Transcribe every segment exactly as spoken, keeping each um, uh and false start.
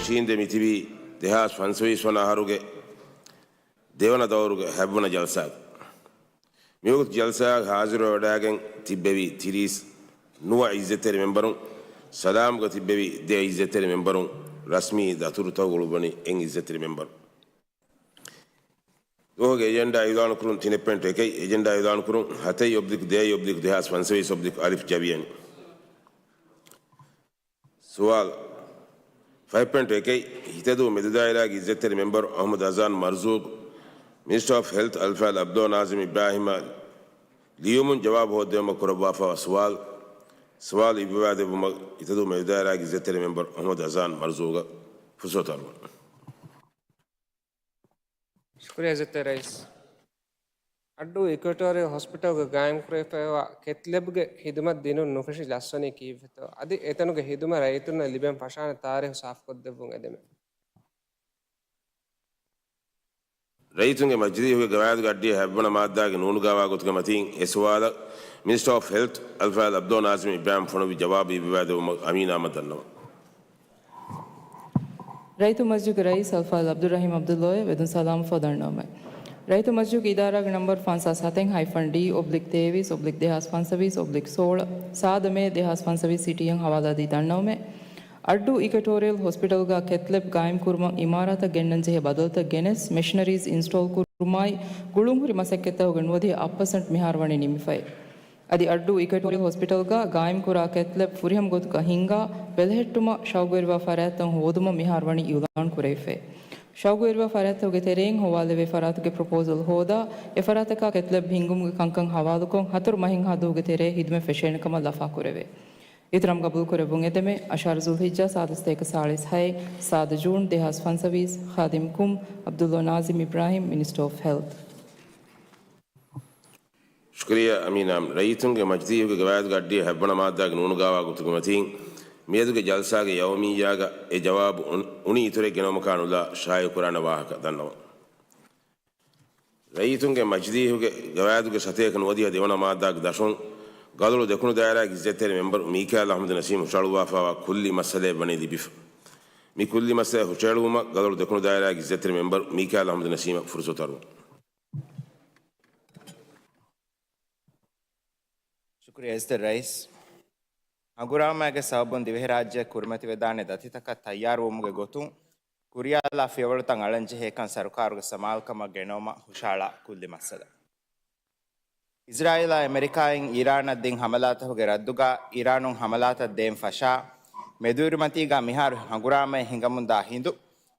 ޝީންދެ މިތިބީ ދެހާސް ފަންސަވީސް ވަނަ އަހަރުގެ ދެވަނަ ދައުރުގެ ހަތްވަނަ ޖަލްސާގަ. މިވަގުތު ޖަލްސާގަ ހާޒިރުވެވަޑައިގެން ތިއްބެވީ ތިރީސް ނުވަ އިއްޒަތްތެރި މެމްބަރުން، ސަލާމްގަ ތިއްބެވީ ދެ އިއްޒަތްތެރި މެމްބަރުން، ރަސްމީ ދަތުރުތަކުގަ އުޅުއްވަނީ އެއް އިއްޒަތްތެރި މެމްބަރު. ދުވަހުގެ އެޖެންޑާ އިއުލާނުކުރުން ތިނެއް ޕޮއިންޓު އެކެއް، އެޖެންޑާ އިއުލާނުކުރުން ހަތެއް އޮބްލިކް ދޭއް އޮބްލިކް ދެހާސް ފަންސަވީސް އޮބްލިކް އަލިފް ޖަވިޔަނި. ސުވާލު. ފަހެއް ޕޮއިންޓު އެކެއް، ހިތަދޫ މެދުދާއިރާގެ އިއްޒަތްތެރި މެމްބަރު އަހުމަދު އަޒާން މަރްޒޫގު، މިނިސްޓަރ އޮފް ހެލްތް އަލްފާޟިލް އަބްދުﷲ ނާޒިމް އިބްރާހިމަށް ލިޔުމުން ޖަވާބު ހޯއްދެވުމަށް ކުރައްވާފައިވާ ސުވާލު. ސުވާލު އިއްވަވާދެއްވުމަށް ހިތަދޫ މެދުދާއިރާގެ އިއްޒަތްތެރި މެމްބަރު އަހުމަދު އަޒާން މަރްޒޫގަށް ފުރުސަތު އަރުވަން. ޝުކުރިއްޔާ އިއްޒަތްތެރި ރައީސް. އައްޑޫ އިކުއެޓޯރިއަލް ހޮސްޕިޓަލްގަ ގާއިމްކުރެވިފައިވާ ކެތް ލެބްގެ ހިދުމަތް ދިނުން ނުފެށި ލަސްވަނީ ކީއްވެތޯ؟ އަދި އެތަނުގެ ހިދުމަތް ރައްޔިތުންނަށް ލިބެން ފަށާނެ ތާރީހު ސާފުކޮށްދެއްވުން އެދެމެ. ރައްޔިތުންގެ މަޖިލީހުގެ ގަވާއިދުގެ އައްޑިހަ ހަތްވަނަ މާއްދާގެ ނޫނުގާވާ ގޮތުގެ މަތީން އެ ސުވާލަށް މިނިސްޓަރ އޮފް ހެލްތް އަލްފާޟިލް އަބްދުﷲ ނާޒިމް އިބްރާހިމް ފޮނުއްވި ޖަވާބު އިއްވަވާދެއްވުމަށް އަމީނާ އަހްމަދު ދަންނަވަން. ރައްޔިތުންގެ މަޖިލީހުގެ ރައީސް އަލްފާޟިލް އަބްދުއްރަހީމް އަބްދުﷲ ވެދުން ސަލާމަތް ފޯ ދަންނަވަމެވެ. ރައްޔިތުންގެ މަޖިލީހުގެ އިދާރާގެ ނަންބަރު ފަންސާސް ހަތެއް ހައިފަން ޑީ އޮބްލިކް ތޭވީސް އޮބްލިކް ދެހާސް ފަންސަވީސް އޮބްލިކް ސޯޅަ، ސާދަ މޭ ދެހާސް ފަންސަވީސް ސިޓީއަށް ހަވާލާދީ ދަންނަވަމެވެ. އައްޑޫ އިކުއެޓޯރިއަލް ހޮސްޕިޓަލްގަ ކެތް ލެބް ގާއިމްކުރުމަށް އިމާރާތަށް ގެންނަންޖެހޭ ބަދަލުތައް ގެނެސް، މެޝިނަރީޒް އިންސްޓޯލް ކުރުމާއި، ގުޅުންހުރި މަސައްކަތްތަކުގެ ނުވަދިހަ އަށް ޕަސެންޓް މިހާރު ވަނީ ނިމިފައި. އަދި އައްޑޫ އިކުއެޓޯރިއަލް ހޮސްޕިޓަލްގަ ގާއިމްކުރާ ކެތް ލެބް ފުރިހަމަ ގޮތަކަށް ހިންގާ، ބެލެހެއްޓުމަށް ޝައުގުވެރިވާ ފަރާތްތައް ހޯދުމަށް މިހާރު ވަނީ އިއުލާން ކުރެވިފައި. ޝައުގުވެރިވާ ފަރާތްތަކުގެ ތެރެއިން ހޮވާލެވޭ ފަރާތުގެ ޕްރޮޕޯސަލް ހޯދާ، އެފަރާތަކާ ކެތް ލެބް ހިންގުމުގެ ކަންކަން ހަވާލުކޮށް، ހަތަރު މަހެއްހާ ދުވަހުގެ ތެރޭ ހިދުމަތް ފެށޭނެ ކަމަށް ލަފާކުރެވޭ. އިތުރަށް ގަބޫލުކުރެއްވުން އެދެމެ، އަށާރަ ޒުލްހިއްޖާ ސާދަ ސަތޭކަ ސާޅީސް ހައެއް، ސާދަ ޖޫން ދެހާސް ފަންސަވީސް، ޚާދިމް ކުމް، އަބްދުﷲ ނާޒިމް އިބްރާހިމް، މިނިސްޓަރ އޮފް ހެލްތް. ޝުކުރިއްޔާ އަމީނާ. ރައްޔިތުންގެ މަޖިލީހުގެ ގަވާއިދުގެ އައްޑިހަ ހަތްވަނަ މާއްދާގެ ނޫނުގާވާ ގޮތުގެ މަތީން، މިއަދުގެ ޖަލްސާގެ ޔައުމިއްޔާގަ އެ ޖަވާބު އުން-، އުނި އިތުރެއް ގެނައުމަކާ ނުލާ ޝާއިޢުކުރާނެ ވާހަކަ ދަންނަވަން. ރައްޔިތުންގެ މަޖިލީހުގެ ގަވާއިދުގެ ސަތޭކަ ނުވަދިހަ ދެވަނަ މާއްދާގެ ދަށުން، ގަލޮޅު ދެކުނު ދާއިރާގެ އިއްޒަތްތެރި މެމްބަރު މީކާއިލް އަޙްމަދު ނަސީމް ހުށަހަޅުއްވާފައިވާ ކުއްލި މައްސަލައެއް ވަނީ ލިބިފަ. މި ކުއްލި މައްސަލަ ހުށަހެޅުވުމަށް ގަލޮޅު ދެކުނު ދާއިރާގެ އިއްޒަތްތެރި މެމްބަރު މީކާއިލް އަޙްމަދު ނަސީމަށް ފުރުސަތު އަރުވަން. ޝުކުރިއްޔާ އިއްޒަތްތެރި ރައީސް. ހަނގުރާމައިގެ ސަބަބުން ދިވެހިރާއްޖެ ކުރިމަތިވެދާނެ ދަތިތަކަށް ތައްޔާރުވުމުގެ ގޮތުން، ކުރިޔާލާ ފިޔަވަޅުތައް އަޅަންޖެހޭކަން ސަރުކާރުގެ ސަމާލުކަމަށް ގެނައުމަށް ހުށަހަޅާ ކުއްލި މައްސަލަ. އިޒްރާއީލާ އެމެރިކާއިން އީރާނަށް ދިން ހަމަލާތަކުގެ ރައްދުގަ އީރާނުން ހަމަލާތައް ދޭން ފަށާ، މެދުއިރުމަތީގަ މިހާރު ހަނގުރާމައެއް ހިނގަމުންދާ ހިނދު،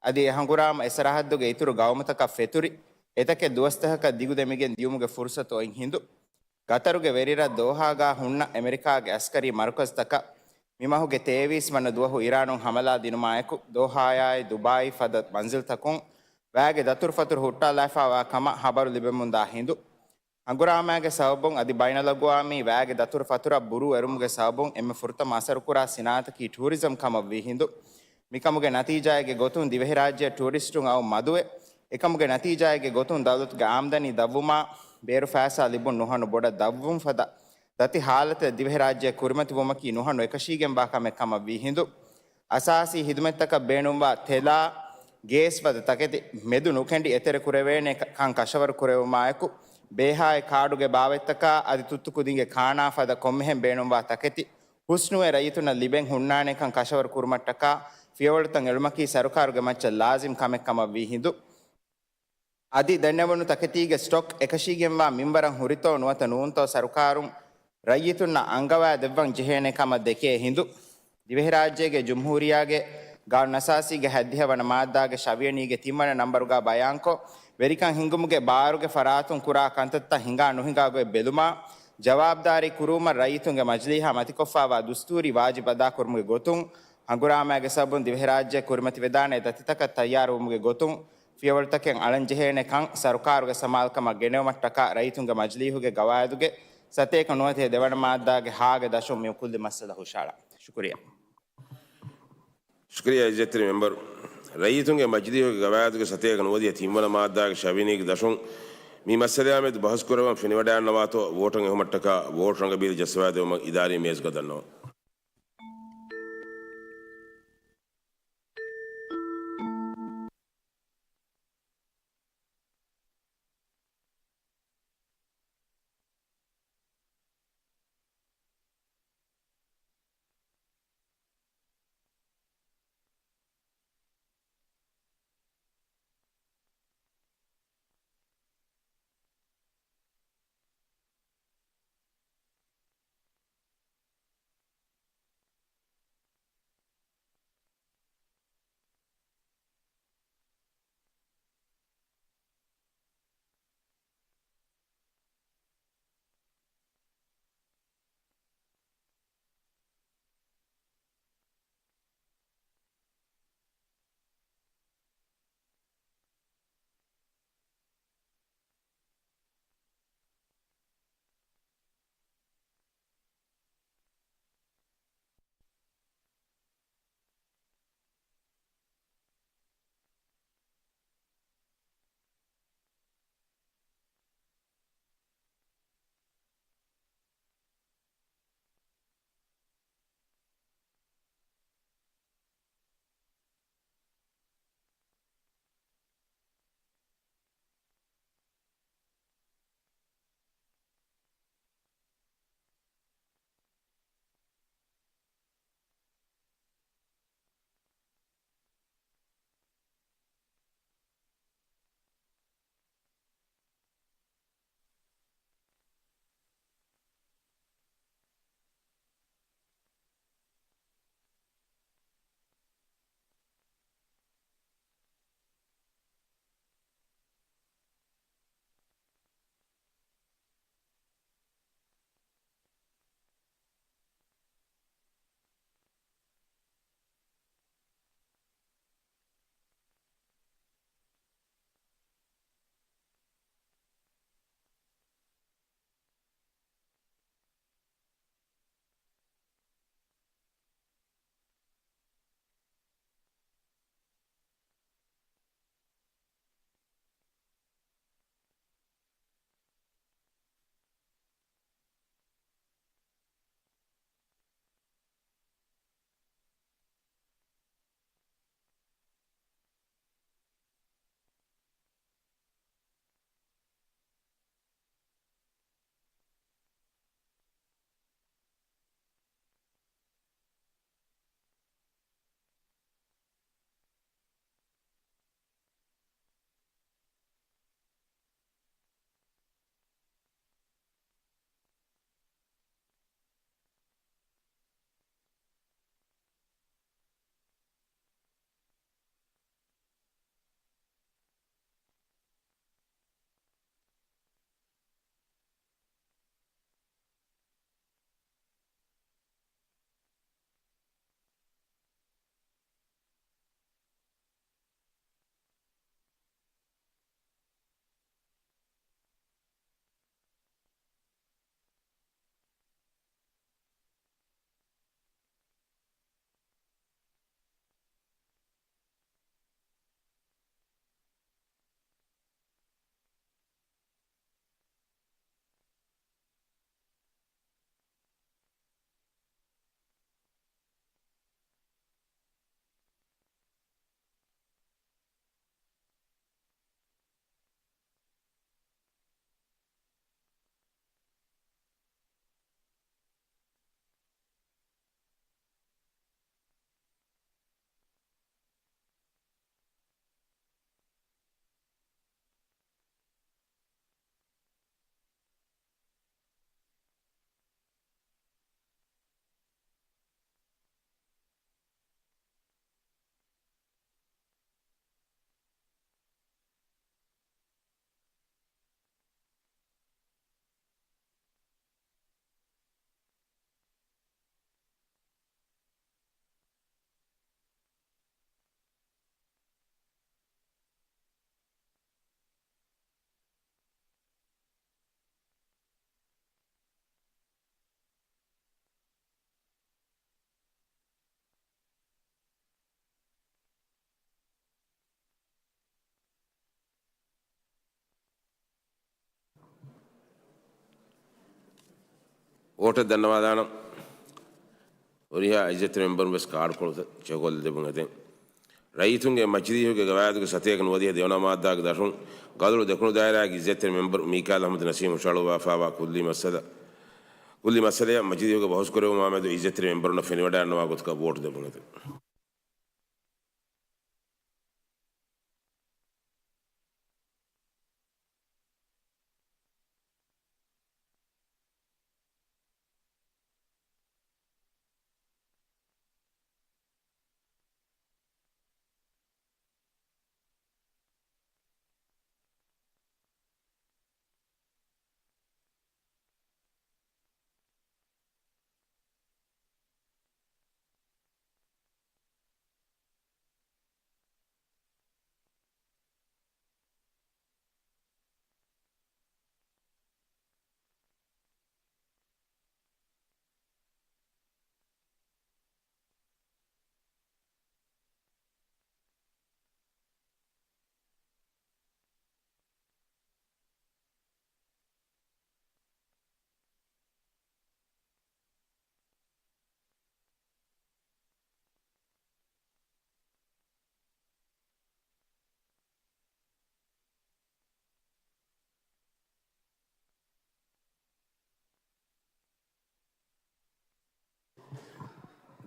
އަދި އެ ހަނގުރާމަ އެ ސަރަހައްދުގެ އިތުރު ގައުމުތަކަށް ފެތުރި، އެތަކެއް ދުވަސްތަކަކަށް ދިގުދެމިގެން ދިޔުމުގެ ފުރުސަތު އޮތް ހިނދު، ގަތަރުގެ ވެރިރަށް ދޯހާގަ ހުންނަ އެމެރިކާގެ އަސްކަރީ މަރުކަޒުތަކަށް މި މަހުގެ ތޭވީސް ވަނަ ދުވަހު އީރާނުން ހަމަލާ ދިނުމާއެކު، ދޯހާއާއި ދުބާއީ ފަދަ މަންޒިލްތަކުން ވައިގެ ދަތުރުފަތުރު ހުއްޓާލާފައިވާ ކަމަށް ހަބަރު ލިބެމުންދާ ހިނދު، ހަނގުރާމައިގެ ސަބަބުން އަދި ބައިނަލްއަގުވާމީ ވައިގެ ދަތުރު ފަތުރަށް ބުރޫ އެރުމުގެ ސަބަބުން އެންމެ ފުރަތަމަ އަސަރުކުރާ ސިނާއަތަކީ ޓޫރިޒަމް ކަމަށްވީ ހިނދު، މިކަމުގެ ނަތީޖާއެއްގެ ގޮތުން ދިވެހިރާއްޖެއަށް ޓޫރިސްޓުން އައުން މަދުވެ، އެކަމުގެ ނަތީޖާއެއްގެ ގޮތުން ދައުލަތުގެ އާމްދަނީ ދަށްވުމާ، ބޭރު ފައިސާ ލިބުން ނުހަނު ބޮޑަށް ދަށްވުން ފަދަ ދަތި ހާލަތެއް ދިވެހިރާއްޖެއަށް ކުރިމަތިވުމަކީ ނުހަނު އެކަށީގެންވާ ކަމެއް ކަމަށްވީ ހިނދު، އަސާސީ ހިދުމަތްތަކަށް ބޭނުންވާ ތެލާ، ގޭސް ފަދަ ތަކެތި މެދު ނުކެނޑި އެތެރެ ކުރެވޭނެ ކަ-، ކަން ކަށަވަރު ކުރެވުމާއެކު، ބޭހާއި ކާޑުގެ ބާވަތްތަކާ އަދި ތުއްތު ކުދިންގެ ކާނާ ފަދަ ކޮންމެހެން ބޭނުންވާ ތަކެތި ހުސްނުވެ ރައްޔިތުންނަށް ލިބެން ހުންނާނެކަން ކަށަވަރު ކުރުމަށްޓަކާ ފިޔަވަޅުތައް އެޅުމަކީ ސަރުކާރުގެ މައްޗަށް ލާޒިމް ކަމެއް ކަމަށްވީ ހިނދު، އަދި ދެންނެވުނު ތަކެތީގެ ސްޓޮކް އެކަށީގެންވާ މިންވަރަށް ހުރިތޯ ނުވަތަ ނޫންތޯ ސަރުކާރުން ރައްޔިތުންނަށް އަންގަވާ ދެއްވަން ޖެހޭނެ ކަމަށް ދެކޭ ހިނދު، ދިވެހިރާއްޖޭގެ ޖުމްހޫރިއްޔާގެ ގާނޫނުއަސާސީގެ ހަތްދިހަ ވަނަ މާއްދާގެ ށަވިޔަނީގެ ތިންވަނަ ނަންބަރުގަ ބަޔާންކޮށް، ވެރިކަން ހިންގުމުގެ ބާރުގެ ފަރާތުން ކުރާ ކަންތައްތައް ހިނގާ ނުހިނގާ ގޮތް ބެލުމާ، ޖަވާބުދާރީ ކުރުވުމަށް ރައްޔިތުންގެ މަޖިލީހާ މަތިކޮށްފައިވާ ދުސްތޫރީ ވާޖިބް އަދާކުރުމުގެ ގޮތުން، ހަނގުރާމައިގެ ސަބަބުން ދިވެހިރާއްޖެ ކުރިމަތިވެދާނެ ދަތިތަކަށް ތައްޔާރުވުމުގެ ގޮތުން، ފިޔަވަޅުތަކެއް އަޅަންޖެހޭނެ ކަން ސަރުކާރުގެ ސަމާލުކަމަށް ގެނެވުމަށްޓަކާ ރައްޔިތުންގެ މަޖިލީހުގެ ގަވާއިދުގެ ސަތޭކަ ނުވަދިހަ ދެވަނަ މާއްދާގެ ހާގެ ދަށުން މި ކުއްލި މައްސަލަ ހުށަހަޅާ. ޝުކުރިއްޔާ. ޝުކުރިއްޔާ އިއްޒަތްތެރި މެމްބަރު. ރައްޔިތުންގެ މަޖިލީހުގެ ގަވާއިދުގެ ސަތޭކަ ނުވަދިހަ ތިންވަނަ މާއްދާގެ ޝަވިޔަނީގެ ދަށުން މި މައްސަލަޔާމެދު ބަހުސްކުރައްވަން ފެނިވަޑައިގަންނަވާތޯ ވޯޓު އެހުމަށްޓަކާ ވޯޓު ރަނގަބީލު ޖައްސަވާދެވުމަށް އިދާރީ މޭޒުގަ ދަންނަވަން. ވޯޓަށް ދަންނަވާލާނަން. ހުރިހާ އިއްޒަތްތެރި މެމްބަރުން ވެސް ކާޑުކޮޅުތައް ޗެކުކޮށްލަދެއްވުން އެދެން. ރައްޔިތުންގެ މަޖިލީހުގެ ގަވާއިދުގެ ސަތޭކަ ނުވަދިހަ ދެވަނަ މާއްދާގެ ދަށުން ގަދޮޅު ދެކުނު ދާއިރާގެ އިއްޒަތްތެރި މެމްބަރު މީކާލް އަހްމަދު ނަސީމް ހުށަހަޅުއްވާފާވާ ކުއްލި މައްސަލަ، ކުއްލި މައްސަލަޔަށް މަޖިލީހުގެ ބަހުސްކުރެވުމާމެދު އިއްޒަތްތެރި މެމްބަރުންނަށް ފެނިވަޑައިގަންނަވާ ގޮތަކަށް ވޯޓު ދެއްވުން އެދެން.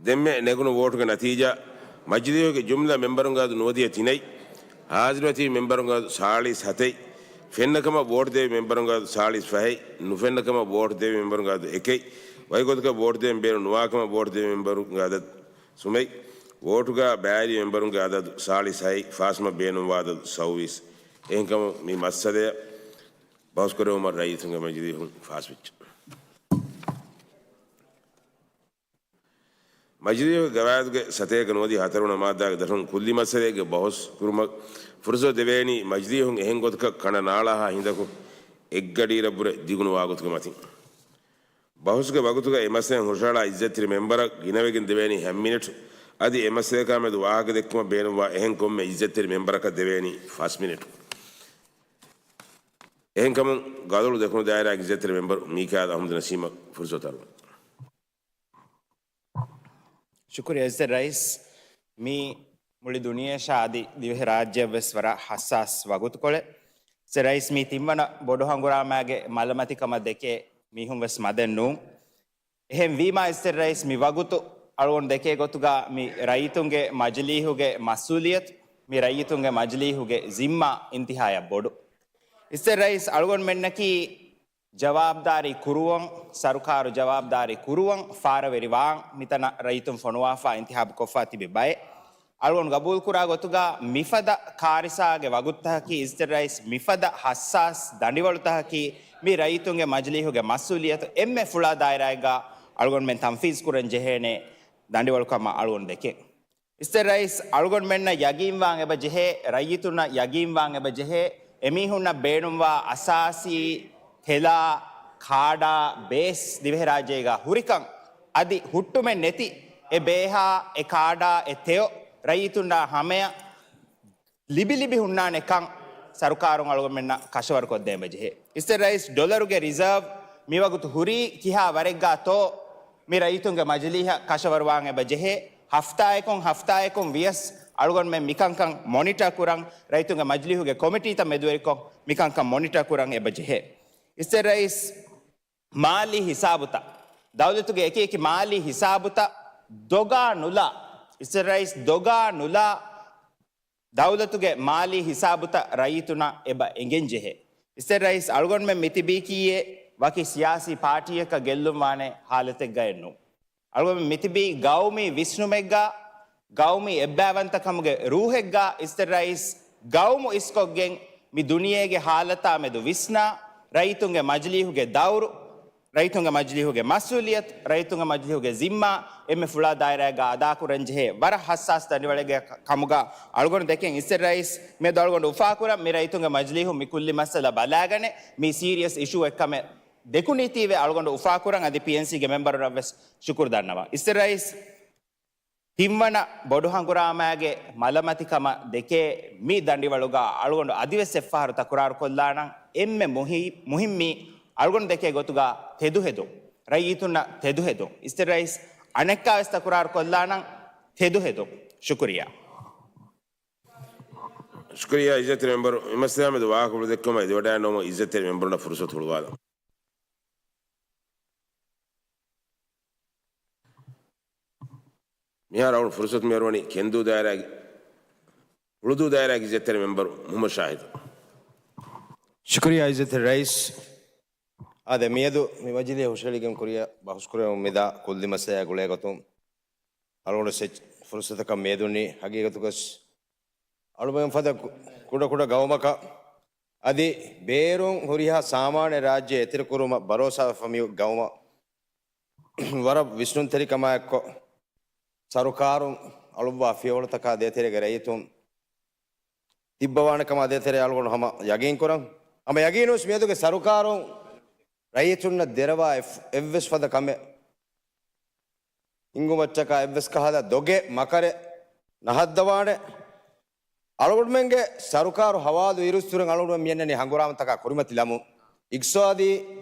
ދެންމެ ނެގުނު ވޯޓުގެ ނަތީޖާ، މަޖިލީހުގެ ޖުމްލަ މެމްބަރުންގެ އަދަދު ނުވަދިހަ ތިނެއް، ހާޒިރުވެތިބި މެމްބަރުންގެ އަދަދު ސާޅީސް ހަތެއް، ފެންނަކަމަށް ވޯޓު ދެވި މެމްބަރުންގެ އަދަދު ސާޅީސް ފަހެއް، ނުފެންނަކަމަށް ވޯޓު ދެވި މެމްބަރުންގެ އަދަދު އެކެއް، ވަކިގޮތަކަށް ވޯޓު ދެވެން ބޭނުން ނުވާކަމަށް ވޯޓު ދެވި މެމްބަރުންގެ އަދަދު ސުމެއް. ވޯޓުގަ ބައިވެރި މެމްބަރުންގެ އަދަދު ސާޅީސް ހަތް، ފާސްވުމަށް ބޭނުންވާ އަދަދު ސައުވީސް. އެހެންކަމުން މި މައްސަލަޔަށް ބަހުސްކުރެވުމަށް ރައްޔިތުންގެ މަޖިލީހުން ފާސްވެއްޖެ. މަޖިލީހުގެ ގަވާއިދުގެ ސަތޭކަ ނުވަދިހަ ހަތަރުވަނަ މާއްދާގެ ދަށުން ކުއްލި މައްސަލައެއްގެ ބަހުސް ކުރުމަށް ފުރުސަތު ދެވޭނީ މަޖިލީހުން އެހެން ގޮތަކަށް ކަނޑަ ނާޅާހާ ހިނދަކު އެއްގަޑިއިރަށްވުރެ ދިގުނުވާ ގޮތުގެ މަތިން. ބަހުސްގެ ވަގުތުގައި އެ މައްސަލައިން ހުށަހަޅާ އިއްޒަތްތެރި މެމްބަރަށް ގިނަވެގެން ދެވޭނީ ހަ މިނިޓު. އަދި އެ މައްސަލަޔަކާ މެދު ވާހަކަ ދެއްކުމަށް ބޭނުންވާ އެހެން ކޮންމެ އިއްޒަތްތެރި މެމްބަރަކަށް ދެވޭނީ ފަސް މިނިޓު. އެހެންކަމުން ގަދޮޅު ދެކުނު ދާއިރާގެ އިއްޒަތްތެރި މެމްބަރު މީކާލް އަހްމަދު ނަސީމަށް ފުރުސަތު އަރުވަން. ޝުކުރިއްޔާ އިއްޒަތް ރައީސް. މީ މުޅި ދުނިޔެއަށާ އަދި ދިވެހިރާއްޖެއަށްވެސް ވަރަށް ހައްސާސް ވަގުތުކޮޅެއް. އިއްޒަތް ރައީސް، މީ ތިންވަނަ ބޮޑު ހަނގުރާމާގެ މަލަމަތިކަމަށް ދެކޭ މީހުންވެސް މަދެއް ނޫން. އެހެންވީމާ އިއްޒަތް ރައީސް، މި ވަގުތު އަޅުގަނޑު ދެކޭ ގޮތުގަ މި ރައްޔިތުންގެ މަޖިލީހުގެ މަސްއޫލިއްޔަތު، މި ރައްޔިތުންގެ މަޖިލީހުގެ ޒިންމާ އިންތިހާޔަށް ބޮޑު. އިއްޒަތް ރައީސް، އަޅުގަނޑުމެންނަކީ ޖަވާބުދާރީ ކުރުވަން، ސަރުކާރު ޖަވާބުދާރީ ކުރުވަން، ފާރަވެރިވާން މިތަނަށް ރައްޔިތުން ފޮނުވާފާ އިންތިހާބު ކޮށްފާ ތިބި ބައެއް. އަޅުގަނޑު ގަބޫލުކުރާ ގޮތުގަ މިފަދަ ކާރިސާގެ ވަގުތުތަކަކީ އިއްޒަތް ރައީސް، މިފަދަ ހައްސާސް ދަނޑިވަޅުތަކަކީ މި ރައްޔިތުންގެ މަޖިލީހުގެ މަސްއޫލިއްޔަތު އެންމެ ފުޅާ ދާއިރާއެއްގަ އަޅުގަނޑުމެން ތަންފީޒް ކުރަން ޖެހޭނެ ދަނޑިވަޅުކަމަށް އަޅުގަނޑު ދެކެން. އިއްޒަތް ރައީސް، އަޅުގަނޑުމެންނަށް ޔަގީންވާން އެބަ ޖެހޭ، ރައްޔިތުންނަށް ޔަގީންވާން އެބަ ޖެހޭ، އެމީހުންނަށް ބޭނުންވާ އަސާސީ ތެލާ، ކާޑާ، ބޭސް ދިވެހިރާއްޖޭގަ ހުރިކަން، އަދި ހުއްޓުމެއް ނެތި އެ ބޭހާ، އެ ކާޑާ، އެ ތެޔޮ ރައްޔިތުންނާ ހަމަޔަށް ލިބި ލިބި ހުންނާނެ ކަން ސަރުކާރުން އަޅުގަނޑުމެންނަށް ކަށަވަރު ކޮށްދޭން އެބަ ޖެހޭ. އިއްޒަތް ރައީސް، ޑޮލަރުގެ ރިޒާވް މިވަގުތު ހުރީ ކިހާ ވަރެއްގާތޯ މި ރައްޔިތުންގެ މަޖިލީހަށް ކަށަވަރުވާން އެބަ ޖެހޭ. ހަފްތާއަކުން ހަފްތާއަކުން ވިޔަސް އަޅުގަނޑުމެން މިކަންކަން މޮނިޓަ ކުރަން، ރައްޔިތުންގެ މަޖިލީހުގެ ކޮމިޓީތައް މެދުވެރިކޮށް މިކަންކަން މޮނިޓަ ކުރަން އެބަ ޖެހޭ. އިއްޒަތް ރައީސް، މާލީ ހިސާބުތައް، ދައުލަތުގެ އެކި އެކި މާލީ ހިސާބުތައް ދޮގާ ނުލާ، އިއްޒަތް ރައީސް، ދޮގާ ނުލާ، ދައުލަތުގެ މާލީ ހިސާބުތައް ރައްޔިތުންނަށް އެބަ އެނގެން ޖެހޭ. އިއްޒަތް ރައީސް، އަޅުގަނޑުމެން މިތިބީކީއެއް ވަކި ސިޔާސީ ޕާޓީއަކަށް ގެއްލުން ވާނެ ހާލަތެއްގައެއް ނޫން. އަޅުގަނޑުމެން މިތިބީ ގައުމީ ވިސްނުމެއްގަ، ގައުމީ އެއްބައިވަންތަކަމުގެ ރޫހެއްގަ. އިއްޒަތް ރައީސް، ގައުމު އިސްކޮށްގެން މި ދުނިޔޭގެ ހާލަތާ މެދު ވިސްނާ، ރައްޔިތުންގެ މަޖިލީހުގެ ދައުރު، ރައްޔިތުންގެ މަޖިލީހުގެ މަސްއޫލިއްޔަތު، ރައްޔިތުންގެ މަޖިލީހުގެ ޒިންމާ އެންމެ ފުޅާ ދާއިރާއެއްގަ އަދާކުރަންޖެހޭ ވަރަށް ހައްސާސް ދަނޑިވަޅެއްގެ ކަމުގަ އަޅުގަނޑު ދެކެން. އިއްޒަތް ރައީސް، މިއަދު އަޅުގަނޑު އުފާކުރަން މި ރައްޔިތުންގެ މަޖިލީހުން މި ކުއްލި މައްސަލަ ބަލާގަނެ، މީ ސީރިއަސް އިޝޫއެއްކަމެއް ދެކުނީތީވެ އަޅުގަނޑު އުފާކުރަން އަދި ޕީއެންސީގެ މެމްބަރުންނަށްވެސް ޝުކުރު ދަންނަވަން. އިއްޒަތް ރައީސް، ތިންވަނަ ބޮޑު ހަނގުރާމާގެ މަލަމަތިކަމަށް ދެކޭ މި ދަނޑިވަޅުގަ އަޅުގަނޑު އަދިވެސް އެއްފަހަރު ތަކުރާރުކޮށްލާނަން. އެންމެ މުހި-، މުހިއްމީ އަޅުގަނޑު ދެކޭ ގޮތުގަ ތެދުހެދުން. ރައްޔިތުންނަށް ތެދުހެދުން. އިޒްތެރި ރައީސް އަނެއްކާވެސް ތަކުރާރު ކޮށްލާނަން ތެދުހެދުން. ޝުކުރިއްޔާ. ޝުކުރިއްޔާ އިޒްތެރި މެމްބަރު. މި މައްސަލާ މެދު ވާހަކަފުޅު ދެއްކުމަށް އެދިވަޑައިންނެވުމަށް އިޒްތެރި މެމްބަރުންނަށް ފުރުސަތު ހުޅުވާލަން. މިހާރު އަޅުގަނޑު ފުރުސަތު މިއަރުވަނީ ކެންދޫ ދާއިރާގެ، ހުޅުދޫ ދާއިރާގެ އިޒްތެރި މެމްބަރު މުހައްމަދު ޝާހިދު. ޝުކުރިއްޔާ އިޒްތެރި ރައީސް. އާދެ، މިއަދު މި މަޖިލީހަށް ހުށަހެޅިގެން ކުރިއަށް ބަހުސްކުރެވުމުން މިދާ ކުއްލި މައްސަލައާ ގުޅޭގޮތުން އަޅުގަނޑު ސެޗް ފުރުސަތަކަށް މިއެދުނީ. ހަގީގަތުގަސް އަޅުމެން ފަދަ ކު-، ކުޑަކުޑަ ގައުމަކަށް އަދި ބޭރުން ހުރިހާ ސާމާނެއް ރާއްޖެ އެތެރެކުރުމަށް ބަރޯސާވެފަ މި ގައުމަށް ވަރަށް ވިސްނުންތެރިކަމާއެއްކޮށް، ސަރުކާރުން އަޅުއްވާ ފިޔަވަޅުތަކާ ދޭތެރޭގެ ރައްޔިތުން ތިއްބަވާނެ ކަމާ ދޭތެރޭ އަޅުގަނޑު ހަމަ ޔަގީންކުރަން. ހަމަ ޔަގީނުވެސް މިއަދުގެ ސަރުކާރުން ރައްޔިތުންނަށް ދެރަވާ އެއް-، އެއްވެސް ފަދަ ކަމެއް ހިންގުމަށްޓަކާ އެއްވެސް ކަހަލަ ދޮގެއް މަކަރެއް ނަހައްދަވާނެ. އަޅުގަނޑުމެންގެ ސަރުކާރު ހަވާލު އިރުއްސުރެން އަޅުގަނޑުމެން މިއަންނަނީ ހަނގުރާމަތަކާ ކުރިމަތިލަމުން. އިގްތިސާދީ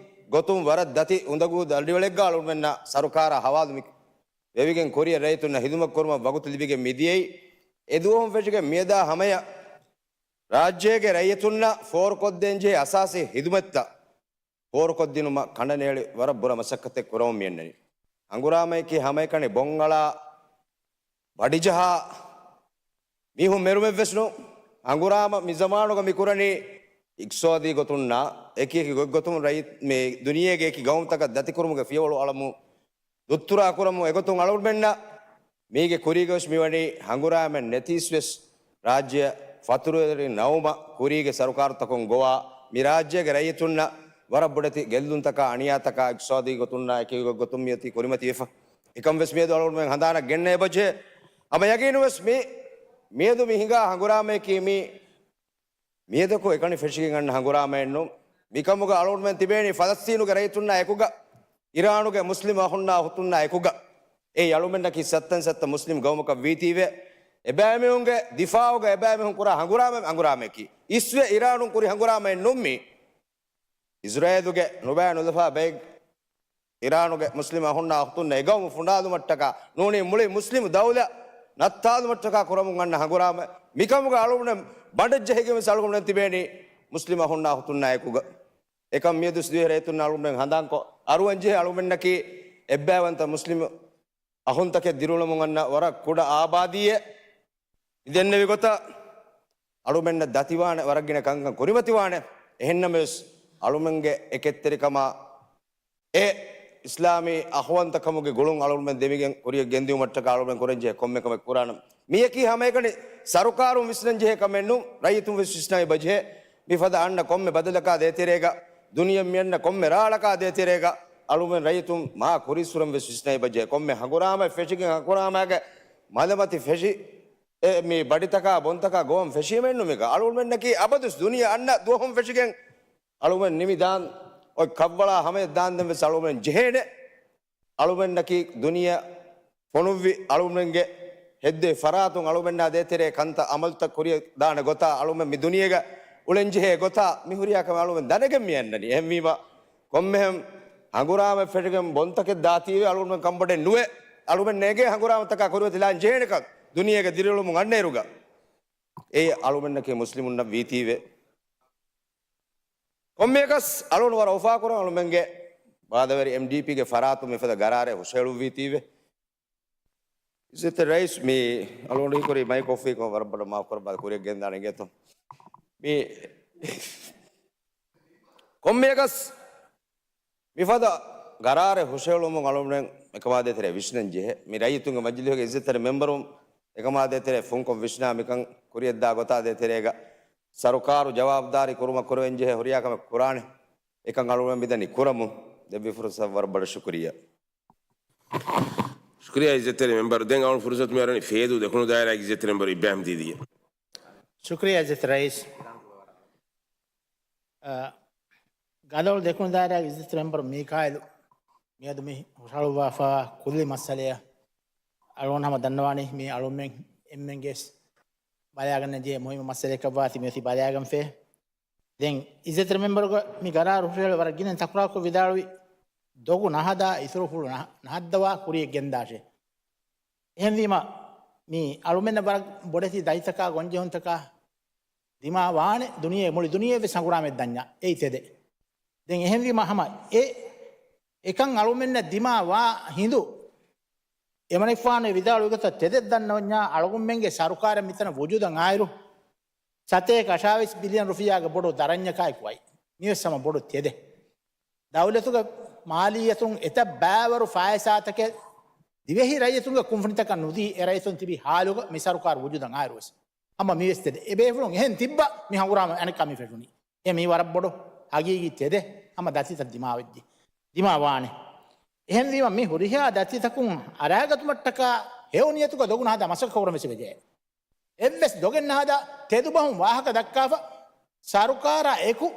ގޮތުން ވަރަށް ދަތި އުނދަގޫ ދަރިވަޅެއްގަ އަޅުގަނޑުމެންނަށް ސަރުކާރާ ހަވާލު މި ވެވިގެން ކުރިއަށް ރައްޔިތުންނަށް ހިދުމަތް ކުރުމަށް ވަގުތު ލިބިގެން މިދިޔައީ. އެ ދުވަހުން ފެށިގެން މިއަދާ ހަމަޔަށް ރާއްޖޭގެ ރައްޔިތުންނަށް ފޯރުކޮށްދޭންޖެހޭ އަސާސީ ހިދުމަތްތައް ފޯރުކޮށްދިނުމަށް ކަނޑަނޭޅި ވަރަށް ބުރަ މަސައްކަތެއް ކުރަމުން މިއަންނަނީ. ހަނގުރާމައަކީ ހަމައެކަނި ބޮންއަޅާ ވަޑިޖަހާ މީހުން މެރުމެއްވެސް ނޫން. ހަނގުރާމަ މި ޒަމާނުގަ މި ކުރަނީ އިގްތިސާދީ ގޮތުންނާ އެކި އެކި ގޮތްގޮތުން ރައްޔިތު މި ދުނިޔޭގެ އެކި ގައުމުތަކަށް ދަތިކުރުމުގެ ފިޔަވަޅު އަޅަމުން ދުއްތުރާ ކުރަމުން. އެގޮތުން އަޅުގަނޑުމެންނަށް މީގެ ކުރީގަވެސް މިވަނީ ހަނގުރާމައެއް ނެތީސްވެސް ރާއްޖެއަށް ފަތުރުވެރި ނައުމަށް ކުރީގެ ސަރުކާރުތަކުން ގޮވާ މި ރާއްޖޭގެ ރައްޔިތުންނަށް ވަރަށް ބޮޑެތި ގެއްލުންތަކާ އަނިޔާތަކާ އިގްތިސާދީ ގޮތުންނާ އެކި ގޮތްގޮތުން މިއޮތީ ކުރިމަތިވެފަ. އެކަން ވެސް މިއަދު އަޅުގަނޑުމެން ހަނދާނަށް ގެންނަ އެބަޖެހޭ. ހަމަ ޔަގީނުވެސް މި މިއަދު މި ހިނގާ ހަނގުރާމަޔަކީ މި މިއަދަކު އެކަނި ފެށިގެން އަންނަ ހަނގުރާމައެއް ނޫން. މިކަމުގަ އަޅުގަނޑުމެން ތިބޭނީ ފަލަސްތީނުގެ ރައްޔިތުންނާ އެކުގަ، އިރާނުގެ މުސްލިމް އަޚުންނާ އުޚުތުންނާ އެކުގަ. އެއީ އަޅުމެންނަކީ ސައްތަން ސައްތަ މުސްލިމް ގައުމަކަށް ވީތީވެ، އެބައިމީހުންގެ ދިފާއުގަ އެބައިމީހުން ކުރާ ހަނގުރާމަ، ހަނގުރާމައަކީ އިސްވެ އިރާނުން ކުރި ހަނގުރާމައެއް ނޫން މީ. އިޒްރޭލުގެ ނުބައި ނުލަފާ ބައެއް އިރާނުގެ މުސްލިމް އަޚުންނާ އުޚުތުންނަށް އެގައުމު ފުނޑާލުމަށްޓަކާ ނޫނީ މުޅި މުސްލިމު ދައުލަތް ނައްތާލުމަށްޓަކާ ކުރަމުން އަންނަ ހަނގުރާމަ. މިކަމުގަ އަޅުގަނޑު ބަނޑެއްޖެހިގެން ވެސް އަޅުގަނޑު ތިބޭނީ މުސްލިމް އަޚުންނާ އުޚުތުންނާ އެކުގަ. އެކަން މިއަދު ސިދުވެ ރައްޔިތުންނަށް އަޅުގަނޑުމެން ހަނދާންކޮށް އަރުވަންޖެހޭ އަޅުމެންނަކީ އެއްބައިވަންތަ މުސްލިމު އަޚުންތަކެއް ދިރިއުޅެމުން އަންނަ ވަރަށް ކުޑަ އާބާދީއެއް. މި ދެންނެވި ގޮތަށް އަޅުމެންނަށް ދަތިވާނެ ވަރަށް ގިނަ ކަންކަން ކުރިމަތިވާނެ. އެހެންނަމަވެސް އަޅުމެންގެ އެކެއްތެރިކަމާ އެ އިސްލާމީ އަޚުވަންތަކަމުގެ ގުޅުން އަޅުމެން ދެމިގެން ކުރިއަށް ގެންދިއުމަށްޓަކާ އަޅުމެން ކުރަންޖެހޭ ކޮންމެ ކަމެއް ކުރާނަމޭ. މިޔަކީ ހަމައެކަނި ސަރުކާރުން ވިސްނަންޖެހޭ ކަމެއް ނޫން، ރައްޔިތުން ވެސް ވިސްނަން އެބަޖެހޭ. މިފަދަ އަންނަ ކޮންމެ ބަދަލަކާ ދޭތެރޭގަ، ދުނިޔެ މިއަންނަ ކޮންމެ ރާޅަކާ ދޭތެރޭގަ، އަޅުމެން ރައްޔިތުން މާ ކުރީއްސުރެން ވެސް ވިސްނަން އެބަޖެހޭ. ކޮންމެ ހަނގުރާމައެއް ފެށިގެން ހަނގުރާމާގެ މަލަމަތި ފެށި، އެ، މި ބަޑިތަކާ ބޮންތަކާ ގޮވަން ފެށީމެއްނު މިކަ. އަޅުމެންނަކީ އަބަދުސް ދުނިޔެ އަންނަ ދުވަހުން ފެށިގެން އަޅުމެން ނިމި ދާން، އޮތް ކަށްވަޅާ ހަމަޔަށް ދާންދެން ވެސް އަޅުމެން ޖެހޭނެ. އަޅުމެންނަކީ ދުނިޔެ ފޮނުއްވި އަޅުމެންގެ ހެއްދެވި ފަރާތުން އަޅުމެންނާ ދޭތެރޭ ކަންތައް އަމަލުތައް ކުރިއަށް ދާނެ ގޮތާ އަޅުމެން މި ދުނިޔޭގަ އުޅެންޖެހޭ ގޮތާ މި ހުރިހާ ކަމެއް އަޅުމެން ދަނެގެން މި އަންނަނީ. އެހެންވީމަ ކޮންމެހެން ހަނގުރާމަ ފެށިގެން ބޮންތަކެއް ދާތީވެ އަޅުގަނޑުމެން ކަންބޮޑެއް ނުވޭ. އަޅުމެން ނޭނގޭ ހަނގުރާމަތަކާ ކުރިމަތިލާން ޖެހޭނެކަން ދުނިޔޭގެ ދިރިއުޅުމުން އަންނައިރުގަ. އެއީ އަޅުމެންނަކީ މުސްލިމުންނަށް ވީތީވެ. ކޮންމެއަކަސް އަޅުގަނޑު ވަރަށް އުފާކުރަން އަޅުމެންގެ ވާދަވެރި އެމްޑީޕީގެ ފަރާތުން މިފަދަ ގަރާރެއް ހުށަހެޅުއްވީތީވެ. އިއްޒަތްތެރި ރައީސް މި އަޅުގަނޑު ހީކުރީ މައިކް އޮފްވީކަމަށް ވަރަށް ބޮޑަށް މާފުކުރައްވާ ކުރިއަށް ގެންދާނެ އިނގޭތޯ. މި ކޮންމެއަކަސް މިފަދަ ގަރާރެއް ހުށަހެޅުމުން އަޅުގަނޑުމެން އެކަމާ ދޭތެރޭ ވިސްނަން ޖެހޭ. މި ރައްޔިތުންގެ މަޖިލީހުގެ އިއްޒަތްތެރި މެމްބަރުން އެކަމާ ދޭތެރޭ ފުންކޮށް ވިސްނާ މިކަން ކުރިއަށްދާ ގޮތާ ދޭތެރޭގަ ސަރުކާރު ޖަވާބުދާރީ ކުރުމަށް ކުރެވެން ޖެހޭ ހުރިހާ ކަމެއް ކުރާނެ. އެކަން އަޅުގަނޑުމެން މިދަނީ ކުރަމުން. ދެއްވި ފުރުސަތަށް ވަރަށް ބޮޑަށް ޝުކުރިއްޔާ. ޝުކުރިއްޔާ އިއްޒަތްތެރި މެމްބަރު. ދެން އަޅުގަނޑު ފުރުސަތު މިއަރަނީ ފޭދޫ ދެކުނު ދާއިރާގެ އިއްޒަތްތެރި މެމްބަރު އިބްރާހިމް ދީދީ. ޝުކުރިއްޔާ އިއްޒަތްތެރި ރައީސް. އަ، ގަދައޮޅު ދެކުނު ދާއިރާގެ އިއްޒަތްތެރި މެމްބަރު މީކާއިލު މިއަދު މި ހުށަހަޅުއްވާފައިވާ ކުއްލި މައްސަލައަށް އަޅުގަނޑު ހަމަ ދަންނަވާނީ މީ އަޅުމެން އެންމެންގެ ބަލާގަންނަން ޖެހޭ މުހިއްމު މައްސަލައަކަށްވާތީ މިއޮތީ ބަލާގެންފޭ. ދެން އިއްޒަތްތެރި މެމްބަރުގެ މި ގަރާރު ހުށަހެޅި ވަރަށް ގިނަ ތަކުރާރުކޮށް ވިދާޅުވި ދޮގު ނަހަދާ އިތުރުފުޅު ނަހަ-، ނަހައްދަވާ ކުރިޔަށް ގެންދާށޭ. އެހެންވީމަ، މި އަޅުމެންނަށް ވަރަށް ބޮޑެތި ދަތިތަކާ ގޮންޖެހުންތަކާ ދިމާ ވާނެ ދުނިޔެ، މުޅި ދުނިޔެ ވެސް ހަނގުރާމައެއް ދަންޏާ އެއީ ތެދެއް. ދެން އެހެންވީމަ ހަމަ އެ އެކަން އަޅުމެންނަށް ދިމާ ވާ ހިނދު އެމަނިކުފާނު ވިދާޅުވި ގޮތަށް ތެދެއް ދަންނަވަންޏާ އަޅުގަނޑުމެންގެ ސަރުކާރެއް މިތަނަށް ވުޖޫދަށް އާއިރު، ސަތޭކަ އަށާވީސް ބިލިއަން ރުފިޔާގެ ބޮޑު ދަރަންޏަކާއެކު އައި. މިވެސް ހަމަ ބޮޑު ތެދެއް. ދައުލަތުގެ މާލިއްޔަތުން އެތައް ބައިވަރު ފައިސާތަކެއް ދިވެހި ރައްޔިތުންގެ ކުންފުނިތަކަށް ނުދީ އެ ރައްޔިތުން ތިބި ހާލުގަ މި ސަރުކާރު ވުޖޫދަށް އާއިރުވެސް. ހަމަ މިވެސް ތެދެއް. އެބޭފުޅުން އެހެން ތިއްބަ މި ހަނގުރާމަ އަނެއްކާ މި ފެށުނީ. އެ މީ ވަރަށް ބޮޑު ހަގީގީ ތެދެއް. ހަމަ ދަތިތައް ދިމާވެއްޖެ. ދިމާވާނެ. އެހެންވީމަ މި ހުރިހާ ދަތިތަކުން އަރާގަތުމަށްޓަކާ ހެޔޮ ނިޔަތުގަ ދޮގު ނަހަދާ މަސައްކަތް ކުރަން ވެސް ވެޖެ. އެއްވެސް ދޮގެއް ނަހަދާ ތެދުބަހުން ވާހަކަ ދައްކާފަ، ސަރުކާރާ އެކު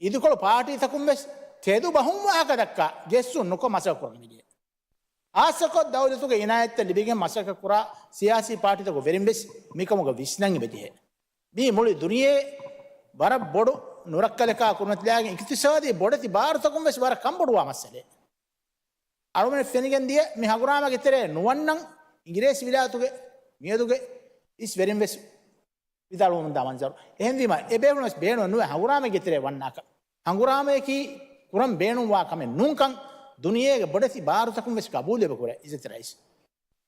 އިދިކޮޅު ޕާޓީތަކުން ވެސް ތެދުބަހުން ވާހަކަ ދައްކާ ގެއްސުން ނުކޮށް މަސައްކަތް ކުރަން ވެޖެ. ހާއްސަކޮށް ދައުލަތުގެ އިނާޔަތްތައް ލިބިގެން މަސައްކަތް ކުރާ ސިޔާސީ ޕާޓީތަކުގެ ވެރިން ވެސް މިކަމުގަ ވިސްނަން އެބަޖެހޭ. މީ މުޅި ދުނިޔެ ވަރަށް ބޮޑު ނުރައްކަލަކާ ކުރިމަތިލާގެން އިޤްތިޞާދީ ބޮޑެތި ބާރުތަކުން ވެސް ވަރަށް ކަންބޮޑުވާ މައްސަލައެއް. އަޅުގަނޑަށް ފެނިގެން ދިޔަ މި ހަނގުރާމަގެ ތެރޭ ނުވަންނަން އިނގިރޭސި ވިލާތުގެ މިއަދުގެ އިސް ވެރިން ވެސް ވިދާޅުވަމުންދާ މަންޒަރު. އެހެންވީމަ، އެބޭފުޅުން ވެސް ބޭނުމެއް ނުވޭ ހަނގުރާމައެއްގެ ތެރޭ ވަންނާކަށް. ހަނގުރާމަޔަކީ ކުރަން ބޭނުންވާ ކަމެއް ނޫންކަން ދުނިޔޭގެ ބޮޑެތި ބާރުތަކުން ވެސް ގަބޫލު އެބަ ކުރޭ، އިއްޒަތްތެރި ރައީސް.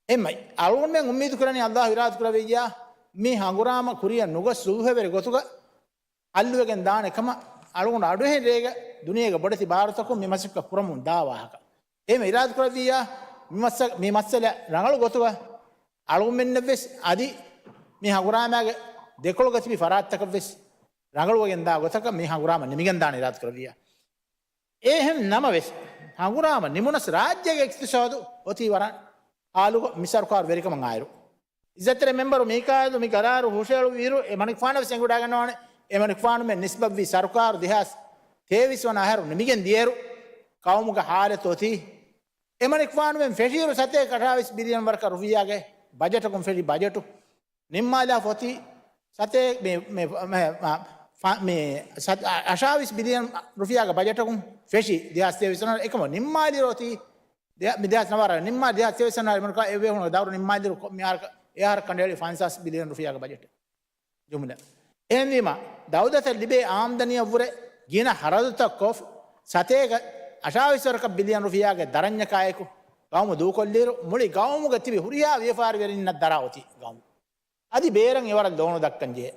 އެހެންމަ، އަޅުގަނޑުމެން އުއްމީދު ކުރަނީ އައްލާހު އިރާދަ ކުރެއްވިއްޔާ، މި ހަނގުރާމަ ކުރިއަށް ނުގޮސް ސުލްހަވެރި ގޮތުގަ ހައްލުވެގެން ދާނެ ކަމަށް އަޅުގަނޑު އަޑުއެހެން ރޭގަ ދުނިޔޭގެ ބޮޑެތި ބާރުތަކުން މި މަސައްކަތް ކުރަމުން ދާ ވާހަކަ. އެހެން އިރާދަ ކުރެއްވިއްޔާ، މި މައްސަ-، މި މައްސަލަ ރަނގަޅު ގޮތުގަ އަޅުގަނޑުމެންނަށް ވެސް އަދި މި ހަނގުރާމައިގެ ދެކޮޅުގަ ތިބި ފަރާތްތަކަށް ވެސް ރަނގަޅުވެގެން ދާ ގޮތަކަށް މި ހަނގުރާމަ ނިމިގެން ދާނެ އިރާދަ ކުރެއްވިއްޔާ. އެހެން ނަމަވެސް، ހަނގުރާމަ ނިމުނަސް ރާއްޖޭގެ އިޤްތިޞާދު އޮތީ ވަރަށް ހާލުގަ މި ސަރުކާރު ވެރިކަމަށް އާއިރު. އިއްޒަތްތެރި މެމްބަރު މީކާއިލު މި ގަރާރު ހުށައެޅުވިއިރު އެމަނިކުފާނަށް ވެސް އެނގިވަޑައިގަންނަވާނެ. އެމަނިކުފާނުމެން ނިސްބަތްވި ސަރުކާރު ދެހާސް ތޭވީސް ވަނަ އަހަރު ނިމިގެން ދިޔައިރު ޤައުމުގެ ހާލަތު އޮތީ. އެމަނިކުފާނުމެން ފެށިއިރު ސަތޭކަ އަށާވީސް ބިލިއަން ވަރަކަށް ރުފިޔާގެ ބަޖެޓަކުން ފެށި ބަޖެޓު ނިންމާލާފަ އޮތީ ސަތޭ-، މި، މި، މި، މި، ސަތް-، އަށާވީސް ބިލިއަން ރުފިޔާގެ ބަޖެޓަކުން ފެށި ދެހާސް ތޭވީސް ވަނަ އަހަރު އެކަމަ ނިންމާލިއިރު އޮތީ ދެ-، މި ދެހާސް ނަވާރަ ނިންމާ ދެހާސް ތޭވީސް ވަނަ އަހަރު އެމަނިކުފާ އެ ބޭފުޅުން ދައުރު ނިންމާލިއިރު ކޮ-، މި އަހަރަކަށް ކަނޑައެޅި ފަންސާސް ބިލިއަން ރުފިޔާގެ ބަޖެޓެއް. ޖުމްލަ. އެހެންވީމަ، ދައުލަތަށް ލިބޭ އާމްދަނީއަށްވުރެ ގިނަ ހަރަދުތައް ކޮށް، ސަތޭކަ އަށާވީސް ވަރަކަށް ބިލިއަން ރުފިޔާގެ ދަރަންޏަކާއެކު ގައުމު ދޫކޮށްލިއިރު، މުޅި ގައުމުގަ ތިބި ހުރިހާ ވިޔަފާރިވެރިންނަށް ދަރާ އޮތީ ގައުމު. އަދި ބޭރަށް އެވަރަށް ލޯނު ދައްކަން ޖެހޭ.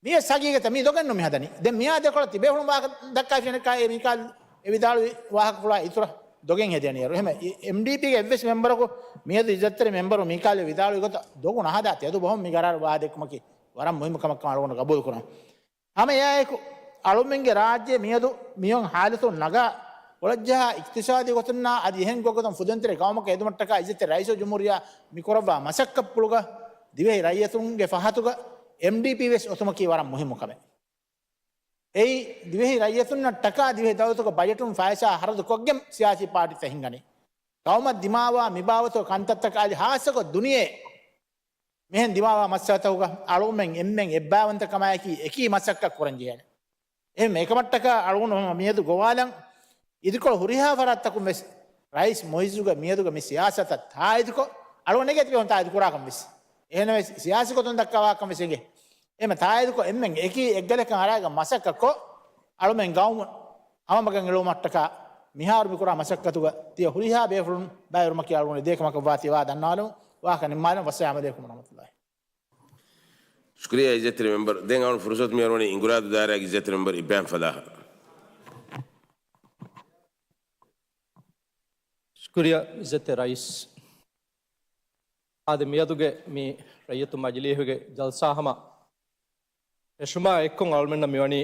މިއެ ހަގީގަތަށް މީ ދޮގެއްނު މި ހަދަނީ. ދެން މިއާ ދެކޮޅަށް ތިބޭފުޅުން ވާހަކަ ދައްކާފިނެކާ އެ މީކާ އެ ވިދާޅުވި ވާހަކަފުޅާ އިތުރަށް ދޮގެއް ހެދޭނެ އޭރު. އެހެމަ އެމްޑީޕީގެ އެއްވެސް މެމްބަރަކު މިއަދު އިއްޒަތްތެރި މެމްބަރު މީކާލެ ވިދާޅުވި ގޮތަށް ދޮގު ނަހަދާ ތެދު ބަހުން މި ގަރާރު ވާދެއްކުމަކީ ވަރަށް މުހިއްމު ކަމަށް އަޅުގަނޑު ގަބޫލު ކުރަން. ހަމަ އެއާއެކު އަޅުމެންގެ ރާއްޖެ މިއަދު މިއޮން ހާލަތުން ނަގާ ކުޅަޖަހާ އިޤްތިޞާދީ ގޮތުންނާ އަދި އެހެން ގޮތްގޮތުން ފުދޭންތެރި ގައުމަކަށް އެދުމަށްޓަކާ އިއްޒަތްތެރި ރައީސުލްޖުމްހޫރިއްޔާ މިކުރައްވާ މަސައްކަތްޕުޅުގަ ދިވެހި ރައްޔިތުންގެ ފަހަތުގަ އެމްޑީޕީ ވެސް އޮތުމަކީ ވަރަށް މުހިއްމު ކަމެއް. އެއީ، ދިވެހި ރައްޔިތުންނަށްޓަކާ ދިވެހި ދައުލަތުގެ ބަޖެޓުން ފައިސާ ހަރަދު ކޮށްގެން ސިޔާސީ ޕާޓީތައް ހިންގަނީ. ގައުމަށް ދިމާވާ މިބާވަތުގެ ކަންތައްތަކަށް އަދި ހާއްސަކޮށް ދުނިޔެ މިހެން ދިމާވާ މައްސަލަތަކުގަ އަޅުގަނޑުމެން އެންމެން އެއްބައިވަންތަކަމާއެކީ އެކީ މަސައްކަތް ކުރަން ޖެހޭނެ. އެހެން އެކަމަށްޓަކާ އަޅުގަނޑު ހަމަ މިއަދު ގޮވާލަން އިދިކޮޅު ހުރިހާ ފަރާތްތަކުން ވެސް ރައީސް މުއިއްޒުގެ މިއަދުގެ މި ސިޔާސަތަށް ތާއީދުކޮށް، އަޅުގަނޑު ނެގޭ ތިބޭފުޅުން ތާއީދު ކުރާކަން ވެސް. އެހެނަސް ސިޔާސީ ގޮތުން ދައްކާ ވާހަކަ ވެސް އެނގޭ. އެހެން ތާއީދުކޮށް އެންމެން އެކީ އެއްގަލަކަށް އަރާގަ މަސައްކަތްކޮށް، އަޅުމެން ގައުމު ހަމަމަގަށް އެޅުމަށްޓަކާ މިހާރު މިކުރާ މަސައްކަތުގަ ތިޔަ ހުރިހާ ބޭފުޅުން ބައިވެރިވުމަކީ އަޅުގަނޑު ދޭކަމަކަށްވާތީވާ ދަންނަވާލަމުން ވާހަކަ ނިންމާލަން. ވައްސަލާމް ޢަލައިކުމް ވަރަޙްމަތުﷲ. ޝުކުރިއްޔާ އިއްޒަތްތެރި މެމްބަރު. ދެން އަޅުން ފުރުސަތު މިއަރުވަނީ އިނގުރާދު ދާއިރާގެ އިއްޒަތްތެރި މެމްބަރު އިބްރާހިމް ފަލާހަށް. ޝުކުރިއްޔާ އިއްޒަތްތެރި ރައީސް. އާދެ، މިއަދުގެ މި ރައްޔިތު މަޖިލީހުގެ ޖަލްސާ ހަމަ ފެށުމާ އެއްކޮށް އަޅުމެންނަށް މިވަނީ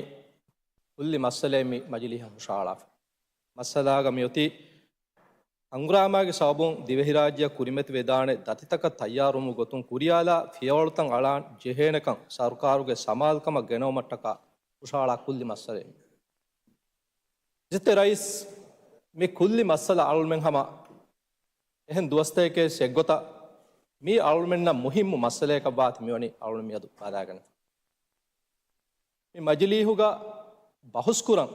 ކުއްލި މައްސަލައެއް މި މަޖިލީހަށް ހުށަހަޅާފަ. މައްސަލާގަ މިއޮތީ ހަނގުރާމާގެ ސަބަބުން ދިވެހިރާއްޖެއަށް ކުރިމަތިވެދާނެ ދަތިތަކަށް ތައްޔާރުވުމުގެ ގޮތުން ކުރިއަށްލާ ފިޔަވަޅުތައް އަޅާން ޖެހޭނެކަން ސަރުކާރުގެ ސަމާލުކަމަށް ގެނައުމަށްޓަކާ ހުށަހަޅާ ކުއްލި މައްސަލައެއް. އިއްޒަތްތެރި ރައީސް، މި ކުއްލި މައްސަލަ އަޅުމެން ހަމަ އެހެން ދުވަސްތަކެއް އެއްގޮތަށް މީ އަޅުމެންނަށް މުހިއްމު މައްސަލައަކަށްވާތީ މިވަނީ އަޅުމެން މިއަދު ބަލާގަނެފަ. މި މަޖިލީހުގަ ބަހުސްކުރަން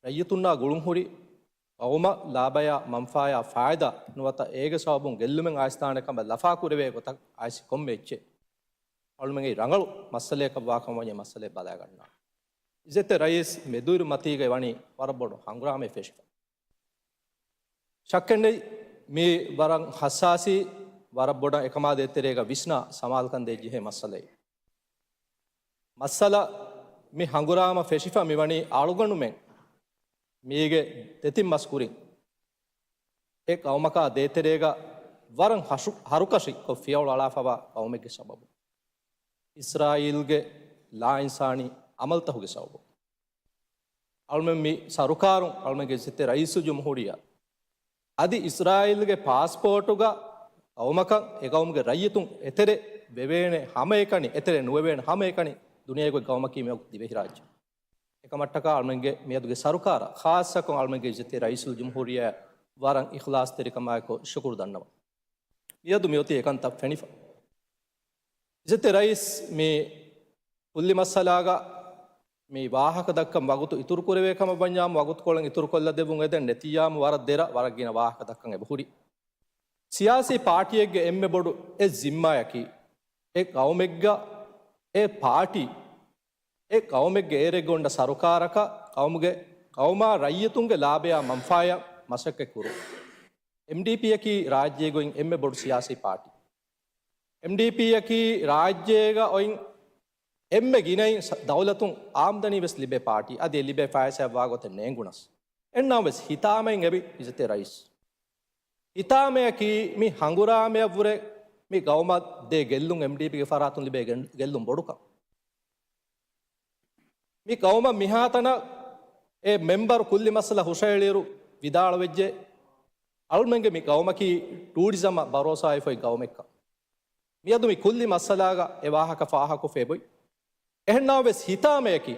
ރައްޔިތުންނާ ގުޅުންހުރި ޤައުމަށް ލާބަޔާ މަންފާޔާ ފާއިދާ ނުވަތަ އޭގެ ސަބަބުން ގެއްލުމެއް އައިސްދާނެ ކަމަށް ލަފާކުރެވޭ ގޮތަށް އައިސް ކޮންމެ އެއްޗެއް އަޅުމެންގެ ރަނގަޅު މައްސަލަޔަކަށް ވާކަމަށް ވަނީ މައްސަލައެއް ބަލާގަންނާނެ. އިއްޒަތްތެރި ރައީސް މެދުއިރު މަތީގައި ވަނީ ވަރަށް ބޮޑު ހަނގުރާމައެއް ފެށިފަ. ޝައްކެއްނެތް މީ ވަރަށް ހައްސާސީ، ވަރަށް ބޮޑަށް އެކަމާ ދޭތެރޭގަ ވިސްނާ ސަމާލުކަން ދޭ ޖެހޭ މައްސަލައެއް. މައްސަލަ މި ހަނގުރާމަ ފެށިފަ މިވަނީ އަޅުގަނޑުމެން މީގެ ދެތިން މަސް ކުރިން އެ ޤައުމަކާ ދޭތެރޭގަ ވަރަށް ހަށު-، ހަރުކަށިކޮށް ފިޔަވަޅު އަޅާފަވާ ޤައުމެއްގެ ސަބަބުން. އިސްރާއީލްގެ ލާއިންސާނީ ޢަމަލުތަކުގެ ސަބަބުން. އަޅުމެން މި ސަރުކާރުން އަޅުމެންގެ އިއްޒަތްތެރި ރައީސުލްޖުމްހޫރިއްޔާ އަދި އިސްރާއީލްގެ ޕާސްޕޯޓުގަ ޤައުމަކަށް އެ ޤައުމުގެ ރައްޔިތުން އެތެރެ ވެވޭނެ ހަމައެކަނި، އެތެރެ ނުވެވޭނެ ހަމައެކަނި ދުނިޔޭގެ ޤައުމަކީ މިވަގުތު ދިވެހިރާއްޖެ. އެކަމަށްޓަކާ އަޅުމެންގެ މިއަދުގެ ސަރުކާރަށް، ޚާއްޞަކޮށް އަޅުމެންގެ އިއްޒަތްތެރި ރައީސުލްޖުމްހޫރިއްޔާ ވަރަށް އިޚްލާޞްތެރިކަމާއެކު ޝުކުރު ދަންނަވަން. މިއަދު މިއޮތީ އެކަންތައް ފެނިފަ. އިއްޒަތްތެރި ރައީސް މި ކުއްލި މައްސަލާގަ މި ވާހަކަ ދައްކަން ވަގުތު އިތުރު ކުރެވޭ ކަމަށް ވަންޏާމު ވަގުތުކޮޅެއް އިތުރު ކޮށްލަ ދެއްވުން އެދެން ނެތިއްޔާމު ވަރަށް ދެރަ ވަރަށް ގިނަ ވާހަކަ ދައްކަން އެބަހުރި. ސިޔާސީ ޕާޓީއެއްގެ އެންމެ ބޮޑު އެއް ޒިންމާއަކީ، އެ ޤައުމެއްގަ އެ ޕާޓީ، އެ ޤައުމެއްގެ އޭރެއްގަ އޮންނަ ސަރުކާރަކަށް ޤައުމުގެ، ޤައުމާ ރައްޔިތުންގެ ލާބަޔާ މަންފާޔަށް މަސައްކަތް ކުރުން. އެމްޑީޕީއަކީ ރާއްޖޭގައި އޮތް އެންމެ ބޮޑު ސިޔާސީ ޕާޓީ. އެމްޑީޕީއަކީ ރާއްޖޭގަ އޮތް އެންމެ ގިނައިން ސަ-، ދައުލަތުން އާމްދަނީ ވެސް ލިބޭ ޕާޓީ. އަދި އެ ލިބޭ ފައިސާ ވާގޮތެއް ނޭނގުނަސް. އެންނާ ވެސް ހިތާމައިން އެބި އިއްޒަތްތެރި ރައީސް. ހިތާމައަކީ މި ހަނގުރާމަޔަށްވުރެ މި ޤައުމަށް ދޭ ގެއްލުން، އެމްޑީޕީގެ ފަރާތުން ލިބޭ ގެ-، ގެއްލުން ބޮޑުކަން. މި ޤައުމަށް މިހާތަނަށް އެ މެމްބަރު ކުއްލި މައްސަލަ ހުށައެޅިއިރު ވިދާޅުވެއްޖެ، އަޅުމެންގެ މި ޤައުމަކީ ޓޫރިޒަމަށް ބަރޯސާވެފައި ޤައުމެއްކަން. މިއަދު މި ކުއްލި މައްސަލާގަ އެ ވާހަކަ ފާހަގަކޮށްފަ އެބޮތް. އެހެންނާ ވެސް ހިތާމައަކީ،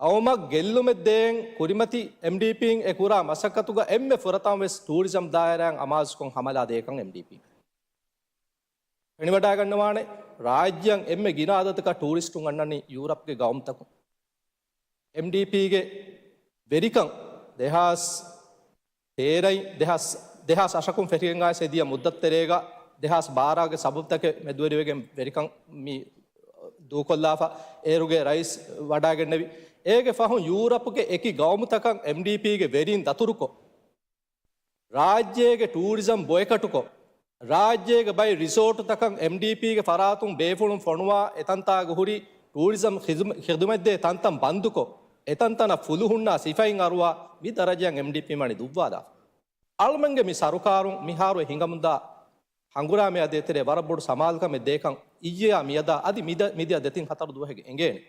ޤައުމަށް ގެއްލުމެއް ދޭން ކުރިމަތި އެމްޑީޕީން އެ ކުރާ މަސައްކަތުގަ އެންމެ ފުރަތަމަ ވެސް ޓޫރިޒަމް ދާއިރާއިން އަމާޒުކޮށް ހަމަލާ ދޭކަން އެމްޑީޕީން. ފެނިވަޑައިގަންނަވާނެ، ރާއްޖެއަށް އެންމެ ގިނަ އަދަދަކަށް ޓޫރިސްޓުން އަންނަނީ ޔޫރަޕްގެ ގައުމުތަކުން. އެމްޑީޕީގެ ވެރިކަން ދެހާސް ތޭރައިން، ދެހާސް، ދެހާސް އަށަކުން ފެށިގެން އައިސް އެދިޔަ މުއްދަތު ތެރޭގަ ދެހާސް ބާރަގެ ސަބަބުތަކެއް މެދުވެރިވެގެން ވެރިކަން މި ދޫކޮށްލާފަ. އޭރުގެ ރައީސް ވަޑައިގެންނެވި. އޭގެ ފަހުން ޔޫރަޕްގެ އެކި ގައުމުތަކަށް އެމްޑީޕީގެ ވެރިން ދަތުރުކޮށް، ރާއްޖޭގެ ޓޫރިޒަމް ބޮއެކަޓުކޮށް، ރާއްޖޭގެ ބައެއް ރިސޯޓުތަކަށް އެމްޑީޕީގެ ފަރާތުން ބޭފުޅުން ފޮނުވާ، އެތަންތާގަ ހުރި ޓޫރިޒަމް ޚިދުމަ-، ޚިދުމަތްދޭ ތަންތަން ބަންދުކޮށް، އެތަންތަނަށް ފުލުހުންނާ ސިފައިން އަރުވާ، މި ދަރަޖައަށް އެމްޑީޕީ ވަނީ ދުއްވާލާފަ. އަޅުމެންގެ މި ސަރުކާރުން މިހާރު އެ ހިނގަމުންދާ ހަނގުރާމަޔާ ދޭތެރޭ ވަރަށް ބޮޑު ސަމާލުކަމެއް ދޭކަން އިއްޔެޔާ މިއަދާ އަދި މިދަ-، މިދިޔަ ދެތިން ހަތަރު ދުވަހެއްގެ އެނގޭނެ.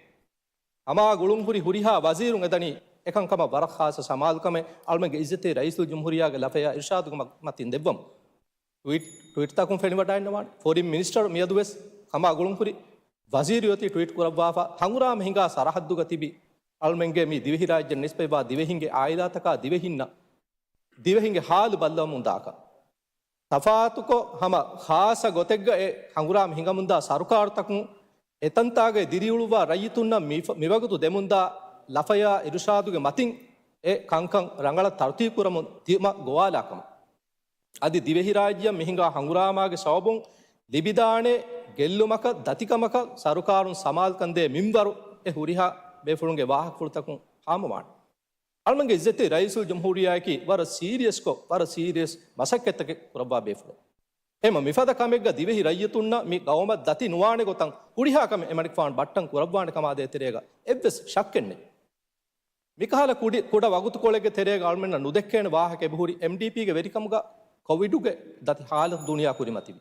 ހަމާ ގުޅުން ހުރި ހުރިހާ ވަޒީރުން އެދަނީ އެކަންކަމަށް ވަރަށް ޚާއްޞަ ސަމާލުކަމެއް އަޅުމެންގެ އިއްޒަތްތެރި ރައީސުލްޖުމްހޫރިއްޔާގެ ލަފަޔާ އިރުޝާދުގެ މަ-، މަތިން ދެއްވަމު. ޓްވީޓް، ޓްވީޓްތަކުން ފެނިވަޑައިންނަވާނެ. ފޮރިން މިނިސްޓަރު މިއަދުވެސް ހަމާ ގުޅުން ހުރި ވަޒީރު އޮތީ ޓްވީޓް ކުރައްވާފަ، ހަނގުރާމަ ހިނގާ ސަރަހައްދުގަ ތިބި އަޅުމެންގެ މި ދިވެހިރާއްޖެ ނިސްބަތްވާ ދިވެހިންގެ އާއިލާތަކާ ދިވެހިންނަށް، ދިވެހިންގެ ހާލު ބައްލަވަމުން ދާކަށް. ތަފާތުކޮށް ހަމަ ޚާއްޞަ ގޮތެއްގަ އެ ހަނގުރާމަ ހިނގަމުންދާ ސަރުކާރުތަކުން އެތަންތާގައި ދިރިއުޅުއްވާ ރައްޔިތުންނަށް މި-، މިވަގުތު ދެމުންދާ ލަފަޔާ އިރުޝާދުގެ މަތިން އެ ކަންކަން ރަނގަޅަށް ތަރުތީބު ކުރަމުން ދިމަ ގޮވާލާކަމަށް. އަދި ދިވެހިރާއްޖެއަށް މިހިނގާ ހަނގުރާމާގެ ސަބަބުން ލިބިދާނެ ގެއްލުމަކަށް ދަތިކަމަކަށް ސަރުކާރުން ސަމާލުކަންދޭ މިންވަރު އެ ހުރިހާ ބޭފުޅުންގެ ވާހަކަފުޅުތަކުން ހާމަވާނެ. އަޅުމެންގެ އިއްޒަތްތެރި ރައީސުލްޖުމްހޫރިއްޔާއަކީ ވަރަށް ސީރިއަސްކޮށް، ވަރަށް ސީރިއަސް މަސައްކަތްތަކެއް ކުރައްވާ ބޭފުޅެއް. އެހެންމަ މިފަދަ ކަމެއްގަ ދިވެހި ރައްޔިތުންނަށް މި ގައުމަށް ދަތި ނުވާނެ ގޮތަށް ހުރިހާ ކަމެއް އެމަނިކުފާނު ބައްޓަން ކުރައްވާނެ ކަމާ ދޭތެރޭގަ އެއްވެސް ޝައްކެއް ނެތް. މިކަހަލަ ކުޑި-، ކުޑަ ވަގުތުކޮޅެއްގެ ތެރޭގަ އަޅުމެންނަށް ނުދެއްކޭނެ ވާހަކަ އެބަހުރި އެމްޑީޕީގެ ވެރިކަމުގަ ކޮވިޑުގެ ދަތި ހާލަތު ދުނިޔެއާ ކުރިމަތިވި.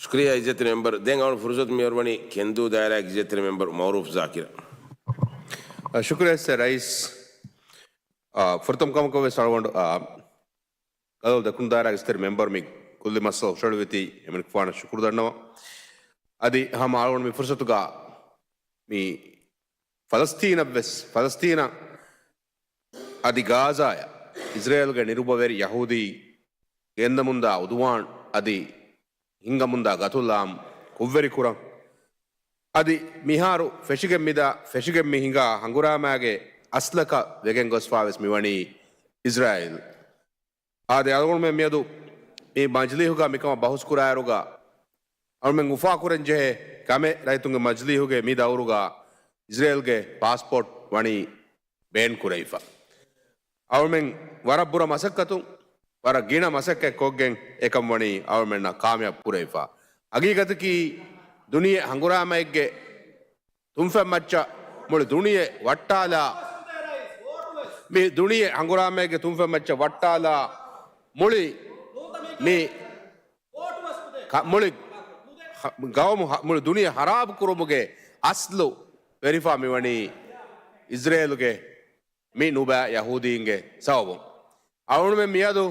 ޝުކުރިއްޔާ އިއްޒަތްތެރި މެމްބަރު. ދެން އަޅު ފުރުސަތު މިއޮރުވަނީ ކެންދޫ ދާއިރާގެ އިއްޒަތްތެރި މެމްބަރު މައުރޫފް ޒާކިރަށް. އަ، ޝުކުރިއްޔާ އިއްޒަތްތެރި ރައީސް. އަ، ފުރަތަމަ ކަމަކަށް ވެސް އަޅުގަނޑު، އަ، ގަދަވަޅު ދަތުން ދާއިރާގެ އިއްޒަތްތެރި މެމްބަރު މި ކުއްލި މައްސަލަ ހުށަހެޅުއްވިތީ އެމަނިކުފާނަށް ޝުކުރު ދަންނަވަން. އަދި ހަމަ އަޅުގަނޑު މި ފުރުސަތުގަ މި ފަލަސްތީނަށް ވެސް، ފަލަސްތީނަށް އަދި ގާޒާއަށް އިޒްރޭލްގެ ނިރުބަވެރި ޔަހޫދީ ގެންދަމުންދާ އުދުވާން އަދި ހިންގަމުންދާ ގަތުލް އާއްމު ކުށްވެރި ކުރަން. އަދި މިހާރު ފެށިގެން މިދާ، ފެށިގެން މި ހިނގާ ހަނގުރާމާގެ އަސްލަކަށް ވެގެން ގޮސްފާވެސް މިވަނީ އިޒްރާއީލް. އާދެ، އަޅުގަނޑުމެން މިއަދު މި މަޖިލީހުގަ މިކަމަށް ބަހުސް ކުރާއިރުގަ އަޅުމެން އުފާކުރަންޖެހޭ ކަމެއް ރައްޔިތުންގެ މަޖިލީހުގެ މި ދައުރުގަ އިޒްރޭލްގެ ޕާސްޕޯޓް ވަނީ ބޭން ކުރެވިފަ. އަޅުމެން ވަރަށް ބުރަ މަސައްކަތުން، ވަރަށް ގިނަ މަސައްކަތް ކޮށްގެން އެކަން ވަނީ އަޅުމެންނަށް ކާމިޔާބު ކުރެވިފަ. ހަގީގަތަކީ ދުނިޔެ ހަނގުރާމައެއްގެ ތުންފަތް މައްޗަށް މުޅި ދުނިޔެ ވައްޓާލާ، މި ދުނިޔެ ހަނގުރާމައެއްގެ ތުންފަތް މައްޗަށް ވައްޓާލާ މުޅި މި ކަ-، މުޅި ހަ-، ގައުމު ހަ-، މުޅި ދުނިޔެ ހަރާބު ކުރުމުގެ އަސްލު ވެރިފާ މިވަނީ އިޒްރޭލުގެ މި ނުބައި ޔަހޫދީންގެ ސަބަބުން. އަޅުގަނޑުމެން މިއަދު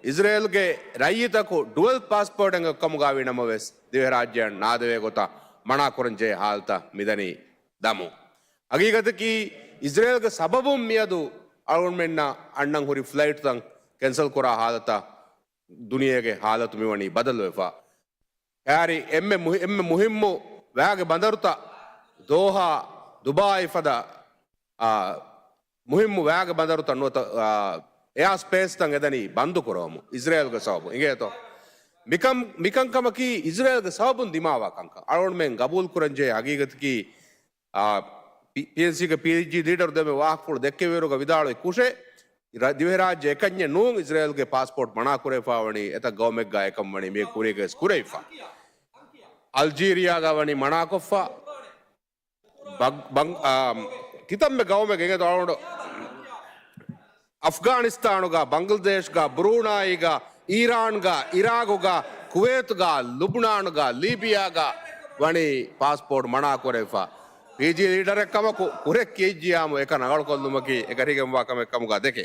އިޒްރޭލްގެ ރައްޔިތަކު ޑުއަލް ޕާސްޕޯޓެއް ކަމުގައި ނަމަވެސް، ދިވެހިރާއްޖެއަށް ނާދެވޭ ގޮތަށް މަނާކުރަންޖެހޭ ހާލަތަށް މިދަނީ ދަމުން. ހަގީގަތަކީ، އިޒްރޭލްގެ ސަބަބުން މިއަދު އަޅުގަނޑުމެންނަށް އަންނަން ހުރި ފްލައިޓްތައް ކެންސަލް ކުރާ ހާލަތަށް ދުނިޔޭގެ ހާލަތު މިވަނީ ބަދަލުވެފަ. ކާރި އެންމެ މުހި-، އެންމެ މުހިއްމު ވައިގެ ބަނދަރުތައް ދޯހާ، ދުބާއި ފަދަ، އާ، މުހިއްމު ވައިގެ ބަނދަރުތައް ނުވަތަ، އާ، އެއާ ސްޕޭސްތައް އެދަނީ ބަންދު ކުރަމު އިޒްރޭލްގެ ސަބަބުން އިނގޭތޯ؟ މިކަން، މިކަންކަމަކީ އިޒްރޭލްގެ ސަބަބުން ދިމާވާ ކަންކަން. އަޅުގަނޑުމެން ގަބޫލު ކުރަންޖެހޭ ހަގީގަތަކީ، އާ، ޕީ-، ޕީއެންސީގެ ޕީޖީ ލީޑަރު ދެންމެ ވާހަކަފުޅު ދެއްކެވިއިރުގަ ވިދާޅުވި ކުށެއް، ރަ-، ދިވެހިރާއްޖެ އެކަންޏެއް ނޫން އިޒްރޭލްގެ ޕާސްޕޯޓް މަނާކުރެވިފާވަނީ އެތައް ގައުމެއްގަ އެކަން ވަނީ މީގެ ކުރީގަވެސް ކުރެވިފަ. އަލްޖީރިއާގަ ވަނީ މަނާކޮށްފަ. ބަން-، ބަން-، އާ، ކިތަންމެ ގައުމެއް ގެނގެދޯ އަޅުގަނޑު. އަފްގާނިސްތާނުގަ، ބަންގްލަދޭޝްގަ، ބުރޫނާއީގަ، އީރާންގަ، އިރާގުގަ، ކުވޭތުގަ، ލުބުނާނުގަ، ލީބިޔާގަ ވަނީ ޕާސްޕޯޓް މަނާކުރެވިފަ. ޕީޖީ ލީޑަރެއް ކަމަކު ކުށެއް ކިޔިއްޖިޔާމު އެކަން ރަނގަޅުކޮށްލުމަކީ އެކަށީގެންވާ ކަމެއް ކަމުގަ ދެކެ.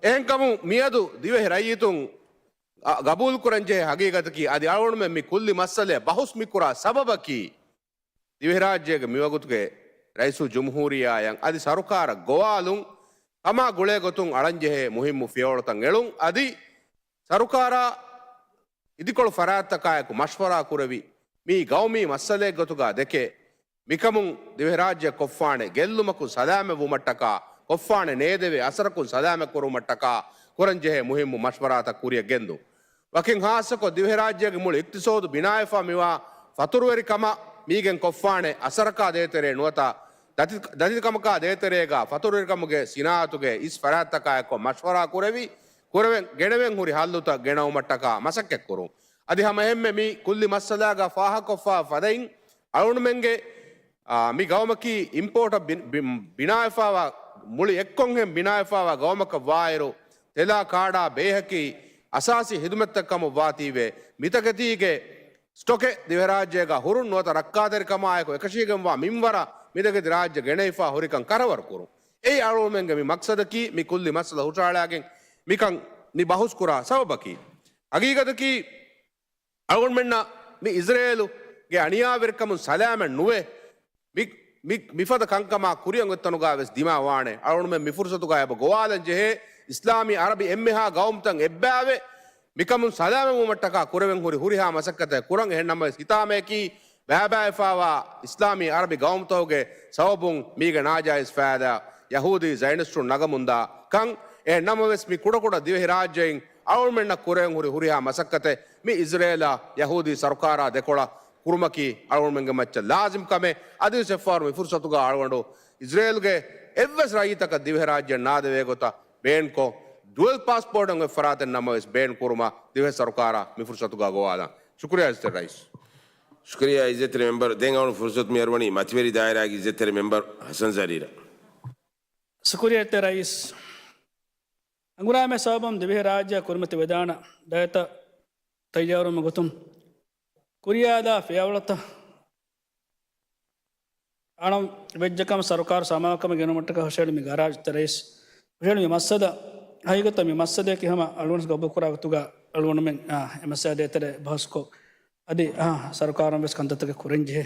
އެހެންކަމުން މިއަދު ދިވެހި ރައްޔިތުން އަ-، ގަބޫލުކުރަންޖެހޭ ހަގީގަތަކީ އަދި އަޅުގަނޑުމެން މި ކުއްލި މައްސަލައަށް ބަހުސް މިކުރާ ސަބަބަކީ ދިވެހިރާއްޖޭގެ މިވަގުތުގެ ރައީސުލްޖުމްހޫރިއްޔާއަށް އަދި ސަރުކާރަށް ގޮވާލުން ކަމާ ގުޅޭގޮތުން އަޅަންޖެހޭ މުހިއްމު ފިޔަވަޅުތައް އެޅުން އަދި ސަރުކާރާ އިދިކޮޅު ފަރާތްތަކާއެކު މަޝްވަރާ ކުރެވި، މީ ގައުމީ މައްސަލައެއްގޮތުގަ ދެކެ، މިކަމުން ދިވެހިރާއްޖެ ކޮށްފާނެ ގެއްލުމަކުން ސަލާމަތްވުމަށްޓަކާ، ކޮށްފާނެ ނޭދެވޭ އަސަރަކުން ސަލާމަތްކުރުމަށްޓަކާ ކުރަންޖެހޭ މުހިއްމު މަޝްވަރާތައް ކުރިއަށް ގެންދުން. ވަކިން ހާއްސަކޮށް ދިވެހިރާއްޖޭގެ މުޅި އިޤްތިޞޯދު ބިނާވެފާ މިވާ ފަތުރުވެރިކަމަށް މީގެން ކޮށްފާނެ އަސަރަކާ ދޭތެރޭ ނުވަތަ ދަތި-، ދަތިކަމަކާ ދޭތެރޭގަ ފަތުރުވެރިކަމުގެ ސިނާއަތުގެ އިސް ފަރާތްތަކާއެކު މަޝްވަރާ ކުރެވި، ކުރެވެން ގެނެވެން ހުރި ހައްލުތައް ގެނައުމަށްޓަކާ މަސައްކަތްކުރުން. އަދި ހަމައެހެންމެ މި ކުއްލި މައްސަލާގަ ފާހަގަކޮށްފާ ފަދައިން، އަޅުގަނޑުމެންގެ، އާ، މި ގައުމަކީ އިމްޕޯޓަށް ބި-، ބި-، ބިނާވެފާވާ، މުޅި އެއްކޮންހެން ބިނާވެފާވާ ގައުމަކަށް ވާއިރު، ތެލާ ކާޑާ ބޭހަކީ އަސާސީ ހިދުމަތްތައް ކަމަށް ވާތީވެ، މިތަކެތީގެ ސްޓޮކެއް ދިވެހިރާއްޖޭގަ ހުރުން ނުވަތަ ރައްކާތެރިކަމާއެކު އެކަށީގެންވާ މިންވަރަށް މިތަކެތި ރާއްޖެ ގެނައިފާ ހުރިކަން ކަރަވަރުކުރުން. އެއީ އަޅުގަނޑުމެންގެ މި މަޤްޞަދަކީ، މި ކުއްލި މައްސަލަ ހުށަހަޅާގެން މިކަން މި ބަހުސް ކުރާ ސަބަބަކީ. ހަގީގަތަކީ، އަޅުގަނޑުމެންނަށް މި އިޒްރޭލުގެ އަނިޔާވެރިކަމުން ސަލާމަތް ނުވެ، މި، މި، މިފަދަ ކަންކަމާ ކުރިއަށް އޮތްތަނުގަ ވެސް ދިމާވާނެ. އަޅުގަނޑުމެން މި ފުރުސަތުގަ އެބަ ގޮވާލަން ޖެހޭ، އިސްލާމީ އަރަބި އެންމެހާ ގައުމުތައް އެއްބައިވެ، މިކަމުން ސަލާމަތްވުމަށްޓަކާ ކުރެވެން ހުރި ހުރިހާ މަސައްކަތެއް ކުރަން. އެހެން ނަމަވެސް ހިތާމަޔަކީ، ބައިބައިވެފާވާ އިސްލާމީ އަރަބި ގައުމުތަކުގެ ސަބަބުން މީގެ ނާޖާއިޒް ފައިދާ ޔަހޫދީ ޒައިނިސްޓުން ނަގަމުންދާ ކަން. އެހެން ނަމަވެސް، މި ކުޑަކުޑަ ދިވެހިރާއްޖެއިން އަޅުގަނޑުމެންނަށް ކުރެވެން ހުރި ހުރިހާ މަސައްކަތެއް މި އިޒްރޭލާ ޔަހޫދީ ސަރުކާރާ ދެކޮޅަށް ކުރުމަކީ އަޅުގަނޑުމެންގެ މައްޗަށް ލާޒިމް ކަމެއް. އަދިވެސް އެއްފަހަރު މި ފުރުސަތުގަ އަޅުގަނޑު އިޒްރޭލްގެ އެއްވެސް ރައްޔިތަކަށް ދިވެހިރާއްޖެއަށް ނާދެވޭ ގޮތަށް ބޭންކޮށް، ޑުއަލް ޕާސްޕޯޓެއް އޮތް ފަރާތެއް ނަމަވެސް ބޭން ކުރުމަށް ދިވެހި ސަރުކާރަށް މި ފުރުސަތުގަ ގޮވާލަން. ޝުކުރިއްޔާ އިއްޒަތްތެރި ރައީސް. ޝުކުރިއްޔާ އިއްޒަތްތެރި މެމްބަރު. ދެން އަޅުން ފުރުސަތު މި އަރުވަނީ މަތިވެރި ދާއިރާގެ އިއްޒަތްތެރި މެމްބަރު ހަސަން ޒަރީރަށް. ޝުކުރިއްޔާ އިއްޒަތްތެރި ރައީސް. ހަނގުރާމަ ސަބަބުން ދިވެހިރާއްޖެއަށް ކުރިމަތިވެދާނަ ދައްތަ ތައްޔާރުވުމުގެ ގޮތުން ކުރިޔަށްލާ ފިޔަވަޅުތައް އަޅަން ވެއްޖެކަމަށް ސަރުކާރު ސަމާލުކަމެއް ގެނުމަށްޓަކާ ހުށަހެޅި މި ގާރާޖް ތެރެއިސް ހުށަހެޅި މި މައްސަލަ، ހަގީގަތަށް މި މައްސަލައަކީ ހަމަ އަޅުގަނޑު ގަބޫލުކުރާ ގޮތުގަ އަޅުގަނޑުމެން، އާ، އެ މައްސަލަ ދޭތެރޭ ބަހުސްކޮށް، އަދި، އާ، ސަރުކާރުން ވެސް ކަންތައްތަކެއް ކުރަންޖެހޭ،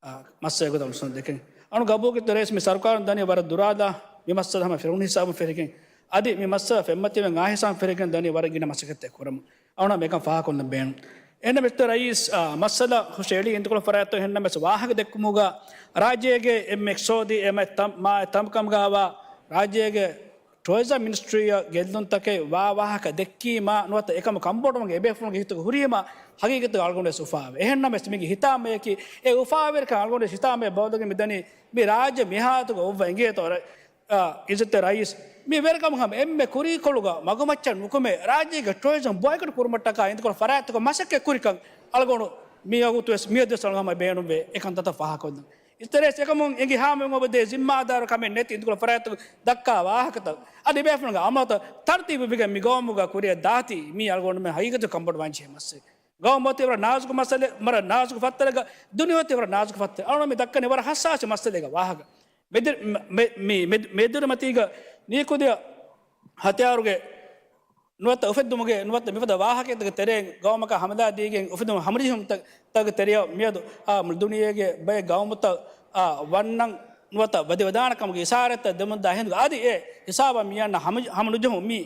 އާ، މައްސަލަ ގޮތަށް އަޅުގަނޑު ދެކެން. އަޅުގަނޑު ގަބޫލުކޮށް ތެރެއިސް މި ސަރުކާރުން ދަނީ ވަރަށް ދުރާލާ މި މައްސަލަ ހަމަ ފިރުން ހިސާބުން ފެށިގެން، އަދި މި މައްސަލަ ފެންމަތިވެން އާ ހިސާބުން ފެށިގެން ދަނީ ވަރަށް ގިނަ މަސައްކަތެއް ކުރަމުން. އަޅުގަނޑަށް މިކަން ފާހަގަކޮށްލަން ބޭނުން. އެހެންނަމަވެސް ރައީސް، އާ، މައްސަލަ ހުށައެޅީ އިންދުކޮޅު ފަރާތްތައް. އެހެންނަމަވެސް ވާހަކަ ދެއްކުމުގަ ރާއްޖޭގެ އެންމެ އިޤްތިޞާދީ އެންމެ ތަން-، މާ-، ތަންކަމުގައިވާ ރާއްޖޭގެ ޓުއަރިޒަމް މިނިސްޓްރީއަށް ގެއްލުންތަކެއް ވާ ވާހަކަ ދެއްކީމާ ނުވަތަ އެކަމަށް ކަންބޮޑުވުމުގެ އެބޭފުޅުންގެ ހިތުގަ ހުރީމާ ހަގީގަތުގަ އަޅުގަނޑުވެސް އުފާވޭ. އެހެންނަމަވެސް މީގެ ހިތާމަޔަކީ އެ އުފާވެރިކަން އަޅުގަނޑުވެސް ހިތާމަޔަށް ބައްދަލުކޮށް މިދަނީ މި ރާއްޖެ މިހާތުގަ އޮއްވަ އިނގޭތޯ ރަ-، އާ، އިއްޒަތްތެރި ރައީސް، މި ވެރިކަމުން ހަމަ އެންމެ ކުރީކޮޅުގަ މަގުމައްޗަށް ނުކުމެ، ރާއްޖޭގެ ޓުއަރިޒަމް ބޮއިކޮޓް ކުރުމަށްޓަކާ އިންދުކޮޅު ފަރާތްތަކުން މަސައްކަތް ކުރިކަން އަޅުގަނޑު މިވަގުތުވެސް މިއަދުވެސް އަޅުގަނޑު ހަމަ ބޭނުންވޭ އެކަންތައްތައް ފާހަގަކޮށްދޭން. އިއްޒަތްތެރި ރައީސް އެކަމުން އެނގި ހާމަވެގެން އޮބަދޭ ޒިންމާދާރު ކަމެއް ނެތި އިންދުކޮޅު ފަރާތްތަކުން ދައްކާ ވާހަކަތައް އަދި ބޭފުޅުންގެ އަމަލުތައް ތަރުތީބުވެގެން މި ގައުމުގަ ކުރިއަށް ދާތީ މީ އަޅުގަނޑުމެން ހަގީގަތު ކަންބޮޑުވާންޖެހޭ މައްސަލަ. ގައުމު އޮތީ ވަރަށް ނާޒުކު މައްސަލަ، ވަރަށް ނާޒުކު ފައްތަރެއްގަ، ދުނިޔެ އޮތީ ވަރަށް ނާޒުކު ފައްތަރެއް. އަޅުގަނޑު މި ދައްކަނީ ވަރަށް ހައްސާސި މައްސަލައެއްގެ ވާހަކަ. މެދު-، މެ-، މެ-، މި މެދު-، މެދުރިމަތީގަ ނިކުތި ހަތިޔާރުގެ ނުވަތަ އުފެއްދުމުގެ ނުވަތަ މިފަދަ ވާހަކައެއްގެ ތެރެއިން ގައުމަކަށް ހަމަލާ ދީގެން އުފެދުނު ހަމަޖެހުންތައް، ތަކުގެ ތެރެއަށް މިއަދު، އާ، މުޅި ދުނިޔޭގެ ބައެއް ގައުމުތައް، އާ، ވަންނަން ނުވަތަ ވަދެވަދާނެ ކަމުގެ އިޝާރަތްތައް ދެމުންދާ ހިނދު އަދި އެ ހިސާބަށް މިއަންނަ ހަމަ-، ހަމަނުޖެހުން މީ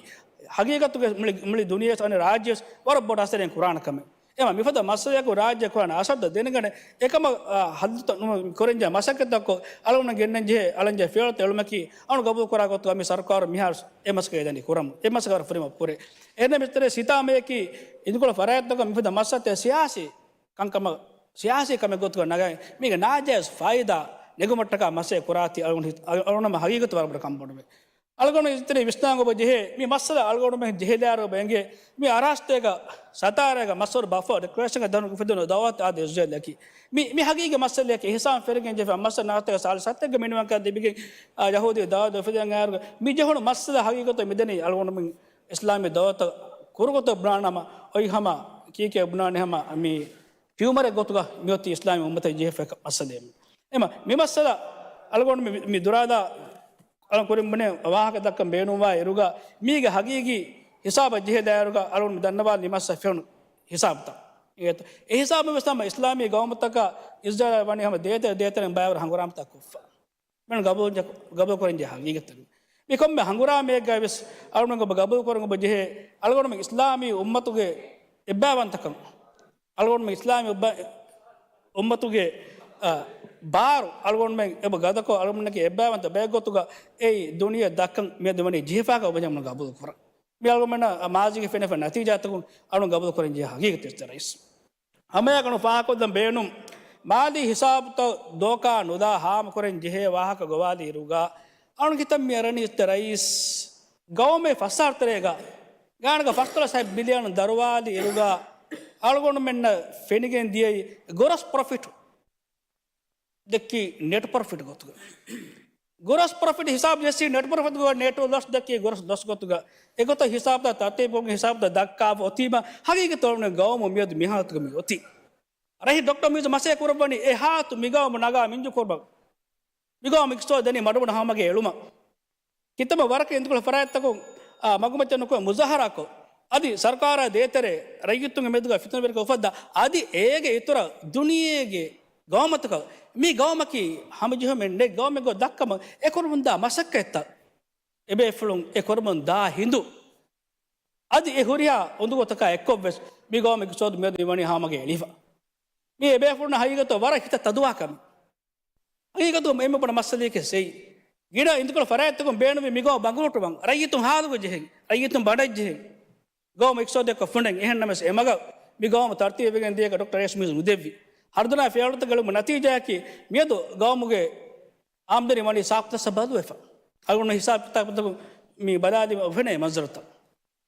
ހަގީގަތުގެ މުޅި، މުޅި ދުނިޔެ އަނެއް ރާއްޖެ ވަރަށް ބޮޑު އަސަރެއް ކުރާނެ ކަމެއް. އެމަ މިފަދަ މައްސަލަޔަކު ރާއްޖެ ކުރާނެ އަސަރުތައް ދެނެގަނެ، އެކަމަށް، އާ، ހައްލުތައް ނު-، ކުރަންޖެހޭ މަސައްކަތްތަކު އަޅުގަނޑު ގެންނަން ޖެހޭ، އަޅަންޖެހޭ ފިޔަވަޅުތައް އެޅުމަކީ، އަޅު ގަބޫލު ކުރާ ގޮތުގަ މި ސަރުކާރު މިހާރު އެ މަސައްކަތް ދަނީ ކުރަމު، އެ މަސައްކަތް ފުރިހަމަ ކުރޭ. އެހެންނަމަވެސް ސިތާމަޔަކީ އިންދުކޮޅު ފަރާތްތަކަށް މިފަދަ މައްސަލަތައް ސިޔާސީ ކަންކަމަށް، ސިޔާސީ ކަމެއް ގޮތުގަ ނަގައި، މީގެ ނާޖާއިޒް ފައިދާ ނެގުމަށްޓަކާ މަސައްކަތް ކުރާތީ އަޅުގަނޑު ހި-، އަޅު-، އަޅުގަނޑު ހަގީގަތު ވަރަށް ބޮޑު ކަންބޮޑުވޭ. އަޅުގަނޑު އިއްޒަތްތެރި ވިސްނާން އޮބަ ޖެހޭ، މި މައްސަލަ އަޅުގަނޑުމެން ޖެހިލާރު އެނގޭ، މި އަރާސްތޭގަ ސަތާރައިގަ މަސްވަރު ބަފަ ޑިކްލަރޭޝަންގެ ދަނު އުފެދުނު ދައުވަތު އާދެ އިސްރޭލަކީ. މި، މި ހަގީގީ މައްސަލަޔަކީ އިހުސާން ފެރިގެން ޖެހިފަ މައްސަލަ ނާތަކަ ސާޅީސް ސަތެއްގެ މިނިވަންކަން ލިބިގެން، އާ، ޔަހޫދީ ދައުވަތު އުފެދެން އައިރުގަ މި ޖެހުނު މައްސަލަ ހަގީގަތަށް މިދަނީ އަޅުގަނޑުމެން އިސްލާމީ ދައުވަތަށް ކުރުގޮތަށް ބުނާނަމަ އޮތް ހަމަ ކީކޭ ބުނާނެ ހަމަ މި ޓިއުމަރެއް ގޮތުގަ މިއޮތީ އިސްލާމީ އުއްމަތަށް ޖެހިފަ މައްސަލައެއް. އެމަ، މި މައްސަލަ އަޅުގަނޑު މި، މި ދުރާލާ އަޅަން ކުރިން ބުނެ ވާހަކަ ދައްކަން ބޭނުންވާ އިރުގަ، މީގެ ހަގީގީ ހިސާބަށް ޖެހިލާ އިރުގަ އަޅުގަނޑު ދަންނަވާ ނިމަސް ފެނުނު ހިސާބުތައް. އެ ހިސާބު ވެސް ހަމަ އިސްލާމީ ގައުމުތަކަށް އިސްރާއިލް ވަނީ ހަމަ ދޭތެރެ ދޭތެރެން ބައިވަރު ހަނގުރާމަތައް ކޮށްފަ. މި ގަބޫލު، ގަބޫލު ކުރަން ޖެހޭ ހަގީގަތެއް. މި ކޮންމެ ހަނގުރާމައެއްގައި ވެސް އަޅުގަނޑު ގަބޫލު ކުރަން އޮބަ ޖެހޭ އަޅުގަނޑުމެން އިސްލާމީ އުއްމަތުގެ އެއްބައިވަންތަކަން، އަޅުގަނޑުމެން އިސްލާމީ އުއްމަ-، އުއްމަތުގެ، އަ، ބާރު އަޅުގަނޑުމެން އެބަ ގަދަކޮށް، އަޅުގަނޑުމެންނަކީ އެއްބައިވަންތަ ބައެއްގޮތުގަ އެއީ ދުނިޔެ ދައްކަން މިއަދު ވަނީ ޖެހިފާކަށް އޮބަ ޖެހޭ ގަބޫލު ކުރަން. މި އަޅުގަނޑުމެންނަށް މާޒީގެ ފެނިފަ ނަތީޖާތަކުން އަޅުގަނޑު ގަބޫލު ކުރަން ޖެހޭ ހަގީގަތެއް ރައީސް. ހަމައެކަނި ފާހަގަކޮށްދޭން ބޭނުން، މާލީ ހިސާބުތައް ދޯކާ ނުލާ ހާމަކުރަން ޖެހޭ ވާހަކަ ގޮވާލި އިރުގަ، އަޅުގަނޑު ހިތަށް މި އަރަނީ އިއްޒަތްތެރި ރައީސް ގައުމެއް ފަސް އަހަރު ތެރޭގަ ގާނަގަ ފަސްދޮޅަސް ބިލިއަން ދަރުވާލި އިރުގަ، އަޅުގަނޑުމެންނަށް ފެނިގެން ދިޔައީ ގްރޯސް ޕްރޮފިޓް ދެއްކީ ނެޓް ޕްރޮފިޓް ގޮތުގަ. ގްރޯސް ޕްރޮފިޓް ހިސާބު ޖެއްސީ ނެޓް ޕްރޮފިޓް ގޮތުގަ، ނެޓް ލޮސް ދެއްކީ ގްރޯސް ލޮސް ގޮތުގަ. އެގޮތަށް ހިސާބުތައް ތަރުތީބު ކޮށްގެން ހިސާބުތައް ދައްކާފަ އޮތީމަ، ހަގީގަތު އަޅުގަނޑު ގައުމު މިއަދު މިހާތަކަށް މި އޮތީ. ރައީސް ޑޮކްޓަރ މީސް މަސައްކަތް ކުރައްވަނީ އެ ހާތު މި ގައުމު ނަގާ މިންޖު ކުރުމަށް. މި ގައުމު އިޤްތިޞާދު ދަނީ މަޑުމަޑު ހަމަގެ އެޅުމަށް. ކިތަންމެ ވަރަކަށް އިންދުކޮޅު ފަރާތްތަކުން، އާ، މަގުމައްޗަށް ނުކުމެ މުޒާހަރާކޮށް، އަދި ސަރުކާރާ ދޭތެރޭ ރައްޔިތުންގެ މެދުގަ ފިތުނަވެރިކަން އުފައްދާ، އަދި އޭގެ އިތުރަށް ދުނިޔޭގެ ގައުމަތަކަށް މި ގައުމަކީ ހަމަޖެހުމެއް ނެތް ގައުމެއް ގޮތަށް ދައްކަމުން އެކުރަމުންދާ މަސައްކަތްތައް އެބޭފުޅުން އެކުރަމުންދާ ހިނދު، އަދި އެ ހުރިހާ އުނދަގޫތަކާ އެއްކޮށްވެސް މި ގައުމު އިޤްތިޞާދު މިއަދު މިވަނީ ހާމަގައި އެޅިފަ. މީ އެބޭފުޅުންނަށް ހަގީގަތު ވަރަށް ހިތަށް ތަދުވާ ކަމެއް. ހަގީގަތުގަ އެންމެ ބޮޑު މައްސަލައެކޭ ސެއި. ގިނަ އިންދުކޮޅު ފަރާތްތަކުން ބޭނުމީ މި ގައުމު ބަނގުރޫޓުވަން، ރައްޔިތުން ހާލުގަ ޖެހެން، ރައްޔިތުން ބަނޑަށް ޖެހެން. ގައުމު އިޤްތިޞާދަށް ކޮށްފުނޑެން. އެހެންނަމަވެސް އެމަގަށް މި ގައުމު ތަރުތީބުވެގެން ދިޔަކަށް ޑޮކްޓަރ ރައީސް މީސް ނުދެއްވި. ހަރުދަނާ ފިޔަވަޅުތައް ގެޅުމުގެ ނަތީޖާއަކީ މިއަދު ގައުމުގެ އާމްދަނީ ވަނީ ސާފުތައް ބަދަލުވެފަ. އަޅުގަނޑު ހިސާބު ކިތާބުތަކުން މި ބަލާލީމަ ފެނޭ މަންޒަރުތައް.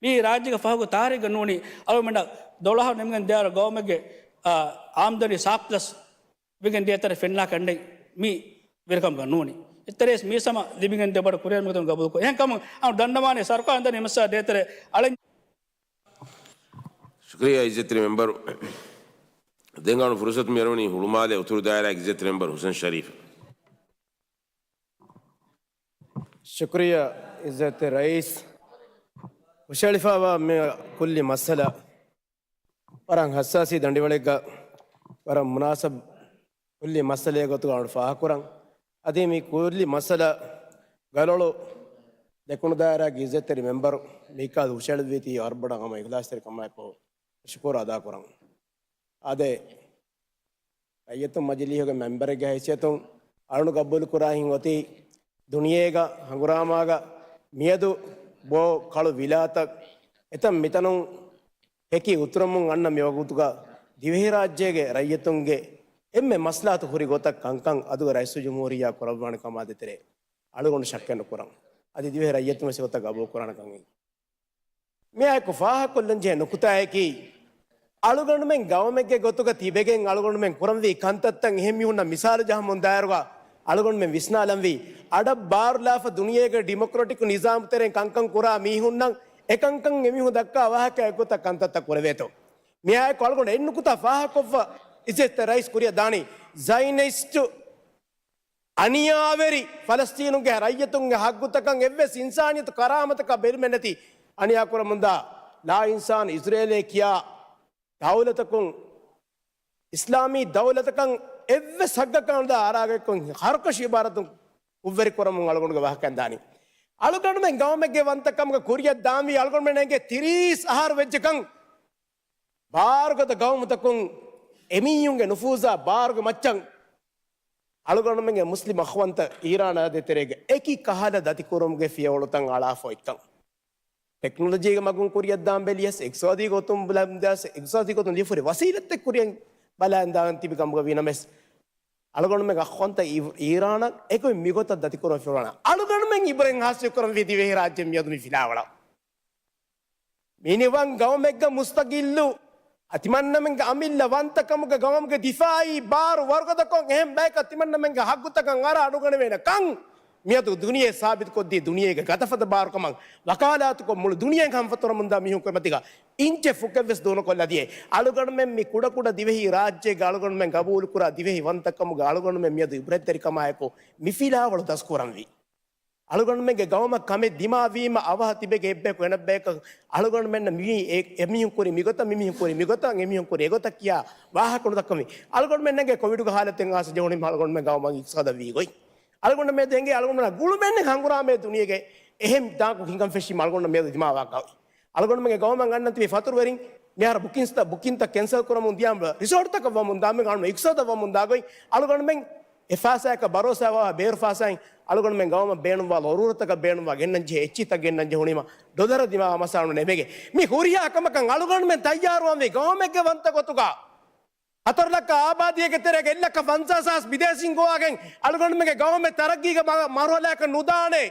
މީ ރާއްޖޭގެ ފަހުގެ ތާރީޚްގަ ނޫނީ އަޅުގަނޑަށް ދޮޅަހަށް ނިމިގެން ދިޔައިރު ގައުމެއްގެ، އާ، އާމްދަނީ ސާފުތައް ވެގެން ދިޔަ ތަނެއް ފެންނާކަށް ނެތް މި ވެރިކަމުގަ ނޫނީ. އިއްޒަތްތެރި ރައީސް މީސް ހަމަ ލިބިގެން ދިޔަ ބޮޑު ކުރިއެރުމެއް ގޮތުން ގަބޫލުކޮށް. އެހެންކަމުން އަޅުގަނޑު ދަންނަވާނީ ސަރުކާރުން ދަނީ މައްސަލަ ދޭތެރޭ އަޅެން. ޝުކުރިއްޔާ އިއްޒަތްތެރި މެމްބަރު. ދެން އަޅުގަނޑު ފުރުސަތު މިއަރުވަނީ ހުޅުމާލެ އުތުރު ދާއިރާގެ އިއްޒަތްތެރި މެމްބަރު ހުސެން ޝަރީފް. ޝުކުރިއްޔާ އިއްޒަތްތެރި ރައީސް. ހުށައެޅިފައިވާ މި ކުއްލި މައްސަލަ ވަރަށް ހައްސާސީ ދަނޑިވަޅެއްގަ ވަރަށް މުނާސަބު ކުއްލި މައްސަލައެއް ގޮތުގަ އަޅުގަނޑު ފާހަގަކުރަން. އަދި މި ކުއްލި މައްސަލަ ގަލޮޅު ދެކުނު ދާއިރާގެ އިއްޒަތްތެރި މެމްބަރު މީކާލް ހުށައެޅުއްވީތީ ވަރަށް ބޮޑަށް ހަމަ އިޚްލާޞްތެރިކަމާއެކު ޝުކުރު އަދާކުރަން. އާދެ، ރައްޔިތުން މަޖިލީހުގެ މެމްބަރެއްގެ ހައިސިއްޔަތުން އަޅުގަނޑު ގަބޫލުކުރާ ހިތް އޮތީ، ދުނިޔޭގަ ހަނގުރާމާގަ މިއަދު ބޯ ކަޅު ވިލާތައް އެތަން މިތަނުން ހެކި އުތުރަމުން އަންނަ މިވަގުތުގަ ދިވެހިރާއްޖޭގެ ރައްޔިތުންގެ އެންމެ މަސްލަހަތު ހުރި ގޮތަށް ކަންކަން އަދުގެ ރައީސުލްޖުމްހޫރިއްޔާ ކުރައްވާނެ ކަމާ ދޭތެރޭ އަޅުގަނޑު ޝައްކެއް ނުކުރަން. އަދި ދިވެހި ރައްޔިތުން ވެސް އެގޮތަށް ގަބޫލުކުރާނެ ކަމެއް. މިއާއެކު ފާހަގަކޮށްލަންޖެހޭ ނުކުތާއަކީ، އަޅުގަނޑުމެން ގައުމެއްގެ ގޮތުގަ ތިބެގެން އަޅުގަނޑުމެން ކުރަންވީ ކަންތައްތައް އެހެން މީހުންނަށް މިސާލު ޖަހަމުން ދާއިރުގަ އަޅުގަނޑުމެން ވިސްނާލަންވީ، އަޑަށް ބާރުލާފަ ދުނިޔޭގެ ޑިމޮކްރެޓިކް ނިޒާމު ތެރެއިން ކަންކަން ކުރާ މީހުންނަށް އެކަންކަން އެމީހުން ދައްކާ ވާހަކަ އެގޮތަށް ކަންތައްތައް ކުރެވޭތޯ. މިއާއެކު އަޅުގަނޑު އެއްނުކުތާ ފާހަގަކޮށްފަ އިއްޒަތްތެރި ރައީސް ކުރިއަށް ދާނީ ޒައިނިސްޓު އަނިޔާވެރި ފަލަސްތީނުގެ ރައްޔިތުންގެ ހައްގުތަކަށް އެއްވެސް އިންސާނިއްޔަތު ކަރާމަތަކަށް ބެލުމެއް ނެތި އަނިޔާކުރަމުންދާ ލާ އިންސާން އިޒްރޭލޭ ކިޔާ ދައުލަތަކުން، އިސްލާމީ ދައުލަތަކަށް އެއްވެސް ހައްގަކާ ނުދާ އަރާގައެއްކޮށް ހަރުކަށި އިބާރާތުން ކުށްވެރި ކުރަމުން އަޅުގަނޑުގެ ވާހަކައިން ދާނީ. އަޅުގަނޑުމެން ގައުމެއްގެ ވަންތަކަމުގަ ކުރިއަށް ދާންވީ އަޅުގަނޑުމެން އެނގޭ ތިރީސް އަހަރު ވެއްޖެކަން. ބާރުގަދަ ގައުމުތަކުން އެމީހުންގެ ނުފޫޒާ ބާރުގެ މައްޗަށް އަޅުގަނޑުމެންގެ މުސްލިމް އަޚުވަންތައް އީރާނާ ދޭތެރޭގަ އެކި ކަހަލަ ދަތިކުރުމުގެ ފިޔަވަޅުތައް އަޅާފަ އޮތްކަން. ޓެކްނޮލޮޖީގެ މަގުން ކުރިއަށްދާން ބެލިޔަސް، އިގްތިސާދީ ގޮތުން ބުލަންދާސް، އިގްތިސާދީ ގޮތުން ލިޔެފަ ހުރި ވަސީލަތްތައް ކުރިއަށް ބަލާންދާން ތިބި ކަމުގަ ވީނަމަވެސް، އަޅުގަނޑުމެން އަޚުވަންތައް އީ-، އީރާނަށް އެކު މިގޮތަށް ދަތިކުރުމަށް ފިޔަވަޅު އަޅުގަނޑުމެން އިބުރަތް ހާސިލް ކުރަންވީ ދިވެހިރާއްޖެ މިއަދު މި ފިލާވަޅަށް. މިނިވަން ގައުމެއްގަ މުސްތަގިއްލު ތިމަންނަމެންގެ އަމިއްލަ ވަންތަކަމުގެ ގައުމުގެ ދިފާއީ ބާރު ވަރުގަދަކޮށް އެހެން ބަޔަކަށް ތިމަންނަމެންގެ ހައްގުތަކަށް އަރާ އަޑުގަނެވޭނެ ކަން މިއަދު ދުނިޔެ ސާބިތުކޮށްދީ ދުނިޔޭގެ ގަދަފަދަ ބާރުކަމަށް ވަކާލާތުކޮށް މުޅި ދުނިޔެ ހަންފަތުރަމުންދާ މީހުން ކުރިމަތީގަ އިންޗެއް ފުކެއްވެސް ދޫނުކޮށްލަދިޔައީ. އަޅުގަނޑުމެން މި ކުޑަކުޑަ ދިވެހި ރާއްޖޭގެ އަޅުގަނޑުމެން ގަބޫލުކުރާ ދިވެހި ވަންތަކަމުގަ އަޅުގަނޑުމެން މިއަދު އިބްރަތްތެރިކަމާއެކު މި ފިލާވަޅު ދަސްކުރަންވީ. އަޅުގަނޑުމެންގެ ގައުމަށް ކަމެއް ދިމާވީމަ އަވަހަށް ތިބެގެ އެއްބަޔަކު އެނަށް ބަޔަކަށް އަޅުގަނޑުމެންނަށް މިވީ އެ-، އެމީހުން ކުރި މިގޮތަށް، މިމީހުން ކުރި މިގޮތަށް، އެމީހުން ކުރި އެގޮތަށް ކިޔާ ވާހަކަ ނުދައްކަމި. އަޅުގަނޑުމެންނަށް އެނގޭ ކޮވިޑުގެ ހާލަތެއް އާސަ ޖެހުނީމަ އަޅުގަނޑުމެން ގައުމަށް އިގްތިސާދަށް ވީ ގޮތް. އަޅުގަނޑު މިއަދު އެނގޭ އަޅުގަނޑުމެންނަށް ގުޅުމެއް ނެތް ހަނގުރާމައެއް ދުނިޔޭގެ އެހެން ތާކު ހިނގަން ފެށީމަ އަޅުގަނޑު މިއަދު ދިމާވާ ގައުމެއް. އަޅުގަނޑުމެންގެ ގައުމަށް އަންނަން ތިބި ފަތުރުވެރިން މިހާރު ބުކިންތައް، ބުކިންތައް ކެންސަލް ކުރަމުން ދިޔަ ރިސޯޓްތަކަށް ވަމުން ދާ މި ގަނޑު އިގްތިސާދަށް ވަމުން ދާ ގޮތް އަޅުގަނޑުމެން އެ ފާސާއަކަށް ބަރޯސާވާ ބޭރު ފާސާއިން އަޅުގަނޑުމެން ގައުމަށް ބޭނުންވާ ލޮރޫރަތަކަށް ބޭނުންވާ ގެންނަން ޖެހޭ އެއްޗިތައް ގެންނަން ޖެހުނީމަ ޑޮލަރަށް ދިމާވާ މަސާނު ނެމެގެ. މި ހުރިހާ ކަމަކަށް އަޅުގަނޑުމެން ތައްޔާރުވަންވީ ގައުމެއްގެ ވަންތަ ގޮތުގަ. ހަތަރު ލައްކަ އާބާދީއެއްގެ ތެރޭގަ އެއް ލައްކަ ފަންސާސް ހާސް ބިދޭސީން ގޮވާގެން އަޅުގަނޑުމެންގެ ގައުމެއް ތަރައްގީގެ މަ-، މަރުހަލާއަކަށް ނުދާނެ.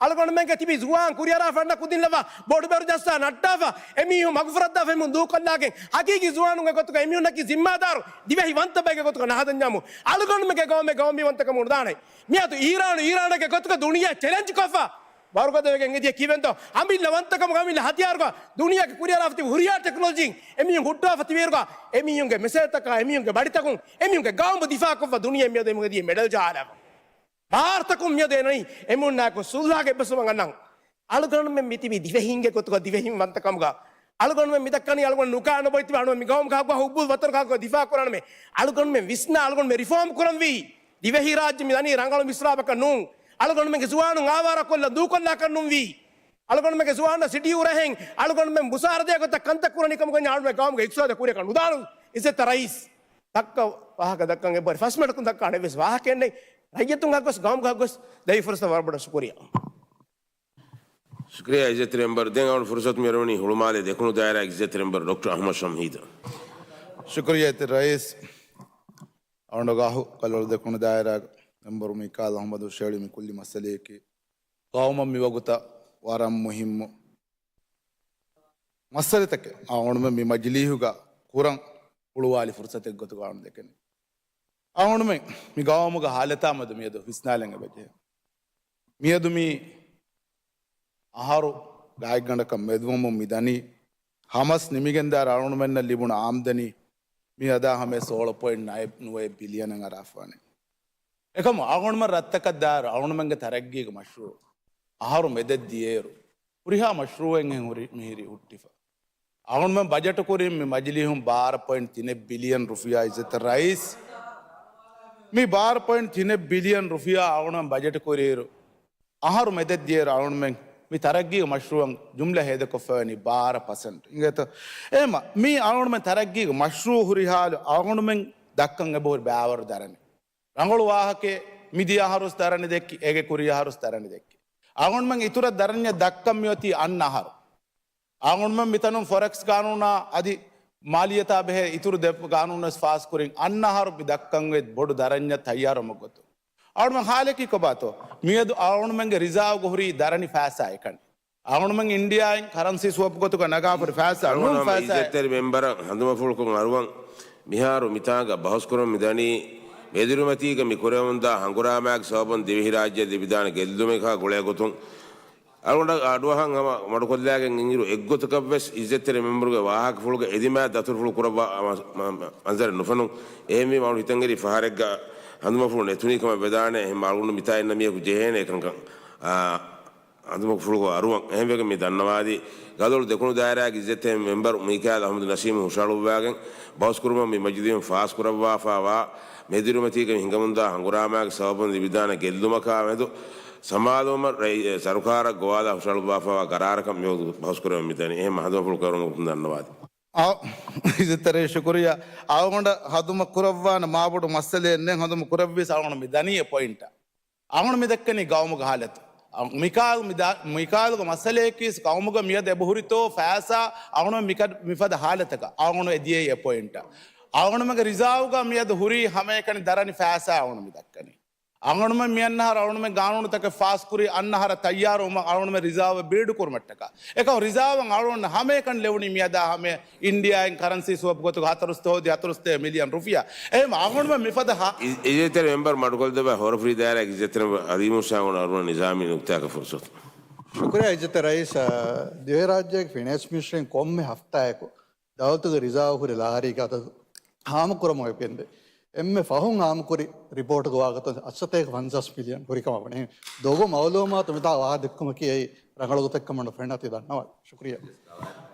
އަޅުގަނޑުމެންގެ ތިބި ޒުވާން ކުރިއަރާފަ އަންނަ ކުދިން ލައްވާ ބޮޑުބޭރު ޖައްސާ ނައްޓާފަ އެމީހުން މަގުފުރައްދާފަ އެމީހުން ދޫކޮށްލާގެން ހަގީގީ ޒުވާނުންގެ ގޮތުގަ އެމީހުންނަކީ ޒިންމާދާރު ދިވެހި ވަންތަ ބައެއްގެ ގޮތުގަ ނަހަދަންޏާމު އަޅުގަނޑުމެންގެ ގައުމެއް ގައުމީ ވަންތަކަމުން ނުދާނެ. މިއަދު އީރާނު އީރާނެއްގެ ގޮތުގަ ދުނިޔެ ޗެލެންޖް ކޮށްފަ ވަރުގަދަވެގެން އެދިޔަ ކީވެންތޯ؟ އަމިއްލަ ވަންތަކަމުގަ އަމިއްލަ ހަތިޔާރުގަ ދުނިޔޭގެ ކުރިއަރާފަ ތިބި ހުރިހާ ޓެކްނޮލޮޖީން އެމީހުން ހުއްޓާފަ ތިބިއިރުގަ އެމީހުންގެ މެސެޖްތަކާ އެމީހުންގެ ބަޑިތަކުން އެމީހުންގެ ގައުމު ދިފާކޮށްފަ ދުނިޔެ މިއަދު އެމީހުން އެދިޔަ މެޑަލް ޖަހާލާފަ. ބާރުތަކުން މިއަދު އެނަނީ އެމީހުންނާއެކު ސުލްހާގެ އެއްބަސްވުމަށް އަންނަން. އަޅުގަނޑުމެން މިތިބީ ދިވެހީންގެ ގޮތުގަ ދިވެހިން ވަންތަކަމުގަ. އަޅުގަނޑުމެން މިދައްކަނީ އަޅުގަނޑު ނުކާ ނުބޮއި ތިބި އަޅުގަނޑު މި ގައުމުގަ ހައްގު ހުއްބު ވަތަރު ކާކު ދިފާ ކުރާނަމޭ. އަޅުގަނޑުމެން ވިސްނާ އަޅުގަނޑުމެން ރިފޯމް ކުރަންވީ. ދިވެހިރާއްޖެ މި ދަނީ ރަނގަޅު މިސްރާބަކަށް ނޫން. އަޅުގަނޑުމެންގެ ޒުވާނުން އާވާރަކޮށްލަން ދޫކޮށްލާކަށް ނޫންވީ. އަޅުގަނޑުމެންގެ ޒުވާނުން ސިޓީ އުރަހެން އަޅުގަނޑުމެން މުސާރަދޭ ގޮތަށް ކަންތައް ކުރަނީ ކަމުގަ އަޅުގަނޑު ގައުމުގެ އިގްތިސާދަށް ކުރިއަކަށް ނުދާނު. އިއްޒަތްތެރި ރައީސް ދައްކަ ވާހަކަ ދައްކަން އެއްބަރެ ފަސް މިނެޓަކުން ދައްކާނެ އެއްވެސް ވާހަކައެއް ނެތް. ރައްޔިތުން ހައްގުވެސް ގައުމުގެ ހައްގުވެސް ދެވި ފުރުސަތަށް ވަރަށް ބޮޑަށް ޝުކުރިއްޔާ. ޝުކުރިއްޔާ އިއްޒަތްތެރި މެމްބަރު. ދެން އަޅުގަނޑު ފުރުސަތު މިއަރުވަނީ ހުޅުމާލޭ ދެކުނު ދާއިރާގެ އިއްޒަތްތެރި މެމްބަރު ޑޮކްޓަރ އަޙްމަދު ޝަމްހީދަށް. ޝުކުރިއްޔާ އިއްޒަތްތެރި ރައީސް. އަޅުގަނޑު ގާހު ކަލަޅު ދެކުނު ދާއިރާގެ މެމްބަރު މީކާލް އަޙްމަދު ޝޭޅި މި ކުއްލި މައްސަލަޔަކީ ގައުމަށް މިވަގުތަށް ވަރަށް މުހިއްމު މައްސަލަތަކެއް އަޅުގަނޑުމެން މި މަޖިލީހުގަ ކުރަން ހުޅުވާލި ފުރުސަތެއް ގޮތުގަ އަޅުގަނޑު ދެކެނީ. އަޅުގަނޑުމެން މި ގައުމުގެ ހާލަތާ މެދު މިއަދު ވިސްނާލަން އެބަޖެހޭ. މިއަދު މި އަހަރު ގާތްގަނޑަކަށް މެދުވަމުން މި ދަނީ ހަމަސް ނިމިގެންދާއިރު އަޅުގަނޑުމެންނަށް ލިބުނު އާމްދަނީ މި އަދާ ހަމަޔަށް ސޯޅަ ޕޮއިންޓް ނައެއް ނުވައެއް ބިލިއަނަށް އަރާފާނެ. އެކަމު އަޅުގަނޑުމެން ރަށްތަކަށް ދާއިރު އަޅުގަނޑުމެންގެ ތަރައްގީގެ މަޝްރޫއު އަހަރު މެދެއް ދިޔައިރު ހުރިހާ މަޝްރޫއެއްހެން ހުރި މިހިރީ ހުއްޓިފަ. އަޅުގަނޑުމެން ބަޖެޓު ކުރީ މި މަޖިލީހުން ބާރަ ޕޮއިންޓް ތިނެއް ބިލިއަން ރުފިޔާ އިއްޒަތްތެރި ރައީސް. މި ބާރަ ޕޮއިންޓް ތިނެއް ބިލިއަން ރުފިޔާ އަޅުގަނޑުމެން ބަޖެޓު ކުރިއިރު އަހަރު މެދެއް ދިޔައިރު އަޅުގަނޑުމެން މި ތަރައްގީގެ މަޝްރޫއަށް ޖުމްލަ ހޭދަކޮށްފަވަނީ ބާރަ ޕަސެންޓް. އިނގޭތޯ؟ އެހެމަ މި އަޅުގަނޑުމެން ތަރައްގީގެ މަޝްރޫއު ހުރި ހާލު އަޅުގަނޑުމެން ދައްކަން އެބަހުރި ބާވަރު ދަރަނި. ރަނގަޅު ވާހަކައެއް މިދިޔަ އަހަރުސް ދަރަނި ދެއްކި، އޭގެ ކުރީ އަހަރުސް ދަރަނި ދެއްކި. އަޅުގަނޑުމެން އިތުރަށް ދަރަންޏަށް ދައްކަން މިއޮތީ އަންނަ އަހަރު. އަޅުގަނޑުމެން މިތަނުން ފޮރެކްސް ގާނޫނާ އަދި މާލިއްޔަތާ ބެހޭ އިތުރު ދެ ގާނޫނުވެސް ފާސްކުރިން އަންނަ އަހަރު މި ދައްކަން އޮތް ބޮޑު ދަރަންޏަށް ތައްޔާރުވުމަށް ގޮތުން. އަޅުގަނޑުމެން ހާލަކީ ކޮބާތޯ؟ މިއަދު އަޅުގަނޑުމެންގެ ރިޒާވްގަ ހުރީ ދަރަނި ފައިސާއެއްކަން. އަޅުގަނޑުމެން އިންޑިއާއިން ކަރަންސީ ސްވަޕް ގޮތުގަ ނަގާފަ ހުރި ފައިސާ ނޫން އަޅުގަނޑު ހަމަ ފައިސާއެއް. އިއްޒަތްތެރި މެމްބަރަށް ހަނދުމަފުޅުކޮށް އަރުވަން. މިހާރު މިތާނގަ ބަހުސްކުރަމުން މިދަނީ މެދުރިމަތީގަ މި ކުރެވެމުންދާ ހަނގުރާމާގެ ސަބަބުން ދިވެހިރާއްޖެ ލިބިދާނެ ގެއްލުމެކާ ގުޅޭގޮތުން އަޅުގަނޑަށް އަޑުއަހަން ހަމަ މަޑުކޮށްލާގެން އިންއިރު އެއްގޮތަކަށްވެސް އިއްޒަތްތެރި މެމްބަރުގެ ވާހަކަފުޅުގެ އެދިމާ ދަތުރުފުޅު ކުރައްވާ މަ-، މަ-، މަންޒަރެއް ނުފެނުން. އެހެންވީމަ އަޅު ހިތަށްއެރި ފަހަރެއްގަ ހަނދުމަފުޅު ނެތުނީ ކަމަށް ވެދާނެ. އެހެން އަޅުގަނޑު މިތާ އިންނަ މީހަކު ޖެހޭނެ އެކަންކަން. އާ، ހަނދުމަފުޅު އަރުވަން. އެހެންވެގެން މި ދަންނަވާލީ، ގަދޮޅު ދެކުނު ދާއިރާގެ އިއްޒަތްތެރި މެމްބަރު މީކާއިލް އަހްމަދު ނަސީމު ހުށަހަޅުއްވާގެން ބަހުސްކުރުމަށް މި މަޖިލީހުން ފާސްކުރައްވާފާވާ މެދުރިމަތީގަ ހިނގަމުންދާ ހަނގުރާމާގެ ސަބަބުން ލިބިދާނެ ގެއްލުމަކާ މެދު ސަމާލުވުމަށް ރައީ-، ސަރުކާރަށް ގޮވާލާ ހުށަހަޅުއްވާފާވާ ގަރާރަކަށް މިވަގުތު ބަހުސްކުރަމުން މިދަނީ. އެހެން ހަނދުމަފުޅު ކުރެވުމަށް ދަންނަވާލީ. އަ-، އިއްޒަތްތެރި ޝުކުރިއްޔާ. އަޅުގަނޑަށް ހަނދުމަ ކުރައްވާނެ މާބޮޑު މައްސަލައެއް ނެތް. ހަނދުމަ ކުރެއްވީސް އަޅުގަނޑު މި ދަނީ އެ ޕޮއިންޓަށް. އަޅުގަނޑު މި ދައްކަނީ ގައުމުގެ ހާލަތު. މިކާލް މި ދާ-، މިކާލުގެ މައްސަލަޔަކީސް ގައުމުގަ މިއަދު އެބަހުރިތޯ ފައިސާ އަޅުގަނޑު މިކަ-، މިފަދަ ހާލަތަކަށް އަޅުގަނޑު އެ ދިޔައީ އެ ޕޮއިންޓަށް. އަޅުގަނޑުމެންގެ ރިޒާވުގަ މިއަދު ހުރީ ހަމައެކަނި ދަރަނި ފައިސާ އަޅުގަނޑު މި ދައްކަނީ. އަޅުގަނޑުމެން މި އަންނަހަރު އަޅުގަނޑުމެން ގާނޫނުތަކެއް ފާސްކުރީ އަންނަހަރަށް ތައްޔާރުވުމަށް އަޅުގަނޑުމެން ރިޒާވެއް ބިލްޑް ކުރުމަށްޓަކާ. އެކަމު ރިޒާވަށް އަޅުގަނޑު ހަމައެކަނި ލެވުނީ މިއަދާ ހަމަ އިންޑިއާއިން ކަރަންސީ ސްވަޕް ގޮތުގަ ހަތަރުސަތޭކަ ހަތަރުސަތޭކަ މިލިއަން ރުފިޔާ. އެހެން އަޅުގަނޑުމެން މިފަދަ ހާ-، އި-، އިއްޒަތްތެރި މެމްބަރު މަޑުކޮށްލެއްވާ ހޯރަފުޅި ދާއިރާގެ އިއްޒަތްތެރި މެމްބަރު އަލީ މޫސާ އަޅުގަނޑަށް ނިޒާމީ ނުކުތާއަކަށް ފުރުސަތު. ޝުކުރިއްޔާ އިއްޒަތްތެރި ރައީސް، އަ، ދިވެހިރާއްޖޭގެ ފިނޭންސް މިނިސްޓްރީން ކޮންމެ ހަފްތާއަކު ދައުލަތުގެ ރިޒާވް ހުރި ލާރީގެ އަދަދު ހާމަކުރަމުން އެބަ ގެންދޭ. އެންމެ ފަހުން ހާމަކުރި ރިޕޯޓުގެ ވާގޮތުން އަށްސަތޭކަ ފަންސާސް މިލިއަން ހުރި ކަމަށް ވަނީ. ދޮގު މައުލޫމާތު މިތާ ވާހަކަ ދެއްކުމަކީ އެއީ ރަނގަޅު ގޮތެއް ކަމަށް ނުފެންނަތީ ދަންނަވާ. ޝުކުރިއްޔާ.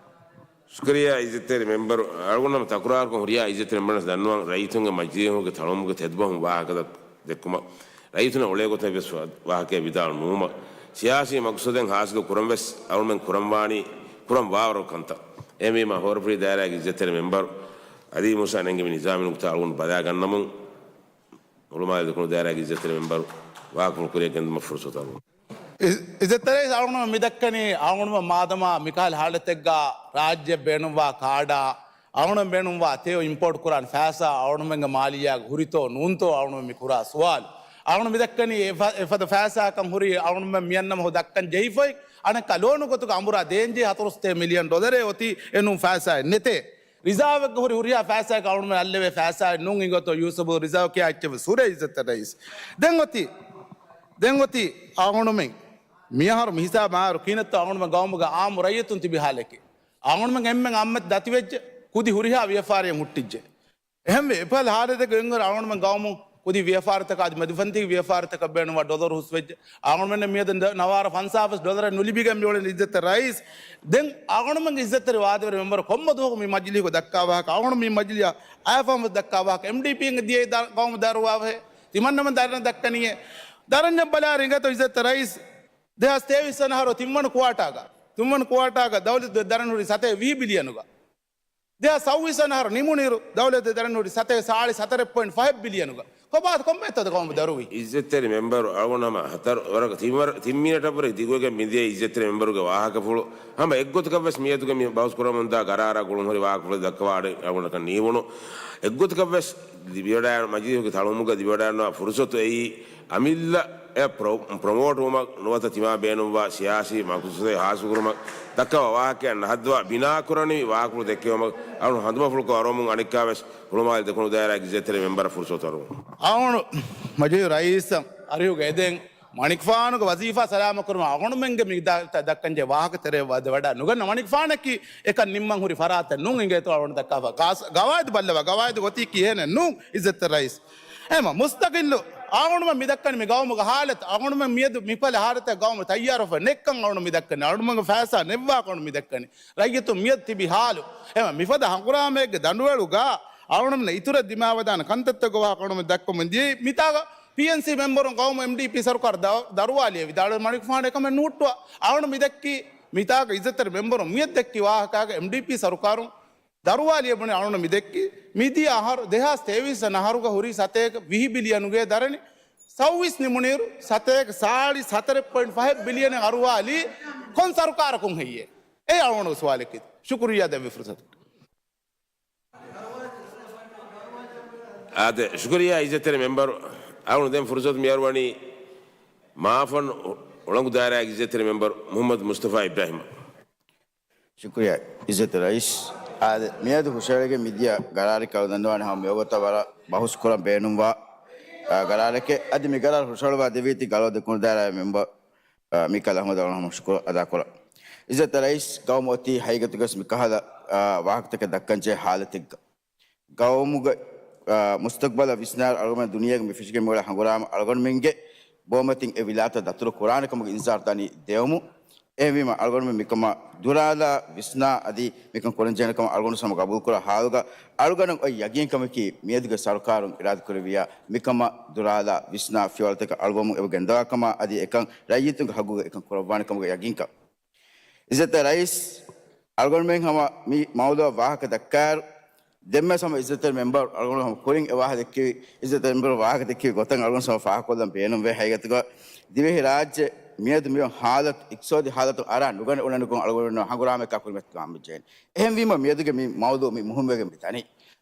ޝުކުރިއްޔާ އިއްޒަތްތެރި މެމްބަރު އަޅުގަނޑު ތަކުރާރުކޮށް ހުރިހާ އިއްޒަތްތެރި މެމްބަރުން ދަންނަވަން ރައްޔިތުންގެ މަޖިލީހުގެ ތަޅުމުގެ ތެދުބަހުން ވާހަކަ ދެއްކުމަށް ރައްޔިތުންނަށް އުޅޭ ގޮތެއް ވެސް ވާ-، ވާހަކައެއް ވިދާޅު ނުވުމަށް، ސިޔާސީ މަގުސަދެއް ހާސިލު ކުރަން ވެސް އަޅުމެން ކުރަންވާނީ ކުރަން ވާވަރު ކަންތައް. އެހެންވީމަ ހޯރަފުޅި ދާއިރާގެ އިއްޒަތްތެރި މެމްބަރު އަލީ މޫސާ ނެންގެ މި ނިޒާމީ ނުކުތާ އަޅުގަނޑު ބަލާގަންނަމުން ހުޅުމާލެ ދެކުނު ދާއިރާގެ އިއްޒަތްތެރި މެމްބަރު ވާހަކަފުޅު ކުރިއަށް ގެންދުމަށް ފުރުސަތު އަޅުގަނޑު. އި-، އިއްޒަތްތެރި ރައީސް އަޅުގަނޑު މި ދައްކަނީ އަޅުގަނޑު މާދަމާ މިކަހަލަ ހާލަތެއްގަ ރާއްޖެ ބޭނުންވާ ކާޑާ އަޅުގަނޑުމެން ބޭނުންވާ ތެޔޮ އިމްޕޯޓް ކުރާން ފައިސާ އަޅުގަނޑުމެންގެ މާލިއްޔާގަ ހުރިތޯ ނޫންތޯ އަޅުގަނޑުމެން މި ކުރާ ސުވާލު. އަޅުގަނޑު މި ދައްކަނީ އެފަ-، އެފަދަ ފައިސާއަކަށް ހުރީ އަޅުގަނޑުމެން މިއަންނަ މަހު ދައްކަން ޖެހިފައި އަނެއްކާ ލޯނު ގޮތުގަ އަނބުރާ ދޭންޖެހި ހަތަރުސަތޭކަ މިލިއަން ޑޮލަރެއް އޮތީ އެނޫން ފައިސާއެއް ނެތޭ. ރިޒާވެއްގަ ހުރި ހުރިހާ ފައިސާއަކަށް އަޅުގަނޑުމެން އައްލެވޭ ފައިސާއެއް ނޫން އިނގޭތޯ ޔޫސަބު ރިޒާވް ކިޔާ އެއްޗެއް ވެސް ހުރޭ އިއްޒަތްތެރި ރައީސް. ދެން އޮތީ، ދެން އޮތީ އަޅުގަނޑުމެން މިއަހަރު މި ހިސާބަށް އައިއިރު ކިހިނެއްތޯ އަޅުގަނޑުމެން ގައުމުގަ އާއްމު ރައްޔިތުން ތިބި ހާލަކީ. އަޅުގަނޑުމެން އެންމެން އަތްމަތި ދަތިވެއްޖެ، ކުދި ހުރިހާ ވިޔަފާރިއެއް ހުއްޓިއްޖެ. އެހެންވެ، އެފަދަ ހާލަތެއްގަ އިންއިރު އަޅުގަނޑުމެން ގައުމު ކުދި ވިޔަފާރިތަކަށް އަދި މެދުފަންތީގެ ވިޔަފާރިތަކަށް ބޭނުންވާ ޑޮލަރު ހުސްވެއްޖެ. އަޅުގަނޑުމެންނަށް މިއަދު ނަ-، ނަވާރަ ފަންސާސް ވެސް ޑޮލަރެއް ނުލިބިގެން މިއުޅެނީ އިއްޒަތްތެރި ރައީސް. ދެން އަޅުގަނޑުމެންގެ އިއްޒަތްތެރި ވާދަވެރި މެމްބަރު ކޮންމެ ދުވަހަކު މި މަޖިލީހުގަ ދައްކާ ވާހަކަ، އަޅުގަނޑު މި މަޖިލީހަށް އައިފަހުން ވެސް ދައްކާ ވާހަކަ، އެމްޑީޕީން ދިޔައީ ދަ-، ގައުމު ދާއިރު ވާވަހޭ. ތިމަންނަމެން ދަރަނި ދައްކަނީއޭ. ދަރަންޏަށް ބަލާއިރު އިނގޭތޯ އިއްޒަތްތެރި ރައީސް، ދެހާސް ތޭވީސް ވަނަ އަހަރު ތިންވަނަ ކުއާޓާގަ، ތިންވަނަ ކުއާޓާގަ ދައުލަތު ދަރަނި ހުރީ ސަތޭކަ ވިހި ބިލިއަނުގަ. ދެހާސް ސައުވީސް ވަނަ އަހަރު ނިމުނުއިރު ދައުލަތު ދަރަނި ހުރީ ސަތޭކަ ސާޅީސް ހަތަރެއް ޕޮއިންޓް ފަހެއް ބިލިއަނުގަ. ކޮބާތަ ކޮންމެއަށްތޯ ގައުމު ދަރުވީ؟ އިއްޒަތްތެރި މެމްބަރު އަޅުގަނޑު ހަމަ ހަތަރު ވަރަކަށް ތިން ވަރަ-، ތިން މީނަޓަށްވުރެ ދިގުވެގެން މިދިޔަ އިއްޒަތްތެރި މެމްބަރުގެ ވާހަކަފުޅު ހަމަ އެއްގޮތަކަށްވެސް މިއަދުގެ މި ބަހުސް ކުރަމުންދާ ގަރާރާ ގުޅުންހުރި ވާހަކަފުޅެއް ދައްކަވާ އަޅުގަނޑަކަށް ނީވުނު. އެއްގޮތަކަށްވެސް ލިބިވަޑައި-، މަޖިލީހުގެ ތަޅުމުގަ ލިބިވަޑައިގަންނަވާ ފުރުސަތު އެއީ އަމިއްލަ އެ ޕްރޮ-، ޕްރޮމޯޓްވުމަށް ނުވަތަ ތިމާ ބޭނުންވާ ސިޔާސީ މަޤްޞަދެއް ހާސިލުކުރުމަށް ދައްކަވާ ވާހަކައެއް ނަހައްދަވާ ބިނާކުރަނިވި ވާހަކަފުޅު ދެއްކެވުމަށް އަޅުން ހަނދުމަފުޅުކޮށް އަރުވަމުން އަނެއްކާވެސް ހުޅުމާލެ ދެކުނު ދާއިރާގެ އިއްޒަތްތެރި މެމްބަރަށް ފުރުސަތު އަރުވަމުން. އަޅުން މަޖިލީހު ރައީސަށް އަރިހުގަ އެދެން މަނިކުފާނުގެ ވަޒީފާ ސަލާމަތްކުރުމަށް އަޅުގަނޑުމެންގެ މި ދަ-، ދައްކަންޖެހޭ ވާހަކަ ތެރެއަށް ވަދެ ވަޑާ ނުގަންނަ މަނިކުފާނަކީ އެކަން ނިންމަން ހުރި ފަރާތެއް ނޫން އިނގޭތޯ އަޅުގަނޑު ދައްކާފަ. ގާސް-، ގަވާއިދު ބައްލަވާ، ގަވާއިދު އޮތީކީ އެހެނެއް ނޫން އިއްޒަތްތެރި ރައީސް. އެހެމަ މުސްތަގިއްލު އަޅުގަނޑުމެން މި ދައްކަނީ މި ގައުމުގެ ހާލަތު. އަޅުގަނޑުމެން މިއަދު މިފަދަ ހާލަތަށް ގައުމު ތައްޔާރުވެފަ ނެއްކަން އަޅުގަނޑު މި ދައްކަނީ. އަޅުގަނޑުމެންގެ ފައިސާ ނެއްވާކަށް އަޅުގަނޑު މި ދައްކަނީ. ރައްޔިތުން މިއަދު ތިބި ހާލު. އެހެމަ މިފަދަ ހަނގުރާމައެއްގެ ދަނޑުވަޅުގަ އަޅުގަނޑުމެންނަށް އިތުރަށް ދިމާވެދާނެ ކަންތައްތަކުގެ ވާހަކަ އަޅުގަނޑުމެން ދައްކަމުން ދިޔައީ. މިތާގަ ޕީއެންސީ މެމްބަރުން ގައުމު އެމްޑީޕީ ސަރުކާރު ދަ-، ދަރުވާލިޔޭ ވިދާޅުވެ މަނިކުފާނު އެކަމެއް ނޫއްޓުވާ. އަޅުން މިދެއްކީ، މިތާގަ އިއްޒަތްތެރި މެމްބަރުން މިއަށް ދެއްކި ވާހަކާގަ އެމްޑީޕީ ސަރުކާރުން ދަރުވާލިޔޭ ބުނި އަޅުން މިދެއްކީ، މިދިޔަ އަހަރު ދެހާސް ތޭވީސް އަހަރުގަ ހުރި ސަތޭކަ ވިހި ބިލިއަނުގެ ދަރަނި ސައުވީސް ނިމުނިއިރު ސަތޭކަ ސާޅީސް ހަތަރެއް ޕޮއިންޓް ފަހެއް ބިލިއަނެއް އަރުވާލީ ކޮން ސަރުކާރަކުން ހެއްޔޭ؟ އެ އަޅުގަނޑު ސުވާލެއް. ޝުކުރިއްޔާ ދެއްވި ފުރުސަތު. އާދެ، ޝުކުރިއްޔާ އިއްޒަތްތެރި މެމްބަރު. އަޅުން ދެން ފުރުސަތު މިއަރުވަނީ މާފަން ހުޅަނގު ދާއިރާގެ އިއްޒަތްތެރި މެމްބަރު މުހައްމަދު މުސްތަފާ އިބްރާހިމަށް. ޝުކުރިއްޔާ އިއްޒަތްތެރި ރައީސް. އާދެ، މިއަދު ހުށަހެޅިގެން މިދިޔަ ގަރާރެއް ކަލު ދަންނަވާނެ ހަމަ މިވަގުތަށް ވަރަށް ބަހުސް ކުރަން ބޭނުންވާ، އާ، ގަރާރެކޭ. އަދި މި ގަރާރު ހުށަހަޅުވާ ދެވީތީ ގަލޯ ދެކުނު ދާއިރާގެ މެމްބަރު، އާ، މީކާލް އަހްމަދު އަޅުން ހަމަ ޝުކުރު އަދާކުރަން. އިއްޒަތްތެރި ރައީސް، ގައުމު އޮތީ ހަގީގަތުގަސް މިކަހަލަ، އާ، ވާހަކަތަކެއް ދައްކަންޖެހޭ ހާލަތެއްގަ. ގައުމުގެ، އާ، މުސްތަގްބަލަށް ވިސްނާއިރު އަޅުގަނޑު ދުނިޔޭގަ މި ފެށިގެން މިއުޅޭ ހަނގުރާމަ އަޅުގަނޑުމެންގެ ބޯމަތިން އެ ވިލާތަށް ދަތުރު ކުރާނެ ކަމުގެ އިންޒާރު ދަނީ ދެއުމު. އެހެންވީމަ އަޅުގަނޑުމެން މިކަމާ ދުރާލާ ވިސްނާ އަދި މިކަން ކުރަންޖެހޭނެ ކަމަށް އަޅުގަނޑު ހަމަ ގަބޫލުކުރާ ހާލުގަ އަޅުގަނޑަށް އޮތް ޔަގީންކަމަކީ މިއަދުގެ ސަރުކާރުން އިރާދަކުރެއްވިއްޔާ މިކަމަށް ދުރާލާ ވިސްނާ ފިޔަވަޅުތަކެއް އަޅުވަމުން އެބަ ގެންދަވާ ކަމަށް އަދި އެކަން ރައްޔިތުންގެ ހައްގުގަ އެކަން ކުރައްވާނެ ކަމުގެ ޔަގީންކަން. އިއްޒަތްތެރި ރައީސް، އަޅުގަނޑުމެން ހަމަ މި މައުޟޫޢަށް ވާހަކަ ދައްކާއިރު، ދެންމެ ހަމަ އިއްޒަތްތެރި މެމްބަރު އަޅުގަނޑު ހަމަ ކުރިން އެ ވާހަކަ ދެއްކި، އިއްޒަތްތެރި މެމްބަރު ވާހަކަ ދެއްކި ގޮތަށް އަޅުގަނޑު ހަމަ ފާހަގަކޮށްލަން ބޭނުންވޭ. ހަގީގަތުގަ ދިވެހި ރާއްޖެ މިއަދު މިއޮތް ހާލަތު، އިޤްތިޞާދީ ހާލަތު އަރާ ނުގަނެ އުޅެނިކޮށް އަޅުގަނޑު ހަނގުރާމައަކާ ކުރިމަތިލާން ޖެހޭނެ. އެހެންވީމަ މިއަދުގެ މި މައުޟޫޢު މި މުހިއްމުވެގެން މި ދަނީ.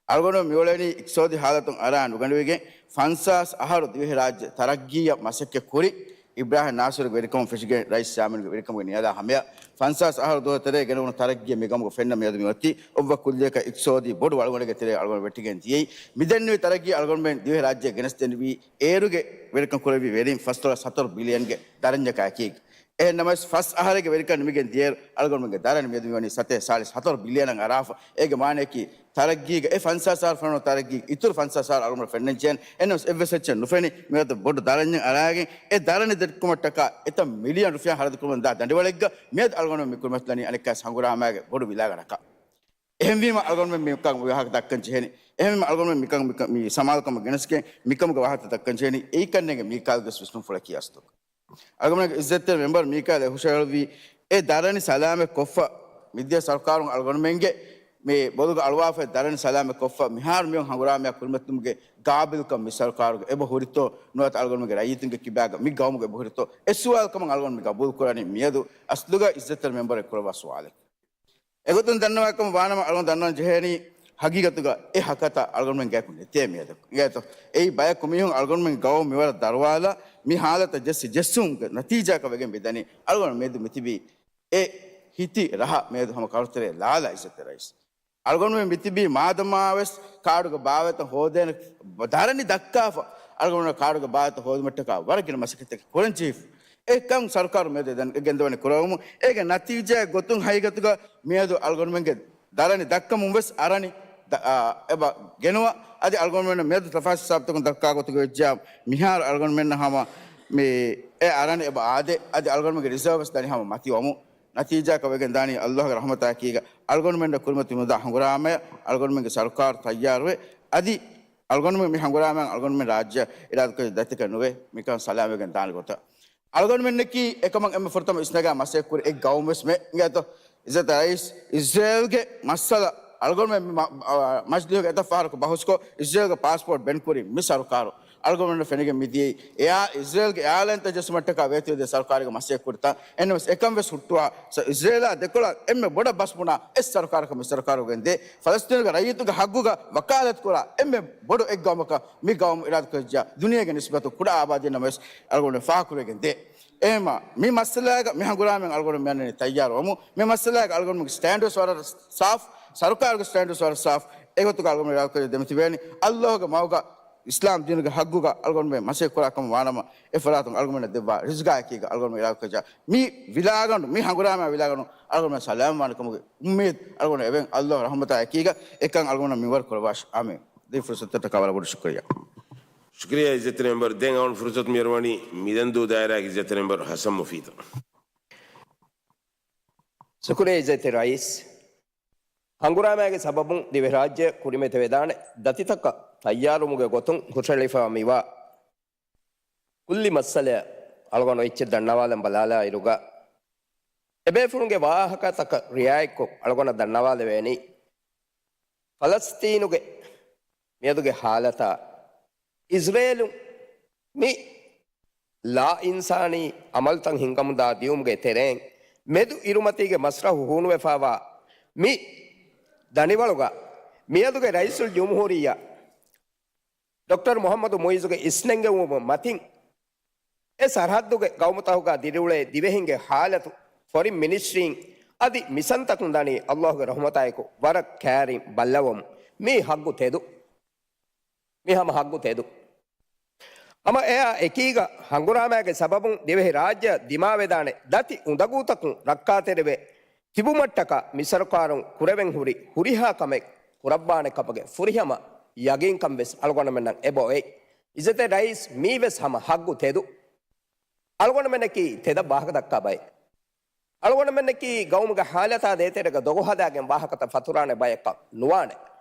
އަޅުގަނޑު މިއުޅެނީ އިޤްތިޞާދީ ހާލަތުން އަރާ ނުގަނެވިގެން ފަންސާސް އަހަރު ދިވެހިރާއްޖެ ތަރައްގީއަށް މަސައްކަތް ކުރި އިބްރާހިމް ނާސިރުގެ ވެރިކަމުން ފެށިގެން ރައީސް ޗެއާމެންގެ ވެރިކަމުގެ ނިޔަލާ ހަމަޔަށް ފަންސާސް އަހަރު ދުވަހު ތެރޭ ގެނެވުނު ތަރައްގީ މި ގަމުގަ ފެންނަ މިއަދު މި އޮތީ އޮއްވަ ކުއްލިއަކަށް އިޤްތިޞާދީ ބޮޑު އަޅުގަނޑެއްގެ ތެރޭ އަޅުގަނޑު ވެއްޓިގެން ދިޔައީ. މިދެންނެވި ތަރައްގީ އަޅުގަނޑުމެން ދިވެހިރާއްޖެ ގެނެސްދެންވީ އޭރުގެ ވެރިކަން ކުރެއްވި ވެރިން ފަސް ޑޮލާ ހަތަރު ބިލިއަންގެ ދަރަންޏަކާ އެކީގަ. އެހެން ނަމަވެސް ފަސް އަހަރެއްގެ ވެރިކަން ނިމިގެން ދިޔައިރު އަޅުގަނޑުމެންގެ ދަރަނި މިއަދު މިވަނީ ސަތޭކަ ސާޅީސް ހަތަރު ބިލިއަނަށް އަރާފަ. އޭގެ މާނައަކީ ތަރައްގީގަ އެ ފަންސާސް އަހަރު ފެނުނު ތަރައްގީ އިތުރު ފަންސާސް އަހަރު އަޅުގަނޑު ފެންނަން ޖެހޭނެ. އެހެންނަމަވެސް އެއްވެސް އެއްޗެއް ނުފެނި މިއަދު ބޮޑު ދަރަންޏެއް އަރާގެން އެ ދަރަނި ދެއްކުމަށްޓަކާ އެތައް މިލިއަން ރުފިޔާ ހަރަދު ކުރަމުން ދާ ދަނޑިވަޅެއްގަ މިއަދު އަޅުގަނޑު މި ކުރިމަތިލަނީ އަނެއްކާވެސް ހަނގުރާމައިގެ ބޮޑު ވިލާގަނޑަކަށް. އެހެންވީމަ އަޅުގަނޑުމެން މިކަން ވާހަކަ ދައްކަން ޖެހޭނީ. އެހެންވީމަ އަޅުގަނޑުމެން މިކަން، މިކަން، މި ސަމާލުކަމަށް ގެނެސްގެން މިކަމުގެ ވާހަކަ ދައްކަން ޖެހޭނީ. އެއީ ކަންނޭނގެ މީކާލްގެ ވިސްނުންފުޅަކީ އަސްލު. އަޅުގަނޑުގެ އިއްޒަތްތެރި މެމްބަރު މީކާލް އެ ހުށަހެޅުއްވީ، އެ ދަރަނި ސަލާމަތް ކޮށްފަ، މިދިޔަ ސަރުކާރުން އަޅުގަނޑުމެންގެ މި ބޮލުގަ އަޅުވާފައި ދަރަނި ސަލާމަތް ކޮށްފަ، މިހާރު މިއޮތް ހަނގުރާމައާ ކުރިމަތިލުމުގެ ގާބިލްކަން މި ސަރުކާރުގެ އެބަ ހުރިތޯ ނުވަތަ އަޅުގަނޑުމެންގެ ރައްޔިތުންގެ ކިބާގަ މި ގައުމުގެ އެބަ ހުރިތޯ؟ އެ ސުވާލު ކަމަށް އަޅުގަނޑު މި ގަބޫލު ކުރަނީ މިއަދު އަސްލުގަ އިއްޒަތްތެރި މެމްބަރު އެ ކުރައްވާ ސުވާލެއް. އެގޮތުން ދަންނަވާކަމަށް ވާނަމަ އަޅުގަނޑު ދަންނަވަން ޖެހޭނީ، ހަގީގަތުގަ އެ ހަކަތަ އަޅުގަނޑުމެން ގާތު ނެތޭ މިއަދަކު. އިނގޭތޯ؟ އެއީ ބަޔަކު މީހުން އަޅުގަނޑުމެން ގައުމު މިވަރަށް ދަރުވާލާ، މި ހާލަތަށް ޖެއްސި ޖެއްސުމުގެ ނަތީޖާއަކަށް ވެގެން މިދަނީ. އަޅުގަނޑު މިއަދު މިތިބީ އެ ހިތި ރަހަ މިއަދު ހަމަ ކަރުތެރޭ ލާލާ އިއްޒަތްތެރި ރައީސް. އަޅުގަނޑުމެން މިތިބީ މާދަމާވެސް ކާޑުގެ ބާވަތްތައް ހޯދޭނެ ދަރަނި ދައްކާފަ، އަޅުގަނޑުމެން ކާޑުގެ ބާވަތްތައް ހޯދުމަށްޓަކާ ވަރަށް ގިނަ މަސައްކަތްތަކެއް ކުރަން ޖެހިފަ. އެކަން ސަރުކާރު މިއަދު ދެން ގެންދަވަނީ ކުރައްވަމުން. އޭގެ ނަތީޖާއެއް ގޮތުން ހަގީގަތުގަ މިއަދު އަޅުގަނޑުމެންގެ ދަރަނި ދައްކަމުން ވެސް އަރަނި ދަ-، އާ، އެބަ ގެނުވާ. އަދި އަޅުގަނޑުމެން މިއަދު ތަފާސް ހިސާބުތަކުން ދައްކާ ގޮތުގަ ވެއްޖާ، މިހާރު އަޅުގަނޑުމެންނަށް ހަމަ މި އެ އަރަނި އެބަ އާދޭ. އަދި އަޅުގަނޑުމެންގެ ރިޒާވް ވެސް ދަނީ ހަމަ މަތިވަމުން. ނަތީޖާއަކަށް ވެގެން ދާނީ ﷲ ގެ ރަޙްމަތާއެކީގަ އަޅުގަނޑުމެންނަށް ކުރިމަތި ނުދާ ހަނގުރާމަޔަށް އަޅުގަނޑުމެންގެ ސަރުކާރު ތައްޔާރުވެ، އަދި އަޅުގަނޑުމެން މި ހަނގުރާމައިން އަޅުގަނޑުމެން ރާއްޖެ އިރާދަކުރި ދަތިކަށް ނުވޭ މިކަން ސަލާމަތްވެގެން ދާނެ ގޮތަށް. އަޅުގަނޑުމެންނަކީ އެކަމަށް އެންމެ ފުރަތަމަ އިސްނަގާ މަސައްކަތް ކުރި އެއް ގައުމުވެސް މެ އިނގޭތޯ. އިއްޒަތްތެރި ރައީސް، އިޒްރޭލްގެ މައްސަލަ އަޅުގަނޑުމެން މަ-، މަ-، މަޖްލިހުގެ އެތައް ފަހަރަކު ބަހުސްކޮށް، އިޒްރޭލްގެ ޕާސްޕޯޓް ބެން ކުރި މި ސަރުކާރު. އަޅުގަނޑުމެންނަށް ފެނިގެން މިދިޔައީ އެއާ އިޒްރޭލްގެ އެއާލައިންތައް ޖެއްސުމަށްޓަކާ ވޭތުވެދޭ ސަރުކާރެއްގެ މަސައްކަތް ކުރިތަން. އެހެންނަމަވެސް އެކަން ވެސް ހުއްޓުވާ، ސަ-، އިޒްރޭލާ ދެކޮޅަށް އެންމެ ބޮޑަށް ބަސްބުނާ އެއް ސަރުކާރަކަށް މި ސަރުކާރު ގެންދޭ. ފަލަސްތީނުގެ ރައްޔިތުންގެ ހައްގުގަ ވަކާލަތު ކުރާ އެންމެ ބޮޑު އެއް ގައުމަކަށް މި ގައުމު އިރާދަކުރެއްޖާ، ދުނިޔޭގެ ނިސްބަތުން ކުޑަ އާބާދީއެއް ނަމަވެސް އަޅުގަނޑު ފާހަގަކުރެވިގެން ދޭ. އެހެންމަ މި މައްސަލާގަ މި ހަނގުރާމައިން އަޅުގަނޑު މިއަންނަނީ ތައްޔާރުވަމުން. މި މައްސަލާގަ އަޅުގަނޑުމެންގެ ސްޓޭންޑް ވެސް ވަރަށް ސާފް، ސަރުކާރުގެ ސްޓޭންޑް ވެސް ވަރަށް ސާފް. އެގޮތުގަ އަޅުގަނޑު އިރާދަކުރެއްވި ދެމިތިބޭނީ ﷲ ގެ މަގުގަ އިސްލާމް ދީނުގެ ހައްގުގަ އަޅުގަނޑުމެން މަސައްކަތް ކުރާ ކަމަށް ވާނަމަ، އެ ފަރާތުން އަޅުގަނޑުމެންނަށް ދެއްވާ ރިޒްގާއެކީގަ އަޅުގަނޑުމެން އިރާދަކުރެއްޖާ، މި ވިލާގަނޑު، މި ހަނގުރާމަ ވިލާގަނޑު އަޅުގަނޑުމެން ސަލާމަތްވާނެ ކަމުގެ އުއްމީދު އަޅުގަނޑު އެވެން. ﷲ ގެ ރަޙްމަތާ އެކީގަ އެކަން އަޅުގަނޑު މިންވަރު ކުރައްވާށި. އާމީން. ދިން ފުރުސަތަށްޓަކާ ވަރަށް ބޮޑަށް ޝުކުރިއްޔާ. ޝުކުރިއްޔާ އިއްޒަތްތެރި މެމްބަރު. ދެން އަޅުގަނޑު ފުރުސަތު މިއަރުވަނީ މިދަންދޫ ދާއިރާގެ އިއްޒަތްތެރި މެމްބަރު ހަސަން މުފީދަށް. ޝުކުރިއްޔާ އިއްޒަތްތެރި ރައީސް. ހަނގުރާމައިގެ ސަބަބުން ދިވެހިރާއްޖެ ކުރިމަތިވެދާނެ ދަތިތަކަށް ތައްޔާރުވުމުގެ ގޮތުން ހުށަހެޅިފައިވާ މިވާ ކުއްލި މައްސަލައަށް އަޅުގަނޑު އެއްޗެއް ދަންނަވާލަން ބަލާލާއިރުގަ، އެބޭފުޅުންގެ ވާހަކަތަކަށް ރިއާޔަތްކޮށް އަޅުގަނޑަށް ދަންނަވާލެވޭނީ، ފަލަސްތީނުގެ މިއަދުގެ ހާލަތާ، އިޒްރޭލުން މި ލާއިންސާނީ އަމަލުތައް ހިންގަމުންދާ ދިއުމުގެ ތެރެއިން، މެދު އިރުމަތީގެ މަސްރަހު ހޫނުވެފާވާ މި ދަނޑިވަޅުގަ، މިއަދުގެ ރައީސުލް ޖުމްހޫރިއްޔާ ޑޮކްޓަރ މުޙައްމަދު މުޢިއްޒުގެ އިސްނެންގެވުމުން މަތިން، އެ ސަރަޙައްދުގެ ގައުމުތަކުގަ ދިރިއުޅޭ ދިވެހިންގެ ޙާލަތު، ފޮރިން މިނިސްޓްރީން އަދި މިސަންތަކުން ދަނީ ﷲ ގެ ރަޙުމަތާއެކު ވަރަށް ކައިރިން ބައްލަވަމުން. މީ ހައްގު ތެދު. މީ ހަމަ ހައްގު ތެދު. ހަމަ އެއާ އެކީގަ ހަނގުރާމައިގެ ސަބަބުން ދިވެހި ރާއްޖެއަށް ދިމާވެދާނެ ދަތި އުނދަގޫތަކުން ރައްކާތެރިވެ ތިބުމަށްޓަކާ މި ސަރުކާރުން ކުރެވެން ހުރި ހުރިހާ ކަމެއް ކުރައްވާނެ ކަމުގެ ފުރިހަމަ ޔަގީންކަން ވެސް އަޅުގަނޑުމެންނަށް އެބަ އޮތް. އިއްޒަތްތެރި ރައީސް، މީ ވެސް ހަމަ ހައްގު ތެދު. އަޅުގަނޑުމެންނަކީ ތެދަށް ވާހަކަ ދައްކާ ބައެއް. އަޅުގަނޑުމެންނަކީ ގައުމުގެ ހާލަތާ ދޭތެރޭގަ ދޮގު ހަދާގެން ވާހަކަތައް ފަތުރާނެ ބަޔަކަށް ނުވާނެ.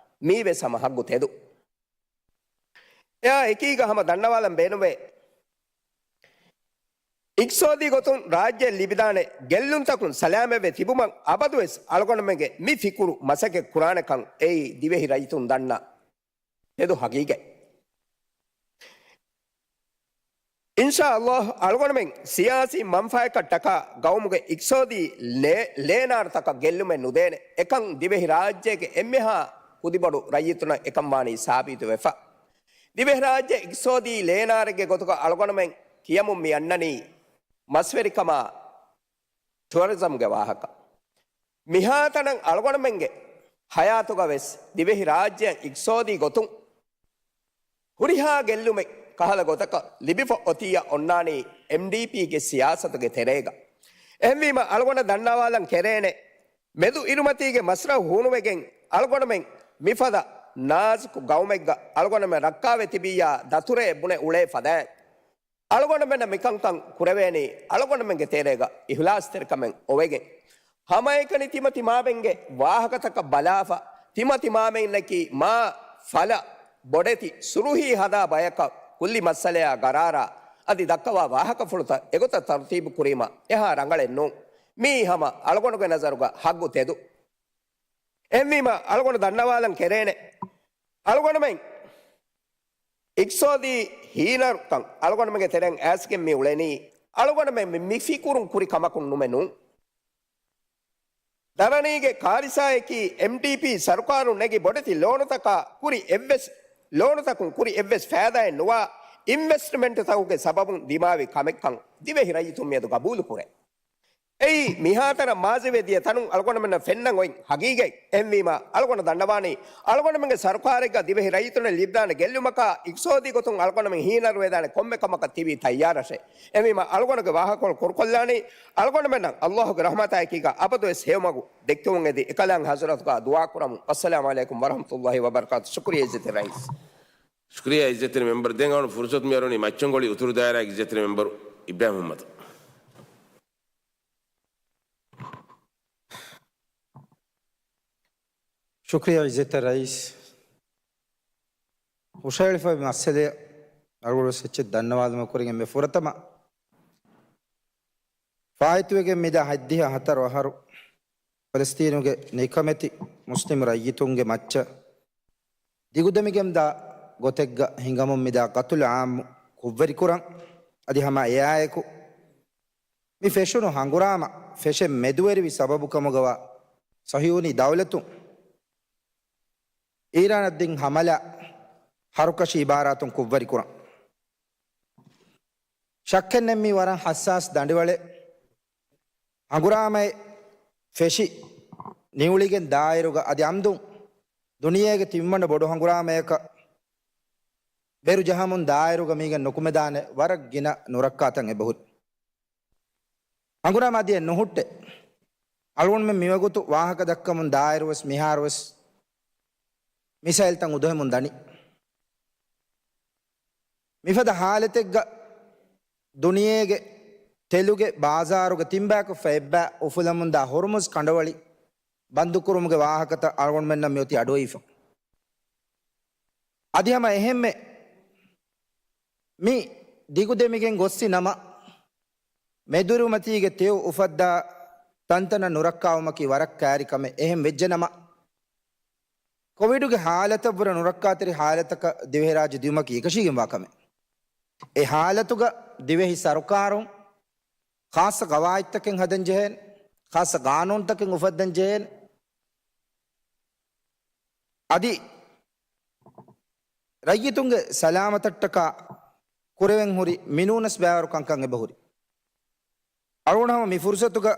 މީ ވެސް ހަމަ ހައްގު ތެދު. އެއާ އެކީގަ ހަމަ ދަންނަވާލަން ބޭނުންވޭ، އިޤްތިޞާދީ ގޮތުން ރާއްޖެ ލިބިދާނެ ގެއްލުންތަކުން ސަލާމަތްވެ ތިބުމަށް އަބަދުވެސް އަޅުގަނޑުމެންގެ މި ފިކުރު މަސައްކަތް ކުރާނެކަން އެއީ ދިވެހި ރައްޔިތުން ދަންނަ ތެދު ހަގީގަތް. އިންޝާﷲ، އަޅުގަނޑުމެން ސިޔާސީ މަންފާއަކަށްޓަކާ ގައުމުގެ އިޤްތިޞާދީ ލޭ-، ލޭނާރުތަކަށް ގެއްލުމެއް ނުދޭނެ. އެކަން ދިވެހި ރާއްޖޭގެ އެންމެހާ ކުދިބޮޑު ރައްޔިތުންނަށް އެކަން ވާނީ ސާބިތުވެފަ. ދިވެހިރާއްޖެ އިޤްތިޞާދީ ލޭނާރެއްގެ ގޮތުގަ އަޅުގަނޑުމެން ކިޔަމުން މި އަންނަނީ މަސްވެރިކަމާ، ޓުއަރިޒަމްގެ ވާހަކަ. މިހާތަނަށް އަޅުގަނޑުމެންގެ ހަޔާތުގަ ވެސް ދިވެހިރާއްޖެއަށް އިޤްތިޞާދީ ގޮތުން ހުރިހާ ގެއްލުމެއް ކަހަލަ ގޮތަކަށް ލިބިފަ އޮތިއްޔާ އޮންނާނީ އެމްޑީޕީގެ ސިޔާސަތުގެ ތެރޭގަ. އެހެންވީމަ އަޅުގަނޑަށް ދަންނަވާލަން ކެރޭނެ، މެދު އިރުމަތީގެ މަސްރަހު ހޫނުވެގެން އަޅުގަނޑުމެން މިފަދަ ނާޒުކު ގައުމެއްގަ އަޅުގަނޑުމެން ރައްކާވެ ތިބިއްޔާ ދަތުރޭ ބުނެ އުޅޭ ފަދައިން، އަޅުގަނޑުމެންނަށް މިކަންކަން ކުރެވޭނީ އަޅުގަނޑުމެންގެ ތެރޭގަ އިޚްލާޞްތެރިކަމެއް އޮވެގެން. ހަމައެކަނި ތިމަތިމާމެންގެ ވާހަކަތަކަށް ބަލާފަ، ތިމަތިމާމެންނަކީ މާ ފަލަ ބޮޑެތި ސުރުހީ ހަދާ ބަޔަކަށް ކުއްލި މައްސަލަޔާ ގަރާރާ އަދި ދައްކަވާ ވާހަކަފުޅުތައް އެގޮތަށް ތަރުތީބު ކުރީމަ އެހާ ރަނގަޅެއް ނޫން. މީ ހަމަ އަޅުގަނޑުގެ ނަޒަރުގަ ހައްގު ތެދު. އެހެންވީމަ އަޅުގަނޑު ދަންނަވާލަން ކެރޭނެ، އަޅުގަނޑުމެން އިޤްތިޞާދީ ހީނަރުކަން އަޅުގަނޑުމެންގެ ތެރެއިން އައިސްގެން މި އުޅެނީ، އަޅުގަނޑުމެން މި، މި ފިކުރުން ކުރި ކަމަކުން ނުމެ ނޫން. ދަރަނީގެ ކާރިސާއަކީ އެމްޑީޕީ ސަރުކާރުން ނެގި ބޮޑެތި ލޯނުތަކާ ކުރި އެއްވެސް، ލޯނުތަކުން ކުރި އެއްވެސް ފައިދާއެއް ނުވާ އިންވެސްޓްމަންޓްތަކުގެ ސަބަބުން ދިމާވި ކަމެއްކަން ދިވެހި ރައްޔިތުން މިއަދު ގަބޫލު ކުރޭ. އެއީ، މިހާތަނަށް މާޒީވެ ދިޔަ ތަނުން އަޅުގަނޑުމެންނަށް ފެންނަން އޮތް ހަގީގަތް. އެހެންވީމާ، އަޅުގަނޑު ދަންނަވާނީ، އަޅުގަނޑުމެންގެ ސަރުކާރެއްގަ ދިވެހި ރައްޔިތުންނަށް ލިބިދާނެ ގެއްލުމަކާ، އިޤްތިޞާދީ ގޮތުން އަޅުގަނޑުމެން ހީނަރުވެދާނެ ކޮންމެ ކަމަކަށް ތިބީ ތައްޔާރަށޭ. އެހެންވީމާ، އަޅުގަނޑުގެ ވާހަކަކޮޅު ކުރުކޮށްލާނީ، އަޅުގަނޑުމެންނަށް ﷲ ގެ ރަޙްމަތާއެކީގަ އަބަދުވެސް ހެޔޮމަގު ދެއްކެވުން އެދި އެކަލާނގެ ޙަޟްރަތުގަ ދުޢާ ކުރަމުން. އައްސަލާމު ޢަލައިކުމް ވަރަޙްމަތުﷲ ވަބަރަކާތު. ޝުކުރިއްޔާ އިއްޒަތްތެރި ރައީސް. ޝުކުރިއްޔާ އިއްޒަތްތެރި މެމްބަރު. ދެން އަޅުގަނޑު ފުރުޞަތު މިއަރުވަނީ މައްޗަންގޮޅި އުތުރު ދާއިރާގެ އިއްޒަތްތެރި މެމްބަރު އިބްރާހިމް މުޙައްމަދު. ޝުކުރިއްޔާ އިއްޒަތްތެރި ރައީސް. ހުށަހެޅިފައި މައްސަލައަށް އަޅުގަނޑު އެއްޗެއް ދަންނަވާލުމަށް ކުރިން އެންމެ ފުރަތަމަ ފާއިތުވެގެން މިދާ ހަތްދިހަ ހަތަރު އަހަރު ފަލަސްތީނުގެ ނިކަމެތި މުސްލިމް ރައްޔިތުންގެ މައްޗަށް ދިގުދެމިގެންދާ ގޮތެއްގަ ހިނގަމުން މިދާ ޤަތުލު ޢާއްމު ކުށްވެރިކުރަން އަދި ހަމަ އެއާއެކު މި ފެށުނު ހަނގުރާމަ ފެށެއް މެދުވެރިވި ސަބަބުކަމުގަވާ ޞަހިޔޫނީ ދައުލަތުން އީރާނަށް ދިން ހަމަލާ ހަރުކަށި އިބާރާތުން ކުށްވެރިކުރަން. ޝައްކެއްނެތް މީ ވަރަށް ޙައްސާސް ދަނޑިވަޅެއް. ހަނގުރާމައެއް ފެށި ނިއުޅިގެން ދާއިރުގަ އަދި އަމްދުން ދުނިޔޭގެ ތިންވަނަ ބޮޑު ހަނގުރާމަޔަކަށް ބޭރު ޖަހަމުން ދާއިރުގަ މީގެން ނުކުމެދާނެ ވަރަށް ގިނަ ނުރައްކާތައް އެބަހުރި. ހަނގުރާމަ އަދިއެއް ނުހުއްޓޭ. އަޅުގަނޑުމެން މިވަގުތު ވާހަކަ ދައްކަމުން ދާއިރުވެސް މިހާރުވެސް މިސައިލްތައް އުދުހެމުން ދަނީ. މިފަދަ ހާލަތެއްގަ ދުނިޔޭގެ ތެލުގެ ބާޒާރުގަ ތިންބަޔަކު ފައެއްބައި އުފުލަމުންދާ ހޮރުމުޒް ކަނޑަވަޅި ބަންދުކުރުމުގެ ވާހަކަތައް އަޅުގަނޑުމެންނަށް މިއޮތީ އަޑުއޮތްފަ. އަދި ހަމަ އެހެންމެ މި ދިގުދެމިގެން ގޮއްސި ނަމަ، މެދުރުމަތީގެ ތެޔޮ އުފައްދާ ތަންތަނަށް ނުރައްކާވުމަކީ ވަރަށް ކައިރި ކަމެއް. އެހެން ވެއްޖެ ނަމަ، ކޮވިޑުގެ ހާލަތަށްވުރެ ނުރައްކާތެރި ހާލަތަކަށް ދިވެހިރާއްޖެ ދިއުމަކީ އެކަށީގެންވާ ކަމެއް. އެ ހާލަތުގަ ދިވެހި ސަރުކާރުން ޚާއްޞަ ގަވާއިދުތަކެއް ހަދަން ޖެހޭނެ، ޚާއްޞަ ގާނޫނުތަކެއް އުފައްދަން ޖެހޭނެ. އަދި ރައްޔިތުންގެ ސަލާމަތަށްޓަކާ ކުރެވެން ހުރި މިނޫނަސް ބައިވަރު ކަންކަން އެބަހުރި. އަޅުގަނޑު ހަމަ މި ފުރުސަތުގަ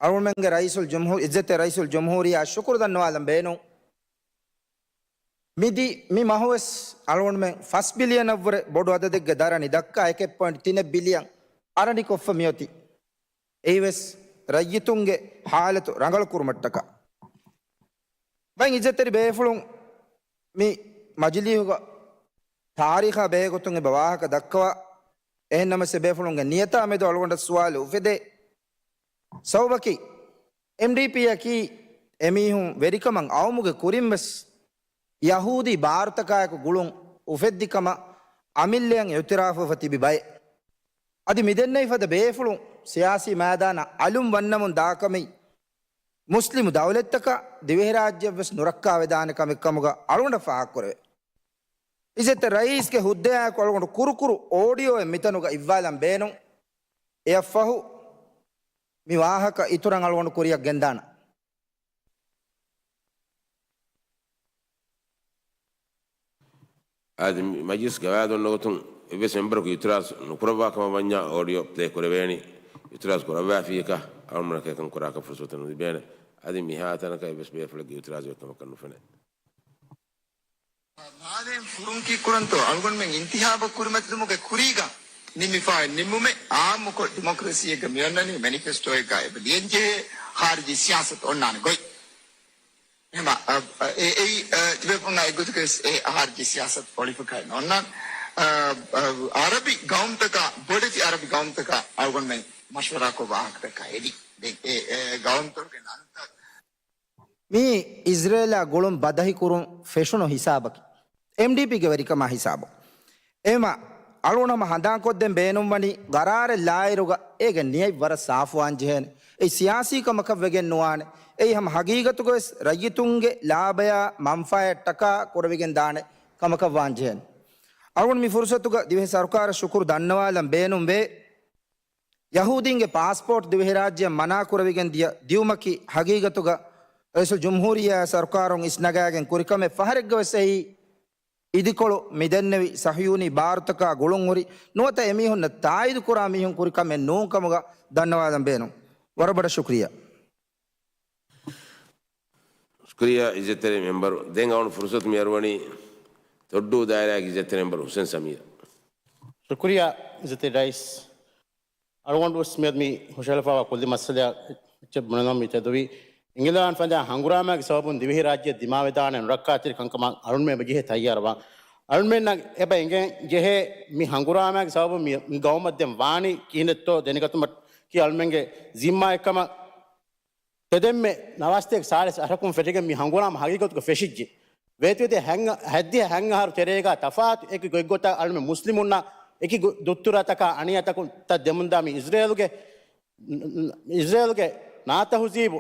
އަޅުގަނޑުމެންގެ ރައީސުލް ޖުމްހޫރި، އިއްޒަތްތެރި ރައީސުލް ޖުމްހޫރިއްޔާ ޝުކުރު ދަންނަވާލަން ބޭނުން. މިދި މި މަހުވެސް އަޅުގަނޑުމެން ފަސް ބިލިއަނަށްވުރެ ބޮޑު އަދަދެއްގެ ދަރަނި ދައްކާ އެކެއް ޕޮއިންޓް ތިނެއް ބިލިއަން އަރަނިކޮށްފަ މިއޮތީ. އެއީވެސް ރައްޔިތުންގެ ހާލަތު ރަނގަޅުކުރުމަށްޓަކާ. ބައި އިއްޒަތްތެރި ބޭފުޅުން މި މަޖިލީހުގަ ތާރީޚާ ބެހޭގޮތުން އެބަ ވާހަކަ ދައްކަވާ، އެހެންނަމަސް އެބޭފުޅުންގެ ނިޔަތާ މެދު އަޅުގަނޑަށް ސުވާލު އުފެދޭ. ސަބަބަކީ، އެމްޑީޕީއަކީ އެމީހުން ވެރިކަމަށް އައުމުގެ ކުރިންވެސް ޔަހޫދީ ބާރުތަކާއެކު ގުޅުން އުފެއްދި ކަމަށް އަމިއްލައަށް އިއުތިރާފުވެފަ ތިބި ބައެއް. އަދި މިދެންނެވި ފަދަ ބޭފުޅުން ސިޔާސީ މައިދާނަށް އަލުން ވަންނަމުން ދާކަމީ މުސްލިމު ދައުލަތްތަކަށް ދިވެހިރާއްޖެއަށްވެސް ނުރައްކާވެދާނެ ކަމެއް ކަމުގަ އަޅުގަނޑަށް ފާހަގަކުރެވޭ. އިއްޒަތްތެރި ރައީސްގެ ހުއްދަޔާއެކު އަޅުގަނޑު ކުރުކުރު އޯޑިއޯއެއް މިތަނުގަ އިއްވާލަން ބޭނުން. އެއަށްފަހު މި ވާހަކަ އިތުރަށް އަޅުގަނޑު ކުރިއަށް ގެންދާނަން. އަދި މި މަޖިލިސް ގަވާއިދު އޮންނަ ގޮތުން އެއްވެސް މެމްބަރަކު އިއުތިރާޒު ނުކުރައްވާ ކަމަށް ވަންޏާ އޯޑިއޯ ޕްލޭ ކުރެވޭނީ. އިއުތިރާޒު ކުރައްވާފިއްޔަކަ އަޅުގަނޑަކަށް އެކަން ކުރާކަށް ފުރުސަތެއް ނުލިބޭނެ. އަދި މިހާތަނަކަށް އެއްވެސް ބޭފުޅެއްގެ އިއުތިރާޒެއް އޮތް ކަމަކަށް ނުފެނޭ. މާލޭން ފުރުންކީ ކުރަންތޯ އަޅުގަނޑުމެން އިންތިހާބަށް ކުރިމަތިލުމުގެ ކުރީގަ ނިންމިފައި ނިންމުމެއް އާއްމުކޮށް ޑިމޮކްރަސީއެއްގަ މިއޮންނަނީ މެނިފެސްޓޯއެއްގަ އެބަ ލިޔަންޖެހޭ ޚާރިޖީ ސިޔާސަތު އޮންނާނެ ގޮތް. އެހެމަ، އަ، އަ، އެ، އެއީ، އަ، ތިބޭފުޅުންނާ އެއްގޮތަކަށް އެ ޚާރިޖީ ސިޔާސަތު އޮޅިފަކައި ނޯންނާން. އަ، އަ، އަރަބި ގައުމުތަކާ، ބޮޑެތި އަރަބި ގައުމުތަކާ އަޅުގަނޑުމެން މަޝްވަރާކޮށް ވާހަކަތަކާ އެދި. ދެން އެ، އެ ގައުމުތަކުގެ ނަންތައް މީ އިޒްރޭލާ ގުޅުން ބަދަހިކުރުން ފެށުނު ހިސާބަކީ. އެމްޑީޕީގެ ވެރިކަމާ ހިސާބު. އެހެމަ އަޅުގަނޑު ހަމަ ހަނދާންކޮށްދޭން ބޭނުންވަނީ ގަރާރެއް ލާއިރުގަ އޭގެ ނިޔަތް ވަރަށް ސާފުވާން ޖެހޭނެ. އެއީ ސިޔާސީ ކަމަކަށް ވެގެން ނުވާނެ. އެއީ ހަމަ ހަގީގަތުގަވެސް ރައްޔިތުންގެ ލާބަޔާ މަންފާއަށްޓަކާ ކުރެވިގެން ދާނެ ކަމަކަށް ވާން ޖެހޭނެ. އަޅުގަނޑު މި ފުރުސަތުގަ ދިވެހި ސަރުކާރަށް ޝުކުރު ދަންނަވާލަން ބޭނުންވޭ. ޔަހޫދީންގެ ޕާސްޕޯޓް ދިވެހިރާއްޖެއަށް މަނާކުރެވިގެން ދިޔަ ދިއުމަކީ ހަގީގަތުގަ ރައީސުލް ޖުމްހޫރިއްޔާ ސަރުކާރުން އިސްނަގާގެން ކުރިކަމެއް. ފަހަރެއްގަވެސް އެއީ އިދިކޮޅު މިދެންނެވި ޞަހިޔޫނީ ބާރުތަކާ ގުޅުންހުރި ނުވަތަ އެމީހުންނަށް ތާއީދުކުރާ މީހުން ކުރިކަމެއް ނޫން ކަމުގަ ދަންނަވާލަން ބޭނުން. ވަރަށް ބޮޑަށް ޝުކްރިޔާ. ޝުކްރިޔާ އިއްޒަތްތެރި މެމްބަރު. ދެން އަޅުގަނޑު ފުރުސަތު މި އަރުވަނީ ތޮއްޑޫ ދާއިރާގެ އިއްޒަތްތެރި މެމްބަރު ހުސެން ސަމީރަށް. ޝުކުރިޔާ އިއްޒަތްތެރި ރައީސް. އަޅުގަނޑު ވެސް މިއަދު މި ހުށަހެޅިފައިވާ ކުއްލި މައްސަލައަށް އެއްޗެއް ބުނެލަން މި ތެދުވީ. އެނގިލާން ފަދަ ހަނގުރާމައިގެ ސަބަބުން ދިވެހިރާއްޖެ ދިމާވެދާނެ ނުރައްކާތެރި ކަންކަމަށް އަޅުންމެ އެބަ ޖެހޭ ތައްޔާރަވާން. އަޅުންމެންނަށް އެބަ އެނގެން ޖެހޭ މި ހަނގުރާމައިގެ ސަބަބުން މި، މި ގައުމަށް ދެން ވާނީ ކިހިނެއްތޯ ދެނެގަތުމަކީ އަޅުމެންގެ ޒިންމާއެއްކަމަށް. ތެދެންމެ ނަވާސްތޭކަ ސާޅީސް އަހަރަކުން ފެށިގެން މި ހަނގުރާމަ ހަގީގަތުގަ ފެށިއްޖެ. ވޭތުވެދިޔަ ހަތް، ހަތްދިހަ ހަތް އަހަރު ތެރޭގަ ތަފާތު އެކި ގޮތްގޮތަށް އަޅުމެން މުސްލިމުންނަށް އެކި ގޮ-، ދުއްތުރަތަކާ އަނިޔާތަކުން ތައް ދެމުންދާ މި އިޒްރޭލުގެ، އިޒްރޭލުގެ ނާތަހުޒީބު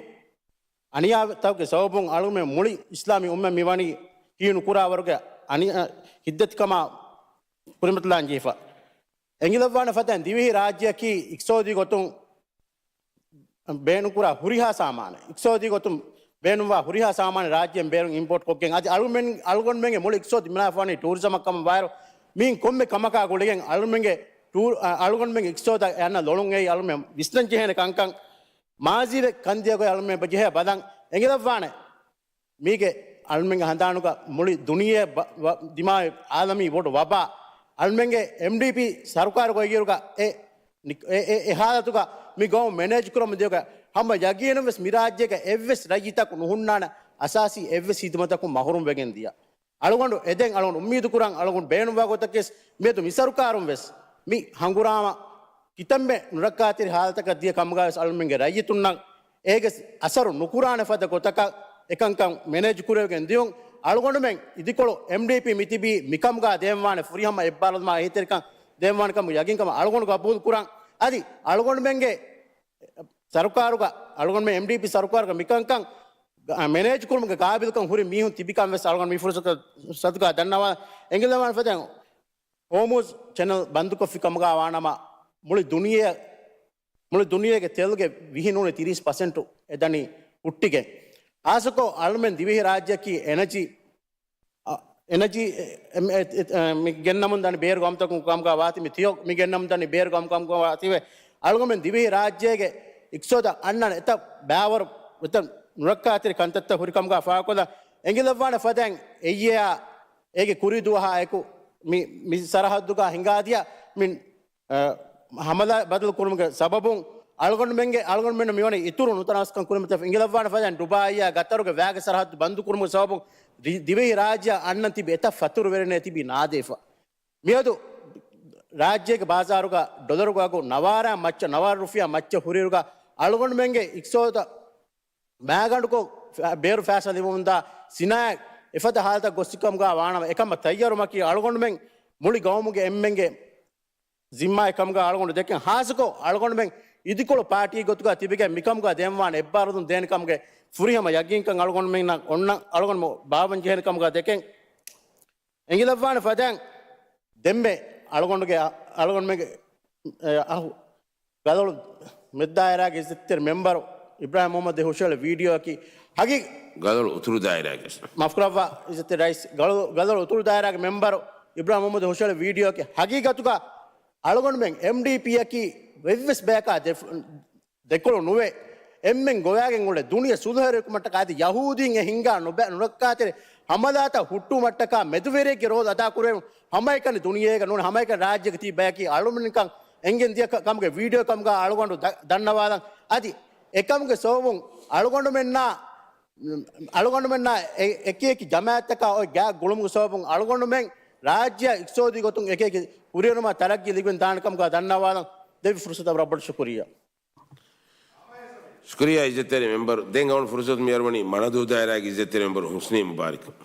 އަނިޔާތަކުގެ ސަބަބުން އަޅުމެން މުޅި އިސްލާމީ އުއްމަތް މިވަނީ ހީނުކުރާވަރުގެ އަނި-، ހިއްދަތިކަމާ ކުރިމަތިލާން ޖެހިފަ. އެނގިލައްވާނެ ފަދައިން ދިވެހި ރާއްޖެއަކީ އިޤްތިޞާދީ ގޮތުން ބޭނުންކުރާ ހުރިހާ ސާމާނެއް، އިޤްތިޞާދީ ގޮތުން ބޭނުންވާ ހުރިހާ ސާމާނެއް ރާއްޖޭން ބޭރުން އިމްޕޯޓް ކޮށްގެން އަދި އަޅުމެން، އަޅުގަނޑުމެންގެ މުޅި އިޤްތިޞާދު ބިނާވާނީ ޓޫރިޒަމަށް ކަމަށް ވާއިރު، މިއިން ކޮންމެ ކަމަކާ ގުޅިގެން އަޅުމެންގެ ޓޫ-، އަ، އަޅުގަނޑުމެންގެ އިޤްތިޞާދަށް އަންނަ ލޮޅުން އެއީ އަޅުމެން ވިސްނަން ޖެހޭނެ ކަންކަން. މާޒީގެ ކަންދިޔަ ގޮތް އަޅުމެން އެބަ ޖެހޭ ބަލަން އެނގިލައްވާނެ. މީގެ އަޅުމެންގެ ހަނދާނުގަ މުޅި ދުނިޔެ ބަ-، ވަ-، ދިމާވި އާލަމީ ބޮޑު ވަބާ. އަޅުމެންގެ އެމްޑީޕީ ސަރުކާރު ގޮތްއިރުގަ އެ ނި-، އެ، އެ، އެ ހާލަތުގަ މި ގައުމު މެނޭޖް ކުރަމުން ދިޔުގަ ހަމަ ޔަގީނުން ވެސް މި ރާއްޖޭގަ އެއްވެސް ރައްޔިތަކު ނުހުންނާނެ އަސާސީ އެއްވެސް ހިދުމަތަކުން މަހުރުމް ވެގެން ދިޔަ. އަޅުގަނޑު އެދެން އަޅުގަނޑު އުއްމީދު ކުރަން އަޅުގަނޑު ބޭނުންވާ ގޮތަކީ ވެސް މިއަދު މި ސަރުކާރުން ވެސް މި ހަނގުރާމަ ކިތަންމެ ނުރައްކާތެރި ހާލަތަކަށް ދިޔަ ކަމުގަ ވެސް އަޅުމެންގެ ރައްޔިތުންނަށް އޭގެ އަސަރު ނުކުރާނެ ފަދަ ގޮތަކަށް އެކަންކަން މެނޭޖް ކުރެވިގެން ދިޔުން. އަޅުގަނޑުމެން އިދިކޮޅު އެމްޑީޕީ މިތިބީ މިކަމުގަ ދޭންވާނެ ފުރިހަމަ އެއްބާރުލުމާ އެހީތެރިކަން ދޭންވާނެ ކަމަށް ޔަގީންކަމަށް އަޅުގަނޑު ގަބޫލު ކުރަން. އަދި އަޅުގަނޑުމެންގެ ސަރުކާރުގަ، އަޅުގަނޑުމެން އެމްޑީޕީ ސަރުކާރުގަ މިކަންކަން މެނޭޖް ކުރުމުގެ ގާބިލްކަން ހުރި މީހުން ތިބިކަން ވެސް އަޅުގަނޑު މި ފުރުސަތުގަ ދަންނަވާ އެނގިލަވާން ފަދައިން. ހޯމޫޒް ޗެނަލް ބަންދުކޮށްފި ކަމުގަ ވާނަމަ، މުޅި ދުނިޔެ، މުޅި ދުނިޔޭގެ ތެލުގެ ވިހި ނޫނީ ތިރީސް ޕަސެންޓު އެދަނީ ހުއްޓިގެން. ހާއްސަކޮށް އަޅުމެން ދިވެހި ރާއްޖެއަކީ އެނަޖީ، އަ، އެނަޖީ، އެ، އެ، އެ، އެ، މި ގެންނަމުން ދަނީ ބޭރު ގައުމުތަކުން ކަމުގަ ވާތީ މި ތިޔޮ، މި ގެންނަމުން ދަނީ ބޭރު ގައުމު ކަމުގަ ވާތީވެ. އަޅުގަނޑުމެން ދިވެހި ރާއްޖޭގެ އިޤްތިޞާދަށް އަންނަން އެތައް ބައިވަރު، އެތައް ނުރައްކާތެރި ކަންތައްތައް ހުރި ކަމުގަ ފާހަގަކޮށްލަ އެނގިލައްވާނެ ފަދައިން އެއްޔެއާ އޭގެ ކުރީ ދުވަހާ އެކު މި، މި ސަރަހައްދުގަ ހިނގާދިޔަ މި އަ، ހަމަލާ ބަދަލު ކުރުމުގެ ސަބަބުން އަޅުގަނޑުމެންގެ، އަޅުގަނޑުމެން މިވަނީ އިތުރު ނުތަނަވަސްކަން ކުރިމަތި އިނގިލައްވާނެ ފަދައިން ޑުބާއީއާ ގަތަރުގެ ވައިގެ ސަރަހައްދު ބަންދު ކުރުމުގެ ސަބަބުން ދި-، ދިވެހި ރާއްޖެއަށް އަންނަން ތިބި އެތައް ފަތުރުވެރިންނޭ ތިބީ ނާދެވިފަ. މިއަދު ރާއްޖޭގެ ބާޒާރުގަ ޑޮލަރުގެ އަގު ނަވާރަ މައްޗަށް، ނަވާރަ ރުފިޔާ މައްޗަށް ހުރިއިރުގަ އަޅުގަނޑުމެންގެ އިޤްތިޞާދަށް މައިގަނޑުކޮށް ފަ-، ބޭރު ފައިސާ ލިބުމުންދާ ސިނާއަތް އެފަދަ ހާލަތަށް ގޮސްފިކަމުގަ ވާނަމަ، އެކަމަށް ތައްޔާރުވުމަކީ އަޅުގަނޑުމެން މުޅި ގައުމުގެ އެންމެންގެ ޒިންމާއެއް ކަމުގަ އަޅުގަނޑު ދެކެން. ހާއްސަކޮށް އަޅުގަނޑުމެން އިދިކޮޅު ޕާޓީ ގޮތުގަ ތިބެގެން މިކަމުގަ ދޭންވާނެ އެއްބާރުލުން ދޭނެ ކަމުގެ ފުރިހަމަ ޔަގީންކަން އަޅުގަނޑުމެންނަށް އޮންނަ އަޅުގަނޑު ބާވަން ޖެހޭނެ ކަމުގަ ދެކެން. އެނގިލައްވާނެ ފަދައިން ދެންމެ އަޅުގަނޑުގެ، އަޅުގަނޑުމެންގެ، އެ، އަހު، ގަދޮޅު މެދު ދާއިރާގެ އިއްޒަތްތެރި މެމްބަރު އިބްރާހިމް މުހައްމަދު ހުށަހެޅި ވީޑިއޯއަކީ ހަގީ-، ގަދޮޅު އުތުރު ދާއިރާގެ. މާފުކުރައްވާ އިއްޒަތްތެރި ރައީސް، ގަދޮޅު، ގަދޮޅު އުތުރު ދާއިރާގެ މެމްބަރު އިބްރާހިމް މުހައްމަދު ހުށަހެޅި ވީޑިއޯއަކީ ހަގީގަތުގަ އަޅުގަނޑުމެން އެމްޑީޕީއަކީ އެއްވެސް ބަޔަކާ ދެ-، ދެކޮޅު ނުވެ، އެންމެން ގޮވައިގެން އުޅޭ ދުނިޔެ ސުލްހައިރުވުމަށްޓަކާ އަދި ޔަހޫދީން އެ ހިންގާ ނުބަ-، ނުރައްކާތެރި ހަމަލާތައް ހުއްޓުވުމަށްޓަކާ މެދުވެރިއެއްގެ ރޯލް އަދާކުރެވުނު ހަމައެކަނި ދުނިޔޭގަ ނޫން ހަމައެކަނި ރާއްޖޭގަ ތިބި ބަޔަކީ އަޅުމެންކަން އެނގެން ދިޔަ ކަ-، ކަމުގެ ވީޑިއޯ ކަމުގަ އަޅުގަނޑު ދަ-، ދަންނަވާލަން. އަދި އެކަމުގެ ސަބަބުން އަޅުގަނޑުމެންނާ، އަޅުގަނޑުމެންނާ އެ-، އެކި އެކި ޖަމާއަތްތަކާ އޮތް ގާތް ގުޅުމުގެ ސަބަބުން އަޅުގަނޑުމެން ރާއްޖެއަށް އިޤްތިޞާދީ ގޮތުން އެކި އެކި ކުރިއެރުމާ ތަރައްގީ ލިބެން ދާނެ ކަމުގަ ދަންނަވާލަން. ދެއްވި ފުރުސަތަށް ރައްބަށް ޝުކުރިއްޔާ. ޝުކުރިއްޔާ އިއްޒަތްތެރި މެމްބަރު. ދެން އަޅުގަނޑު ފުރުސަތު މިއަރުވަނީ މަނަދޫ ދާއިރާގެ އިއްޒަތްތެރި މެމްބަރު ހުސްނީ މުބާރިކަށް.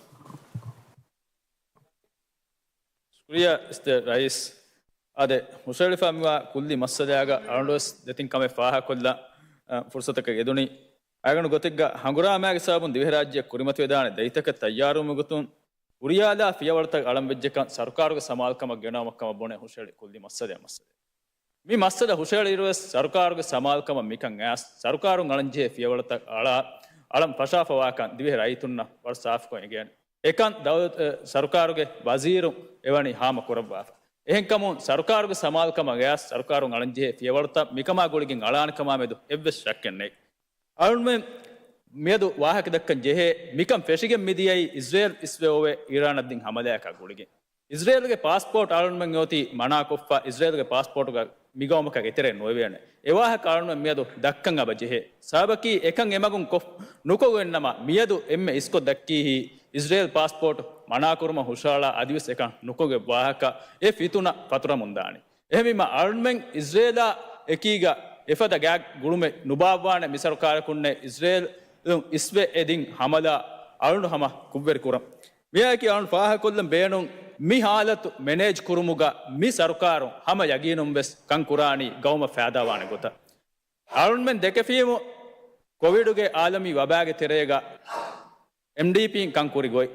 ޝުކުރިއްޔާ އިއްޒަތްތެރި ރައީސް. އާދެ، ހުށަހެޅިފަ މިވާ ކުއްލި މައްސަލައިގަ އަޅުގަނޑުވެސް ދެތިން ކަމެއް ފާހަގަކޮށްލަން، އަ، ފުރުސަތަކަށް އެދުނީ. އަޅުގަނޑު ގޮތެއްގަ ހަނގުރާމައިގެ ސަބަބުން ދިވެހިރާއްޖެ ކުރިމަތިވެދާނެ ދަތިތަކަށް ތައްޔާރުވުމުގެ ގޮތުން ހުރިހާލާ ފިޔަވަޅުތައް އަޅަން ވެއްޖެކަން ސަރުކާރުގެ ސަމާލުކަމަށް ގެނައުމަށް ކަމަށް ބުނެ ހުށަހެޅި ކުއްލި މައްސަލައެއް މައްސަލަ. މި މައްސަލަ ހުށަހެޅިއިރުވެސް ސަރުކާރުގެ ސަމާލުކަމަށް މިކަން އައިސް ސަރުކާރުން އަޅަންޖެހޭ ފިޔަވަޅުތައް އަޅާ، އަޅަން ފަށާފަވާކަން ދިވެހި ރައްޔިތުންނަށް ވަރަށް ސާފުކޮށް އެނގޭނެ. އެކަން ދައުލަތު، އެ، ސަރުކާރުގެ ވަޒީރު އެވަނީ ހާމަ ކުރައްވާފަ. އެހެންކަމުން ސަރުކާރުގެ ސަމާލުކަމަށް އައިސް ސަރުކާރުން އަޅަންޖެހޭ ފިޔަވަޅުތައް މިކަމާ ގުޅިގެން އަޅާނެ ކަމާ މެދު އެއްވެސް ޝައްކެއް ނެތް. އަޅުމެން މިއަދު ވާހަކަ ދައްކަން ޖެހޭ، މިކަން ފެށިގެން މިދިޔައީ އިޒްރޭލް އިސްވެ އޮވޭ އީރާނަށް ދިން ހަމަލާއަކާ ގުޅިގެން. އިޒްރޭލުގެ ޕާސްޕޯޓް އަޅުމެން އޮތީ މަނާކޮށްފަ، އިޒްރޭލުގެ ޕާސްޕޯޓުގަ މިގައުމަކަށް އެތެރެއެއް ނުވެވޭނެ. އެވާހަކަ އަޅުމެން މިއަދު ދައްކަން އަބަ ޖެހޭ. ސަބަބަކީ އެކަން އެމަގުން ކޮށް، ނުކޮށްގެންނަމަ މިއަދު އެންމެ އިސްކޮށް ދައްކީހީ އިޒްރޭލް ޕާސްޕޯޓް މަނާކުރުމަށް ހުށަހަޅާ އަދިވެސް އެކަން ނުކޮށްގެން ވާހަކަ އެ ފިތުނަ ފަތުރަމުންދާނީ. އެހެންވީމަ އަޅުމެން އިޒްރޭލާ އެކީގަ އެފަދަ ގާތް ގުޅުމެއް ނުބާއްވާނެ މި ސަރުކާރަކުންނޭ އިޒްރޭލުން އިސްވެ އެ ދިން ހަމަލާ އަޅުނު ހަމަ ކުށްވެރި ކުރަން. މިއާއެކީ އަޅުން ފާހަގަކޮށްލަން ބޭނުން މި ހާލަތު މެނޭޖް ކުރުމުގަ މި ސަރުކާރުން ހަމަ ޔަގީނުން ވެސް ކަން ކުރާނީ ގައުމަށް ފައިދާވާނެ ގޮތަށް. އަޅުންމެން ދެކެފީމު ކޮވިޑުގެ އާލަމީ ވަބާގެ ތެރޭގަ އެމްޑީޕީން ކަން ކުރި ގޮތް.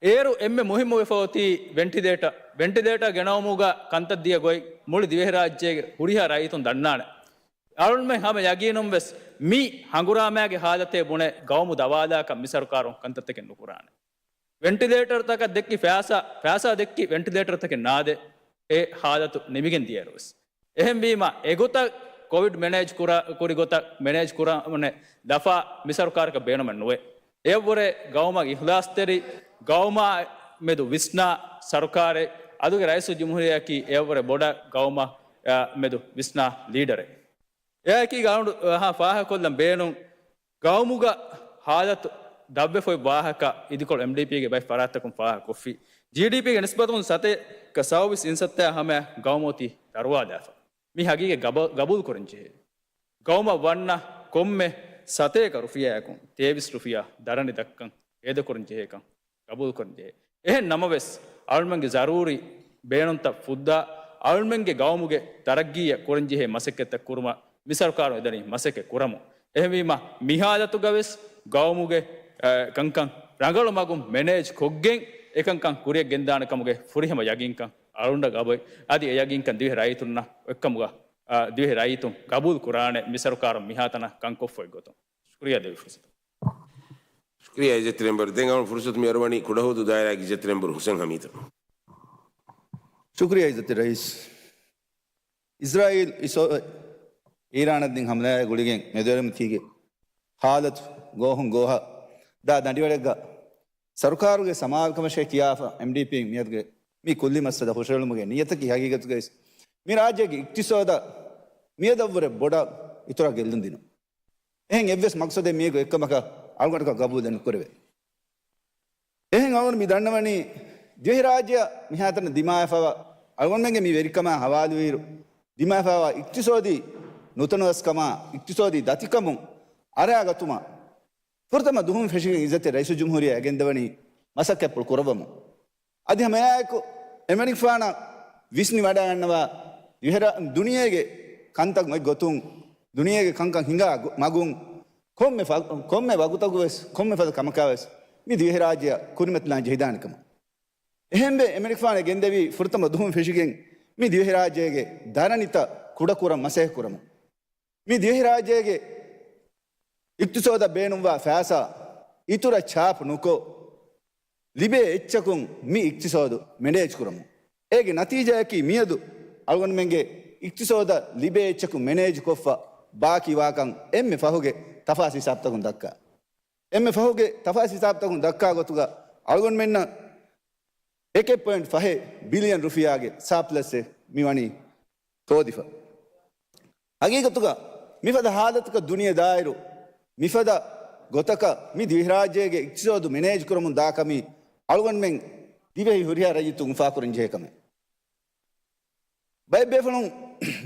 އޭރު އެންމެ މުހިއްމު ވެފަ އޮތީ ވެންޓިލޭޓަ. ވެންޓިލޭޓަ ގެނައުމުގަ ކަންތައް ދިޔަ ގޮތް މުޅި ދިވެހިރާއްޖޭގެ ހުރިހާ ރައްޔިތުން ދަންނާނެ. އަޅުންމެން ހަމަ ޔަގީނުން ވެސް މި ހަނގުރާމައިގެ ހާލަތޭ ބުނެ ގައުމު ދަވާލާކަށް މި ސަރުކާރުން ކަންތައްތަކެއް ނުކުރާނެ. ވެންޓިލޭޓަރުތަކަށް ދެއްކި ފައިސާ، ފައިސާ ދެއްކި ވެންޓިލޭޓަރުތަކެއް ނާދޭ، އެ ހާލަތު ނިމިގެން ދިޔައިރުވެސް. އެހެންވީމަ، އެގޮތަށް ކޮވިޑް މެނޭޖް ކުރާ، ކުރި ގޮތަށް މެނޭޖް ކުރާނެ ލަފާ މި ސަރުކާރަކަށް ބޭނުމެއް ނުވޭ. އެއަށްވުރެ ގައުމަށް އިޚްލާޞްތެރި، ގައުމާ މެދު ވިސްނާ ސަރުކާރެއް، އަދުގެ ރައީސުލްޖުމްހޫރިއްޔާއަކީ އެއަށްވުރެ ބޮޑަށް ގައުމާ މެދު ވިސްނާ ލީޑަރެއް. އެއާއެކީ ގައުނު، އަ، ހާ، ފާހަގަކޮށްލަން ބޭނުން ގައުމުގަ ހާލަތު ދަށްވެފައި ވާހަކަ އިދިކޮޅު އެމްޑީޕީގެ ބައެއް ފަރާތްތަކުން ފާހަގަކޮށްފި. ޖީޑީޕީގެ ނިސްބަތުން ސަތޭކަ ސައުވީސް އިންސައްތައާ ހަމަޔަށް ގައުމު އޮތީ ދަރުވާލާފަ. މި ހަގީގަތް ގަބަ-، ގަބޫލުކުރަން ޖެހޭ. ގައުމަށް ވަންނަ ކޮންމެ ސަތޭކަ ރުފިޔާއަކުން ތޭވީސް ރުފިޔާ ދަރަނި ދައްކަން އޭދަކުރަން ޖެހޭކަން ގަބޫލުކުރަން ޖެހޭ. އެހެން ނަމަވެސް، އަޅުމެންގެ ޒަރޫރީ ބޭނުންތައް ފުއްދާ، އަޅުމެންގެ ގައުމުގެ ތަރައްގީއަށް ކުރަންޖެހޭ މަސައްކަތްތައް ކުރުމަށް މި ސަރުކާރުން އެދަނީ މަސައްކަތް ކުރަމުން. އެހެންވީމަ، މިހާލަތުގަވެސް ގައުމުގެ، އަ، ކަންކަން ރަނގަޅު މަގުން މެނޭޖް ކޮށްގެން، އެކަންކަން ކުރިއަށް ގެންދާނެ ކަމުގެ ފުރިހަމަ ޔަގީންކަން އަޅުގަނޑަށް އަބޮތް. އަދި އެ ޔަގީންކަން ދިވެހި ރައްޔިތުންނަށް އޮތްކަމުގަ، އަ، ދިވެހި ރައްޔިތުން ގަބޫލު ކުރާނެ މި ސަރުކާރުން މިހާތަނަށް ކަންކޮށްފައި ގޮތުން. ޝުކުރިއްޔާ ދެވި ފުރުސަތަށް. ޝުކުރިއްޔާ އިއްޒަތްތެރި މެމްބަރު. ދެން އަޅުން ފުރުސަތު މި އަރުވަނީ ކުޑަހުދޫ ދާއިރާގެ އިއްޒަތްތެރި މެމްބަރު ހުސެން ހަމީދަށް. ޝުކުރިއްޔާ އިއްޒަތްތެރި ރައީސް. އިސްރާއީލް އިސްރާއީލް އީރާނަށް ދިން ހަމްލާއާ ގުޅިގެން މެދުއެރުމަތީގެ ހާލަތު ގޯހުން ގޯހަށް ދާ ދަނޑިވަޅެއްގަ ސަރުކާރުގެ ސަމާލުކަމަށޭ ކިޔާފަ، އެމްޑީޕީން މިއަދުގެ މި ކުއްލި މައްސަލަ ހުށައެޅުމުގެ ނިޔަތަކީ ހަގީގަތުގައި މި ރާއްޖޭގެ އިޤްތިޞާދަށް މިއަދަށްވުރެ ބޮޑަށް އިތުރަށް ގެއްލުން ދިނުން. އެހެން އެއްވެސް މަޤްޞަދެއް މީގު އެއްކަމަކަށް އަޅުގަނޑަކަށް ގަބޫލެއް ނުކުރެވޭ. އެހެން އަޅުގަނޑު މި ދަންނަވަނީ ދިވެހިރާއްޖެއަށް މިހާތަނަށް ދިމާވެފައިވާ އަޅުގަނޑުމެންގެ މި ވެރިކަމާ ހަވާލުވިއިރު، ދިމާވެފައިވާ އިޤްތިޞާދީ ނުތަނަވަސްކަމާ، އިޤްތިޞާދީ ދަތިކަމުން އަރާގަތުމަށް ފުރަތަމަ ދުހުން ފެށިގެން އިއްޒަތްތެރި ރައީސުލްޖުމްހޫރިއްޔާ އެގެންދަވަނީ މަސައްކަތްޕުޅު ކުރައްވަމުން. އަދި ހަމައެއާއެކު އެމަނިކުފާނަށް ވިސްނިވަޑައިގަންނަވާ ދިވެހިރާ-، ދުނިޔޭގެ ކަންތައް އޮތް ގޮތުން، ދުނިޔޭގެ ކަންކަން ހިނގާ ގޮ-، މަގުން ކޮންމެ ފަ-، ކޮންމެ ވަގުތަކުވެސް، ކޮންމެ ފަދަ ކަމަކާވެސް މި ދިވެހިރާއްޖެއަށް ކުރިމަތިލާން ޖެހިދާނެ ކަމަށް. އެހެންވެ، އެމަނިކުފާނު ގެންދެވީ ފުރަތަމަ ދުހުން ފެށިގެން މި ދިވެހިރާއްޖޭގެ ދަރަނިތައް ކުޑަކުރަން މަސައްކަތްކުރަމުން. މި ދިވެހިރާއްޖޭގެ އިޤްތިޞާދަށް ބޭނުންވާ ފައިސާ އިތުރަށް ޗާޕް ނުކޮށް، ލިބޭ އެއްޗަކުން މި އިޤްތިޞާދު މެނޭޖް ކުރަމުން. އޭގެ ނަތީޖާއަކީ މިއަދު އަޅުގަނޑުމެންގެ އިޤްތިޞާދަށް ލިބޭ އެއްޗަކުން މެނޭޖް ކޮށްފަ ބާކީ ވާކަން އެންމެ ފަހުގެ ތަފާސް ހިސާބުތަކުން ދައްކާ. އެންމެ ފަހުގެ ތަފާސް ހިސާބުތަކުން ދައްކާ ގޮތުގަ އަޅުގަނޑުމެންނަށް އެކެއް ޕޮއިންޓް ފަހެއް ބިލިއަން ރުފިޔާގެ ސާޕްލަސްއެއް މި ވަނީ ހޯދިފަ. ހަގީގަތުގަ މިފަދަ ހާލަތަކަށް ދުނިޔެ ދާއިރު، މިފަދަ ގޮތަކަށް މި ދިވެހިރާއްޖޭގެ އިޤްތިޞާދު މެނޭޖް ކުރަމުން ދާ ކަމީ އަޅުގަނޑުމެން ދިވެހި ހުރިހާ ރައްޔިތުން އުފާކުރަން ޖެހޭ ކަމެއް. ބައެއް ބޭފުޅުން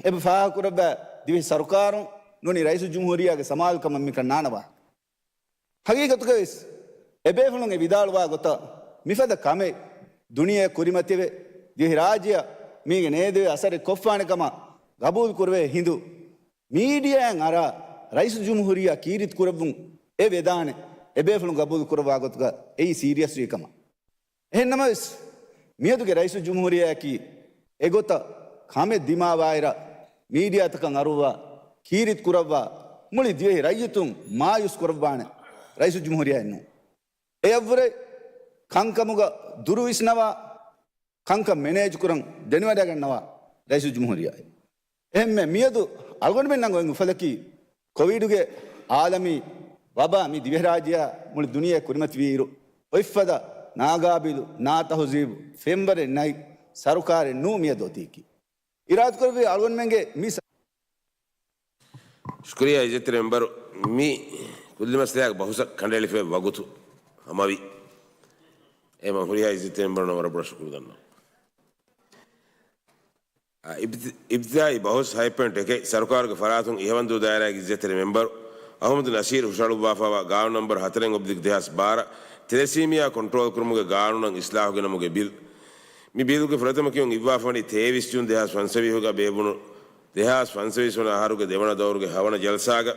އެބަ ފާހަގަކުރައްވާ ދިވެހި ސަރުކާރުން ނޫނީ ރައީސުލްޖުމްހޫރިއްޔާގެ ސަމާލުކަމަށް މިކަން ނާންނަވާ. ހަގީގަތުގައިވެސް އެބޭފުޅުން އެ ވިދާޅުވާ ގޮތަށް މިފަދަ ކަމެއް ދުނިޔެއަށް ކުރިމަތިވެ، ދިވެހިރާއްޖެއަށް މީގެ ނޭދެވޭ އަސަރެއް ކޮށްފާނެ ކަމަށް ގަބޫލު ކުރެވޭ ހިނދު، މީޑިއާއިން އަރާ ރައީސުލްޖުމްހޫރިއްޔާ ކީރިތި ކުރެއްވުން އެ ވެދާނެ އެބޭފުޅުން ގަބޫލު ކުރައްވާ ގޮތުގަ އެއީ ސީރިއަސްވީ ކަމަށް. އެހެންނަމަވެސް، މިއަދުގެ ރައީސުލްޖުމްހޫރިއްޔާއަކީ އެގޮތަށް ކަމެއް ދިމާވާއިރަށް މީޑިއާތަކަށް އަރުއްވާ، ކީރިތި ކުރައްވާ، މުޅި ދިވެހި ރައްޔިތުން މާޔޫސް ކުރައްވާނެ ރައީސުލްޖުމްހޫރިއްޔާއެއް ނޫން. އެއަށްވުރެ ކަންކަމުގަ ދުރުވިސްނަވާ، ކަންކަން މެނޭޖް ކުރަން ދެނެވަޑައިގަންނަވާ ރައީސުލްޖުމްހޫރިއްޔާ. އެހެންމެ މިއަދު އަޅުގަނޑުމެންނަށް އޮތް އުފަލަކީ، ކޮވިޑުގެ އާލަމީ ވަބާ މި ދިވެހިރާއްޖެއާ މުޅި ދުނިޔެ ކުރިމަތިވީއިރު، އޮތްފަދަ ނާގާބިލު، ނާތަހުޒީބު، ފެންވަރެއް ނެތް ސަރުކާރެއް ނޫން މިއަދު އޮތީކީ. އިރާދަކުރެއްވި އަޅުގަނޑުމެންގެ މި ސަ- ޝުކުރިއްޔާ އިއްޒަތްތެރި މެމްބަރު، މި ކުއްލި މައްސަލައާ ބަހުސަށް ކަނޑައެޅިފައި ވަގުތު ހަމަވި. އެމަ ހުރިހާ އިއްޒަތްތެރި މެމްބަރުންނަށް ވަރަށް ބޮޑަށް ޝުކުރު ދަންނަވަން. އިބްތި-، އިބްތިދާއީ ބަހުސް ހަތް ޕޮއިންޓް އެކެއް. ސަރުކާރުގެ ފަރާތުން އިހަވަންދޫ ދާއިރާގެ އިއްޒަތްތެރި މެމްބަރު އަހުމަދު ނަސީރު ހުށަހަޅުއްވާފައިވާ ގާނޫނު ނަންބަރު ހަތަރެއް އޮބްލިކް ދެހާސް ބާރަ، ތެލެސީމިއާ ކޮންޓްރޯލް ކުރުމުގެ ގާނޫނަށް އިސްލާހު ގެނަމުގެ ބިލް. މި ބިލުގެ ފުރަތަމަ ކިޔުން އިއްވާފަވަނީ ތޭވީސް ޖޫން ދެހާސް ފަންސަވީހުގަ ބޭއްވުނު ދެހާސް ފަންސަވީސް ވަނަ އަހަރުގެ ދެވަނަ ދައުރުގެ ހަވަނަ ޖަލްސާގަ.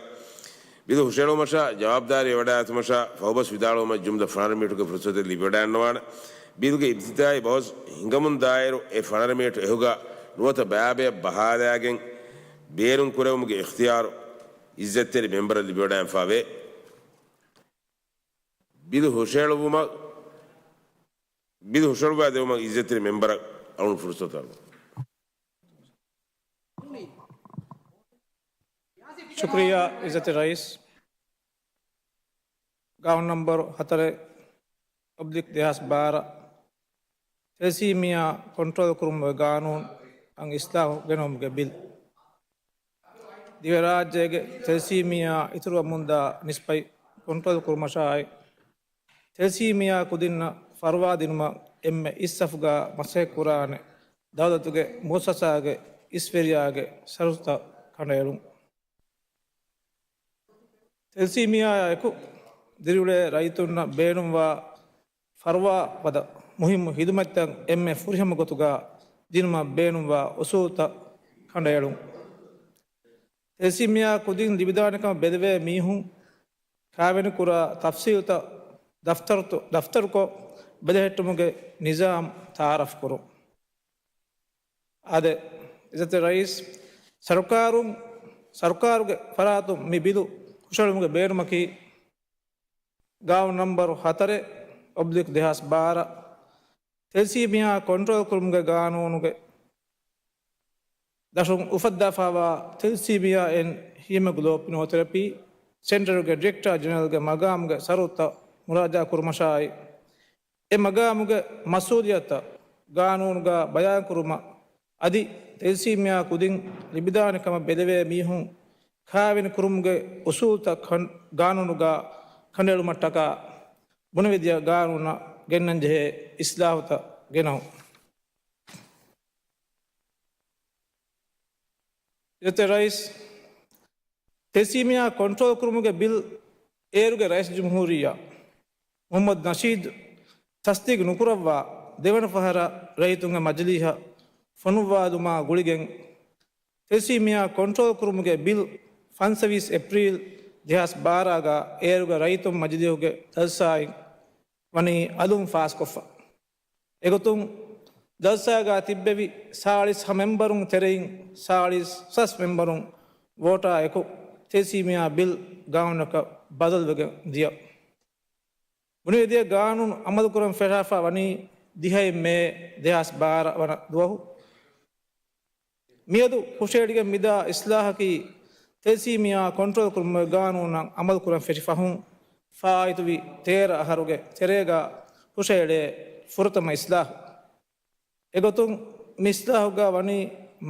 ބިލު ހުށަހެޅުމަށާ ޖަވާބުދާރީ ވެވަޑައިގަތުމަށާ ފަހުބަސް ވިދާޅުވުމަށް ޖުމްލަ ފަނަރަ މިނިޓުގެ ފުރުސަތެއް ލިބިވަޑައިގަންނަވާނެ. ބިލުގެ އިބްތިދާއީ ބަހުސް ހިނގަމުން ދާއިރު އެ ފަނަރަ މިނިޓު އެހުގަ ނުވަތަ ބައިބަޔަށް ބަހާލައިގެން ބޭނުން ކުރެވުމުގެ އިޚްތިޔާރު އިއްޒަތްތެރި މެމްބަރަށް ލިބިވަޑައިގެންފަވޭ. ބިލު ހުށަހެޅުވުމަށް، ބިލު ހުށަހެޅުއްވާ ދެވުމަށް އިއްޒަތްތެރި މެމްބަރަށް އަޅުން ފުރުސަތު އަޅުން. ޝުކުރިއްޔާ އިއްޒަތްތެރި ރައީސް. ގާނޫނު ނަންބަރު ހަތަރެއް އޮބްލިކް ދެހާސް ބާރަ، ތެލެސީމިއާ ކޮންޓްރޯލް ކުރުމުގެ ގާނޫނަށް އިސްލާހު ގެނައުމުގެ ބިލް. ދިވެހިރާއްޖޭގެ ތެލެސީމިއާ އިތުރުވަމުންދާ ނިސްބަތް ކޮންޓްރޯލް ކުރުމަށާއި، ތެލެސީމިއާ ކުދިންނަށް ފަރުވާ ދިނުމަށް އެންމެ އިސް ސަފުގަ މަސައްކަތް ކުރާނެ ދައުލަތުގެ މުއައްސަސާގެ އިސްވެރިޔާގެ ޝަރުތުތައް ކަނޑައެޅުން. ތެލެސީމިއާއާއެކު ދިރިއުޅޭ ރައްޔިތުންނަށް ބޭނުންވާ ފަރުވާ ފަދަ މުހިއްމު ހިދުމަތްތައް އެންމެ ފުރިހަމަ ގޮތުގަ ދިނުމަށް ބޭނުންވާ އުސޫލުތައް ކަނޑައެޅުން. ތެލެސީމިއާ ކުދިން ލިބިދާނެކަމަށް ބެލެވޭ މީހުން ކާވެނިކުރާ ތަފްސީލުތައް ދަފްތަރުތައް، ދަފްތަރުކޮށް ބެލެހެއްޓުމުގެ ނިޒާމް ތައާރަފް ކުރުން. އާދެ، އިއްޒަތްތެރި ރައީސް، ސަރުކާރުން، ސަރުކާރުގެ ފަރާތުން މި ބިލު ހުށަހެޅުމުގެ ބޭނުމަކީ، ގާނޫނު ނަމްބަރު ހަތަރެއް އޮބްލިކް ދެހާސް ބާރަ، ތެލެސީމިއާ ކޮންޓްރޯލް ކުރުމުގެ ގާނޫނުގެ ދަށުން އުފައްދާފައިވާ ތެލެސީމިއާ އެންޑް ހީމޮގްލޯބިނޯތެރަޕީ ސެންޓަރުގެ ޑިރެކްޓަރ ޖެނެރަލްގެ މަގާމުގެ ޝަރުޠުތައް މުރާޖަޢާ ކުރުމަށާއި، އެ މަގާމުގެ މަސްއޫލިއްޔަތުތައް ގާނޫނުގަ ބަޔާންކުރުމަށް އަދި ތެލެސީމިއާ ކުދިން ލިބިދާނެ ކަމަށް ބެލެވޭ މީހުން ކާވެނި ކުރުމުގެ އުސޫލުތައް ކަން-، ގާނޫނުގަ ކަނޑައެޅުމަށްޓަކާ ބުނެވިދިޔަ ގާނޫނަށް ގެންނަންޖެހޭ އިސްލާހުތައް ގެނައުން. އިއްޒަތްތެރި ރައީސް، ތެލެސީމިއާ ކޮންޓްރޯލް ކުރުމުގެ ބިލް އޭރުގެ ރައީސް ޖުމްހޫރިއްޔާ މުޙައްމަދު ނަޝީދު ތަޞްދީޤު ނުކުރައްވާ ދެވަނަ ފަހަރަށް ރައްޔިތުންގެ މަޖިލީހަށް ފޮނުއްވާލުމާ ގުޅިގެން، ތެލެސީމިއާ ކޮންޓްރޯލް ކުރުމުގެ ބިލް ފަންސަވީސް އޭޕްރީލް ދެހާސް ބާރަ ގަ އޭރުގެ ރައްޔިތުން މަޖިލީހުގެ ޖަލްސާއިން ވަނީ އަލުން ފާސްކޮށްފަ. އެގޮތުން ޖަލްސާގަ ތިއްބެވި ސާޅީސް ހަ މެމްބަރުން ތެރެއިން ސާޅީސް ސަސް މެމްބަރުން ވޯޓާ އެކު ތެލެސީމިއާ ބިލް ގާނޫނަކަށް ބަދަލުވެގެން ދިޔަ. ބުނެވިދިޔަ ގާނޫނު އަމަލުކުރަން ފެށާފަ ވަނީ ދިހައެއް މޭ ދެހާސް ބާރަ ވަނަ ދުވަހު. މިއަދު ހުށައެޅިގެން މިދާ އިސްލާހަކީ ތެލެސީމިއާ ކޮންޓްރޯލް ކުރުމުގެ ގާނޫނަށް އަމަލުކުރަން ފެށި ފަހުން ފާއިތުވި ތޭރަ އަހަރުގެ ތެރޭގަ ހުށައެޅޭ ފުރަތަމަ އިސްލާހު. އެގޮތުން މި އިސްލާހުގަ ވަނީ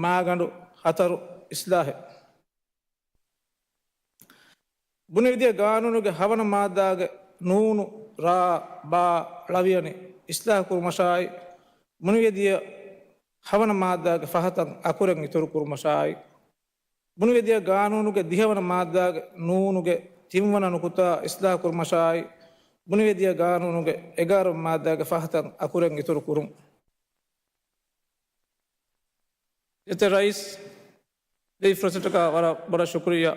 މާގަނޑު ހަތަރު އިސްލާހެއް. ބުނެވިދިޔަ ގާނޫނުގެ ހަވަނަ މާއްދާގެ ނޫނު ރާ ބާ ޅަވިޔަނި އިސްލާހު ކުރުމަށާއި، ބުނެވިދިޔަ ހަވަނަ މާއްދާގެ ފަހަތަށް އަކުރެއް އިތުރު ކުރުމަށާއި، ބުނެވިދިޔަ ގާނޫނުގެ ދިހަވަނަ މާއްދާގެ ނޫނުގެ ތިންވަނަ ނުކުތާ އިސްލާހު ކުރުމަށާއި، ބުނެވިދިޔަ ގާނޫނުގެ އެގާރަ މާއްދާގެ ފަހަތަށް އަކުރެއް އިތުރު ކުރުން. އިއްޒަތްތެރި ރައީސް، ދެއްވި ފުރުސަތަކަށް ވަރަށް ބޮޑަށް ޝުކުރިއްޔާ.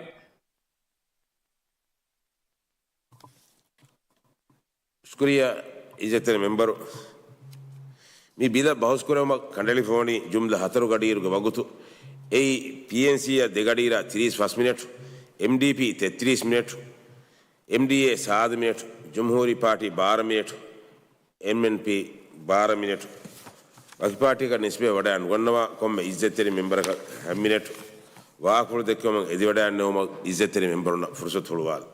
ޝުކުރިއްޔާ އިއްޒަތްތެރި މެމްބަރު. މި ބިލަށް ބަހުސްކުރެވުމަށް ކަނޑައެޅިފަވަނީ ޖުމްލަ ހަތަރު ގަޑިއިރުގެ ވަގުތު. އެއީ، ޕީއެންސީއަށް ދެ ގަޑިއިރާ ތިރީސް ފަސް މިނެޓު، އެމްޑީޕީ ތެއްތިރީސް މިނެޓު، އެމްޑީއޭ ސާދަ މިނެޓު، ޖުމްހޫރީ ޕާޓީ ބާރަ މިނެޓު، އެމްއެންޕީ ބާރަ މިނެޓު. ވަކި ޕާޓީއަކަށް ނިސްބަތް ވަޑައި ނުގަންނަވާ ކޮންމެ އިއްޒަތްތެރި މެމްބަރަކަށް ހަ މިނެޓު ވާހަކަފުޅު ދެއްކެވުމަށް އެދިވަޑައިގަންނަވުމަށް އިއްޒަތްތެރި މެމްބަރުންނަށް ފުރުސަތު ހުޅުވާލަން.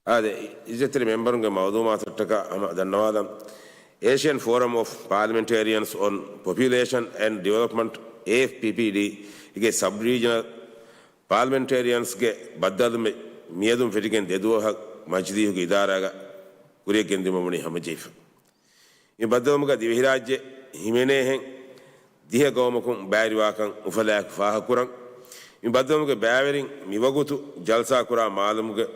އާދެ، އިއްޒަތްތެރި މެމްބަރުންގެ މައުލޫމާތަށްޓަކާ ހަމަ ދަންނަވާލަން. އޭޝިއަން ފޯރަމް އޮފް ޕާލަމެންޓޭރިއަންސް އޮން ޕޮޕިއުލޭޝަން އެންޑް ޑިވެލޮޕްމަންޓް، އޭއެފްޕީޕީޑީ، ގެ ސަބް ރީޖަނަލް ޕާލަމެންޓޭރިއަންސްގެ ބައްދަލުވުމެއް މިއަދުން ފެށިގެން ދެ ދުވަހަށް މަޖިލީހުގެ އިދާރާގަ ކުރިއަށް ގެންދިއުމަށް ވަނީ ހަމަޖެހިފަ. މި ބައްދަލުވުމުގަ ދިވެހިރާއްޖެ ހިމެނޭހެން ދިހަ ގައުމަކުން ބައިވެރިވާކަން އުފަލާއެކު ފާހަގަކުރަން. މި ބައްދަލުވުމުގެ ބައިވެރިން މިވަގުތު ޖަލްސާކުރާ މާލަމުގެ،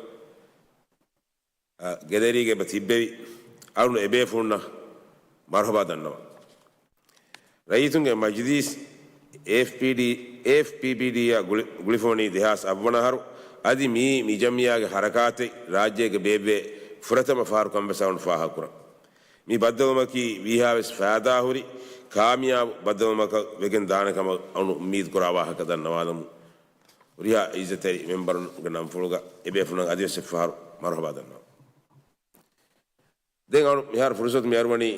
އަ، ގެލެރީގެ އެބަ ތިއްބެވި އަޅުގަނޑު އެބޭފުޅުންނަށް މަރުހަބާ ދަންނަވަން. ރައްޔިތުންގެ މަޖިލީސް، އޭއެފްޕީޑީ، އޭއެފްޕީޕީޑީއާ ގުޅި-، ގުޅިފަވަނީ ދެހާސް އަށްވަނަ އަހަރު. އަދި މިއީ މި ޖަމިއްޔާގެ ހަރަކާތެއް ރާއްޖޭގެ ބޭއްވޭ ފުރަތަމަ ފަހަރު ކަން ވެސް އަޅުގަނޑު ފާހަގަކުރަން. މި ބައްދަލުވުމަކީ ވީހާވެސް ފައިދާހުރި ކާމިޔާބު ބައްދަލުވުމަކަށް ވެގެން ދާނެ ކަމަށް އަޅުގަނޑު އުއްމީދުކުރާ ވާހަކަ ދަންނަވާލަމުން. ހުރިހާ އިއްޒަތްތެރި މެމްބަރުންގެ ނަންފުޅުގަ އެބޭފުޅުންނަށް އަދިވެސް އެއްފަހަރު މަރުހަބާ ދަންނަވަން. ދެން އަޅު މިހާރު ފުރުސަތު މި އަރުވަނީ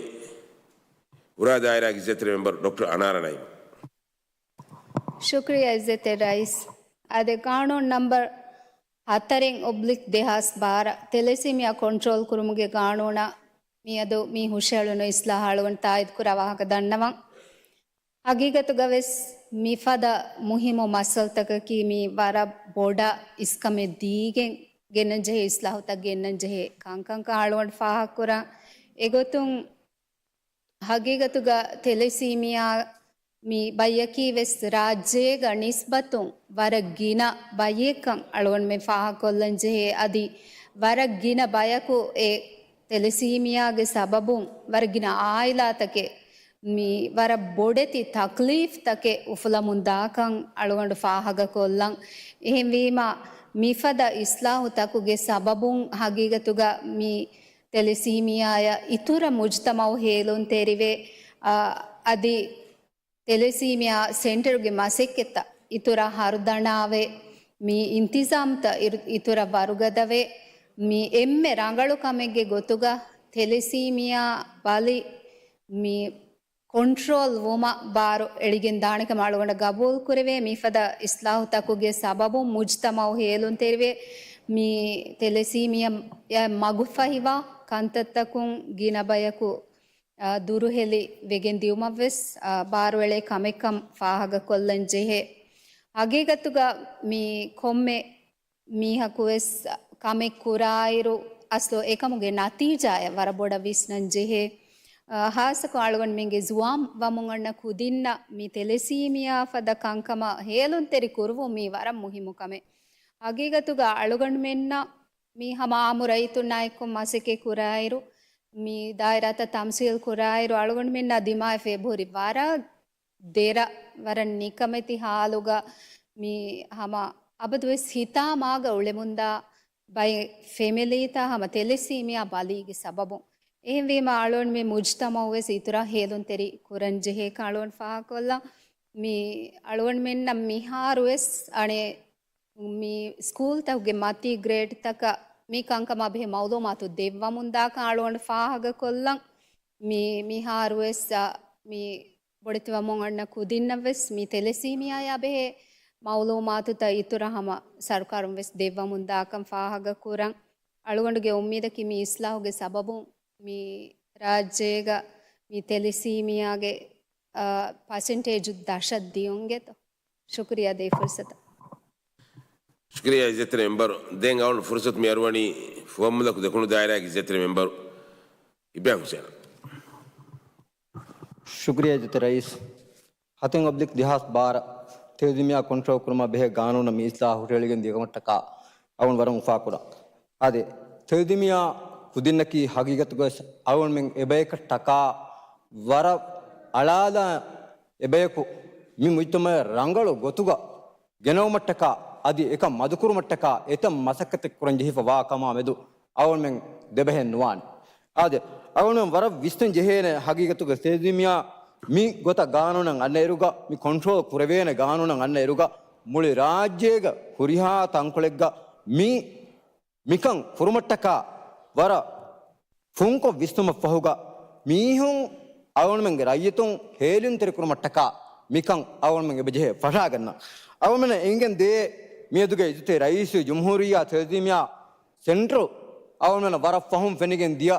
އުރާ ދާއިރާގެ އިއްޒަތްތެރި މެމްބަރު ޑޮކްޓަރ އަނާރަ ނައީމަށް. ޝުކުރިއްޔާ އިއްޒަތްތެރި ރައީސް. އާދެ، ގާނޫނު ނަމްބަރު ހަތަރެއް އޮބްލިކް ދެހާސް ބާރަ ތެލެސީމިއާ ކޮންޓްރޯލް ކުރުމުގެ ގާނޫނަށް މިއަދު މި ހުށައެޅުނު އިސްލާހަށް އަޅުގަނޑު ތާއީދުކުރާ ވާހަކަ ދަންނަވަން. ހަގީގަތުގަވެސް މިފަދަ މުހިއްމު މައްސަލަތަކަކީ މީ ވަރަށް ބޮޑަށް އިސްކަމެއް ދީގެން ގެންނަންޖެހޭ އިސްލާހުތައް ގެންނަންޖެހޭ ކަންކަންކަން އަޅުގަނޑު ފާހަގަކުރަން. އެގޮތުން ހަގީގަތުގަ ތެލެސީމިއާ މި ބައްޔަކީ ވެސް ރާއްޖޭގަ ނިސްބަތުން ވަރަށް ގިނަ ބައްޔެއްކަން އަޅުގަނޑުމެން ފާހަގަކޮށްލަންޖެހޭ. އަދި ވަރަށް ގިނަ ބަޔަކު އެ ތެލެސީމިއާގެ ސަބަބުން ވަރަށް ގިނަ އާއިލާތަކެއް މި ވަރަށް ބޮޑެތި ތަކްލީފްތަކެއް އުފުލަމުން ދާކަން އަޅުގަނޑު ފާހަގަކޮށްލަން. އެހެންވީމަ، މިފަދަ އިސްލާހުތަކުގެ ސަބަބުން ހަގީގަތުގަ މި ތެލެސީމިއާޔަށް އިތުރަށް މުޖްތަމައު ހޭލުންތެރިވެ، އަ، އަދި ތެލެސީމިއާ ސެންޓަރުގެ މަސައްކަތްތައް އިތުރަށް ހަރުދަނާވެ، މި އިންތިޒާމްތައް އިރު-، އިތުރަށް ވަރުގަދަވެ، މި އެންމެ ރަނގަޅު ކަމެއްގެ ގޮތުގަ ތެލެސީމިއާ ބަލި މި ކޮންޓްރޯލް ވުމަށް ބާރު އެޅިގެން ދާނެ ކަމަށް އަޅުގަނޑަށް ގަބޫލު ކުރެވޭ. މިފަދަ އިސްލާހުތަކުގެ ސަބަބުން މުޖްތަމައު ހޭލުންތެރިވެ، މި ތެލެސީމިއާ މަގުފަހިވާ ކަންތައްތަކުން ގިނަ ބަޔަކު އާ، ދުރުހެލި ވެގެން ދިއުމަށްވެސް، އާ، ބާރުއެޅޭ ކަމެއްކަން ފާހަގަކޮށްލަން ޖެހޭ. ހަގީގަތުގަ މި ކޮންމެ މީހަކުވެސް ކަމެއް ކުރާއިރު، އަސްލު އެކަމުގެ ނަތީޖާއެއް ވަރަށް ބޮޑަށް ވިސްނަން ޖެހޭ. އާ، ހާއްސަކޮށް އަޅުގަނޑުމެންގެ ޒުވާން ވަމުން އަންނަ ކުދިންނަށް މި ތެލެސީމިއާ ފަދަ ކަންކަމަށް ހޭލުންތެރި ކުރުވުން މީ ވަރަށް މުހިއްމު ކަމެއް. ހަގީގަތުގަ އަޅުގަނޑުމެންނަށް މި ހަމަ އާއްމު ރައްޔިތުންނާއެކު މަސައްކަތް ކުރާއިރު، މި ދާއިރާތައް ތަމްސީލް ކުރާއިރު، އަޅުގަނޑުމެންނާ ދިމާވެފަ އެބަހުރި ވަރަށް ދެރަ، ވަރަށް ނިކަމެތި ހާލުގަ މި ހަމަ އަބަދުވެސް ހިތާމާގަ އުޅެމުންދާ ބައެއް ފެމިލީތައް ހަމަ ތެލެސީމިއާ ބަލީގެ ސަބަބުން. އެހެންވީމަ، އަޅުގަނޑުމެން މުޖްތަމައުވެސް އިތުރަށް ހޭލުންތެރި ކުރަން ޖެހޭކަން އަޅުގަނޑު ފާހަގަކޮށްލަން. މި އަޅުގަނޑުމެންނަށް މިހާރުވެސް އަނެއް މި ސްކޫލްތަކުގެ މަތީ ގްރޭޑްތަކަށް މި ކަންކަމާ ބެހޭ މައުލޫމާތު ދެއްވަމުންދާކަން އަޅުގަނޑު ފާހަގަކޮށްލަން. މި، މިހާރުވެސް، އަ، މި ބޮޑެތިވަމުން އަންނަ ކުދިންނަށްވެސް މި ތެލެސީމިއާޔާ ބެހޭ މައުލޫމާތުތައް އިތުރަށް ހަމަ ސަރުކާރުން ވެސް ދެއްވަމުންދާކަން ފާހަގަކުރަން. އަޅުގަނޑުގެ އުއްމީދަކީ މި އިސްލާހުގެ ސަބަބުން މި ރާއްޖޭގަ މި ތެލެސީމިއާގެ، އަ، ޕަސެންޓޭޖު ދަށަށް ދިޔުންގެތޯ. ޝުކުރިއްޔާ ދޭ ފުރުސަތަށް. ޝުކުރިއްޔާ އިއްޒަތްތެރި މެމްބަރު. ދެން އަޅުގަނޑު ފުރުސަތު މި އަރުވަނީ ފުވައްމުލަކު ދެކުނު ދާއިރާގެ އިއްޒަތްތެރި މެމްބަރު އިބްރާހިމް ހުސެނަށް. ޝުކުރިއްޔާ އިއްޒަތްތެރި ރައީސް. ހަތެއް އޮބްލިކް ދެހާސް ބާރަ ތެލެސީމިއާ ކޮންޓްރޯލް ކުރުމަށް ބެހޭ ގާނޫނަށް މި އިސްލާހު ހުށަހެޅިގެން ދިޔަކަމަށްޓަކާ އަޅުގަނޑު ވަރަށް އުފާކުރަން. އާދެ، ތެލެސީމިއާ ކުދިންނަކީ ހަގީގަތުގަވެސް އަޅުގަނޑުމެން އެބަޔަކަށްޓަކާ ވަރަށް އަޅާލާ އެބަޔަކު. މި މުޖްތަމައަށް ރަނގަޅު ގޮތުގަ ގެނައުމަށްޓަކާ އަދި އެކަން މަދުކުރުމަށްޓަކާ އެތައް މަސައްކަތެއް ކުރަން ޖެހިފަ ވާ ކަމާ މެދު އަޅުގަނޑުމެން ދެބަހެއް ނުވާނެ. އާދެ، އަޅުގަނޑުމެން ވަރަށް ވިސްނަން ޖެހޭނެ ހަގީގަތުގަ ތެލެސީމިއާ މި ގޮތަށް ގާނޫނަށް އަންނައިރުގަ، މި ކޮންޓްރޯލް ކުރެވޭނެ ގާނޫނަށް އަންނައިރުގަ، މުޅި ރާއްޖޭގަ ހުރިހާ ތަންކޮޅެއްގަ މި މިކަން ކުރުމަށްޓަކާ ވަރަށް ފުންކޮށް ވިސްނުމަށްފަހުގަ މީހުން އަޅުގަނޑުމެންގެ ރައްޔިތުން ހޭލުންތެރިކުރުމަށްޓަކާ މިކަން އަޅުގަނޑުމެން އެބަޖެހޭ ފަށާގަންނަން. އަޅުގަނޑުމެން އެނގެން ދޭ މިއަދުގެ އިއްޒަތްތެރި ރައީސު ޖުމްހޫރިއްޔާ ތެލެސީމިއާ ސެންޓަރު އަޅުގަނޑުމެންނަށް ވަރަށް ފަހުން ފެނިގެން ދިޔަ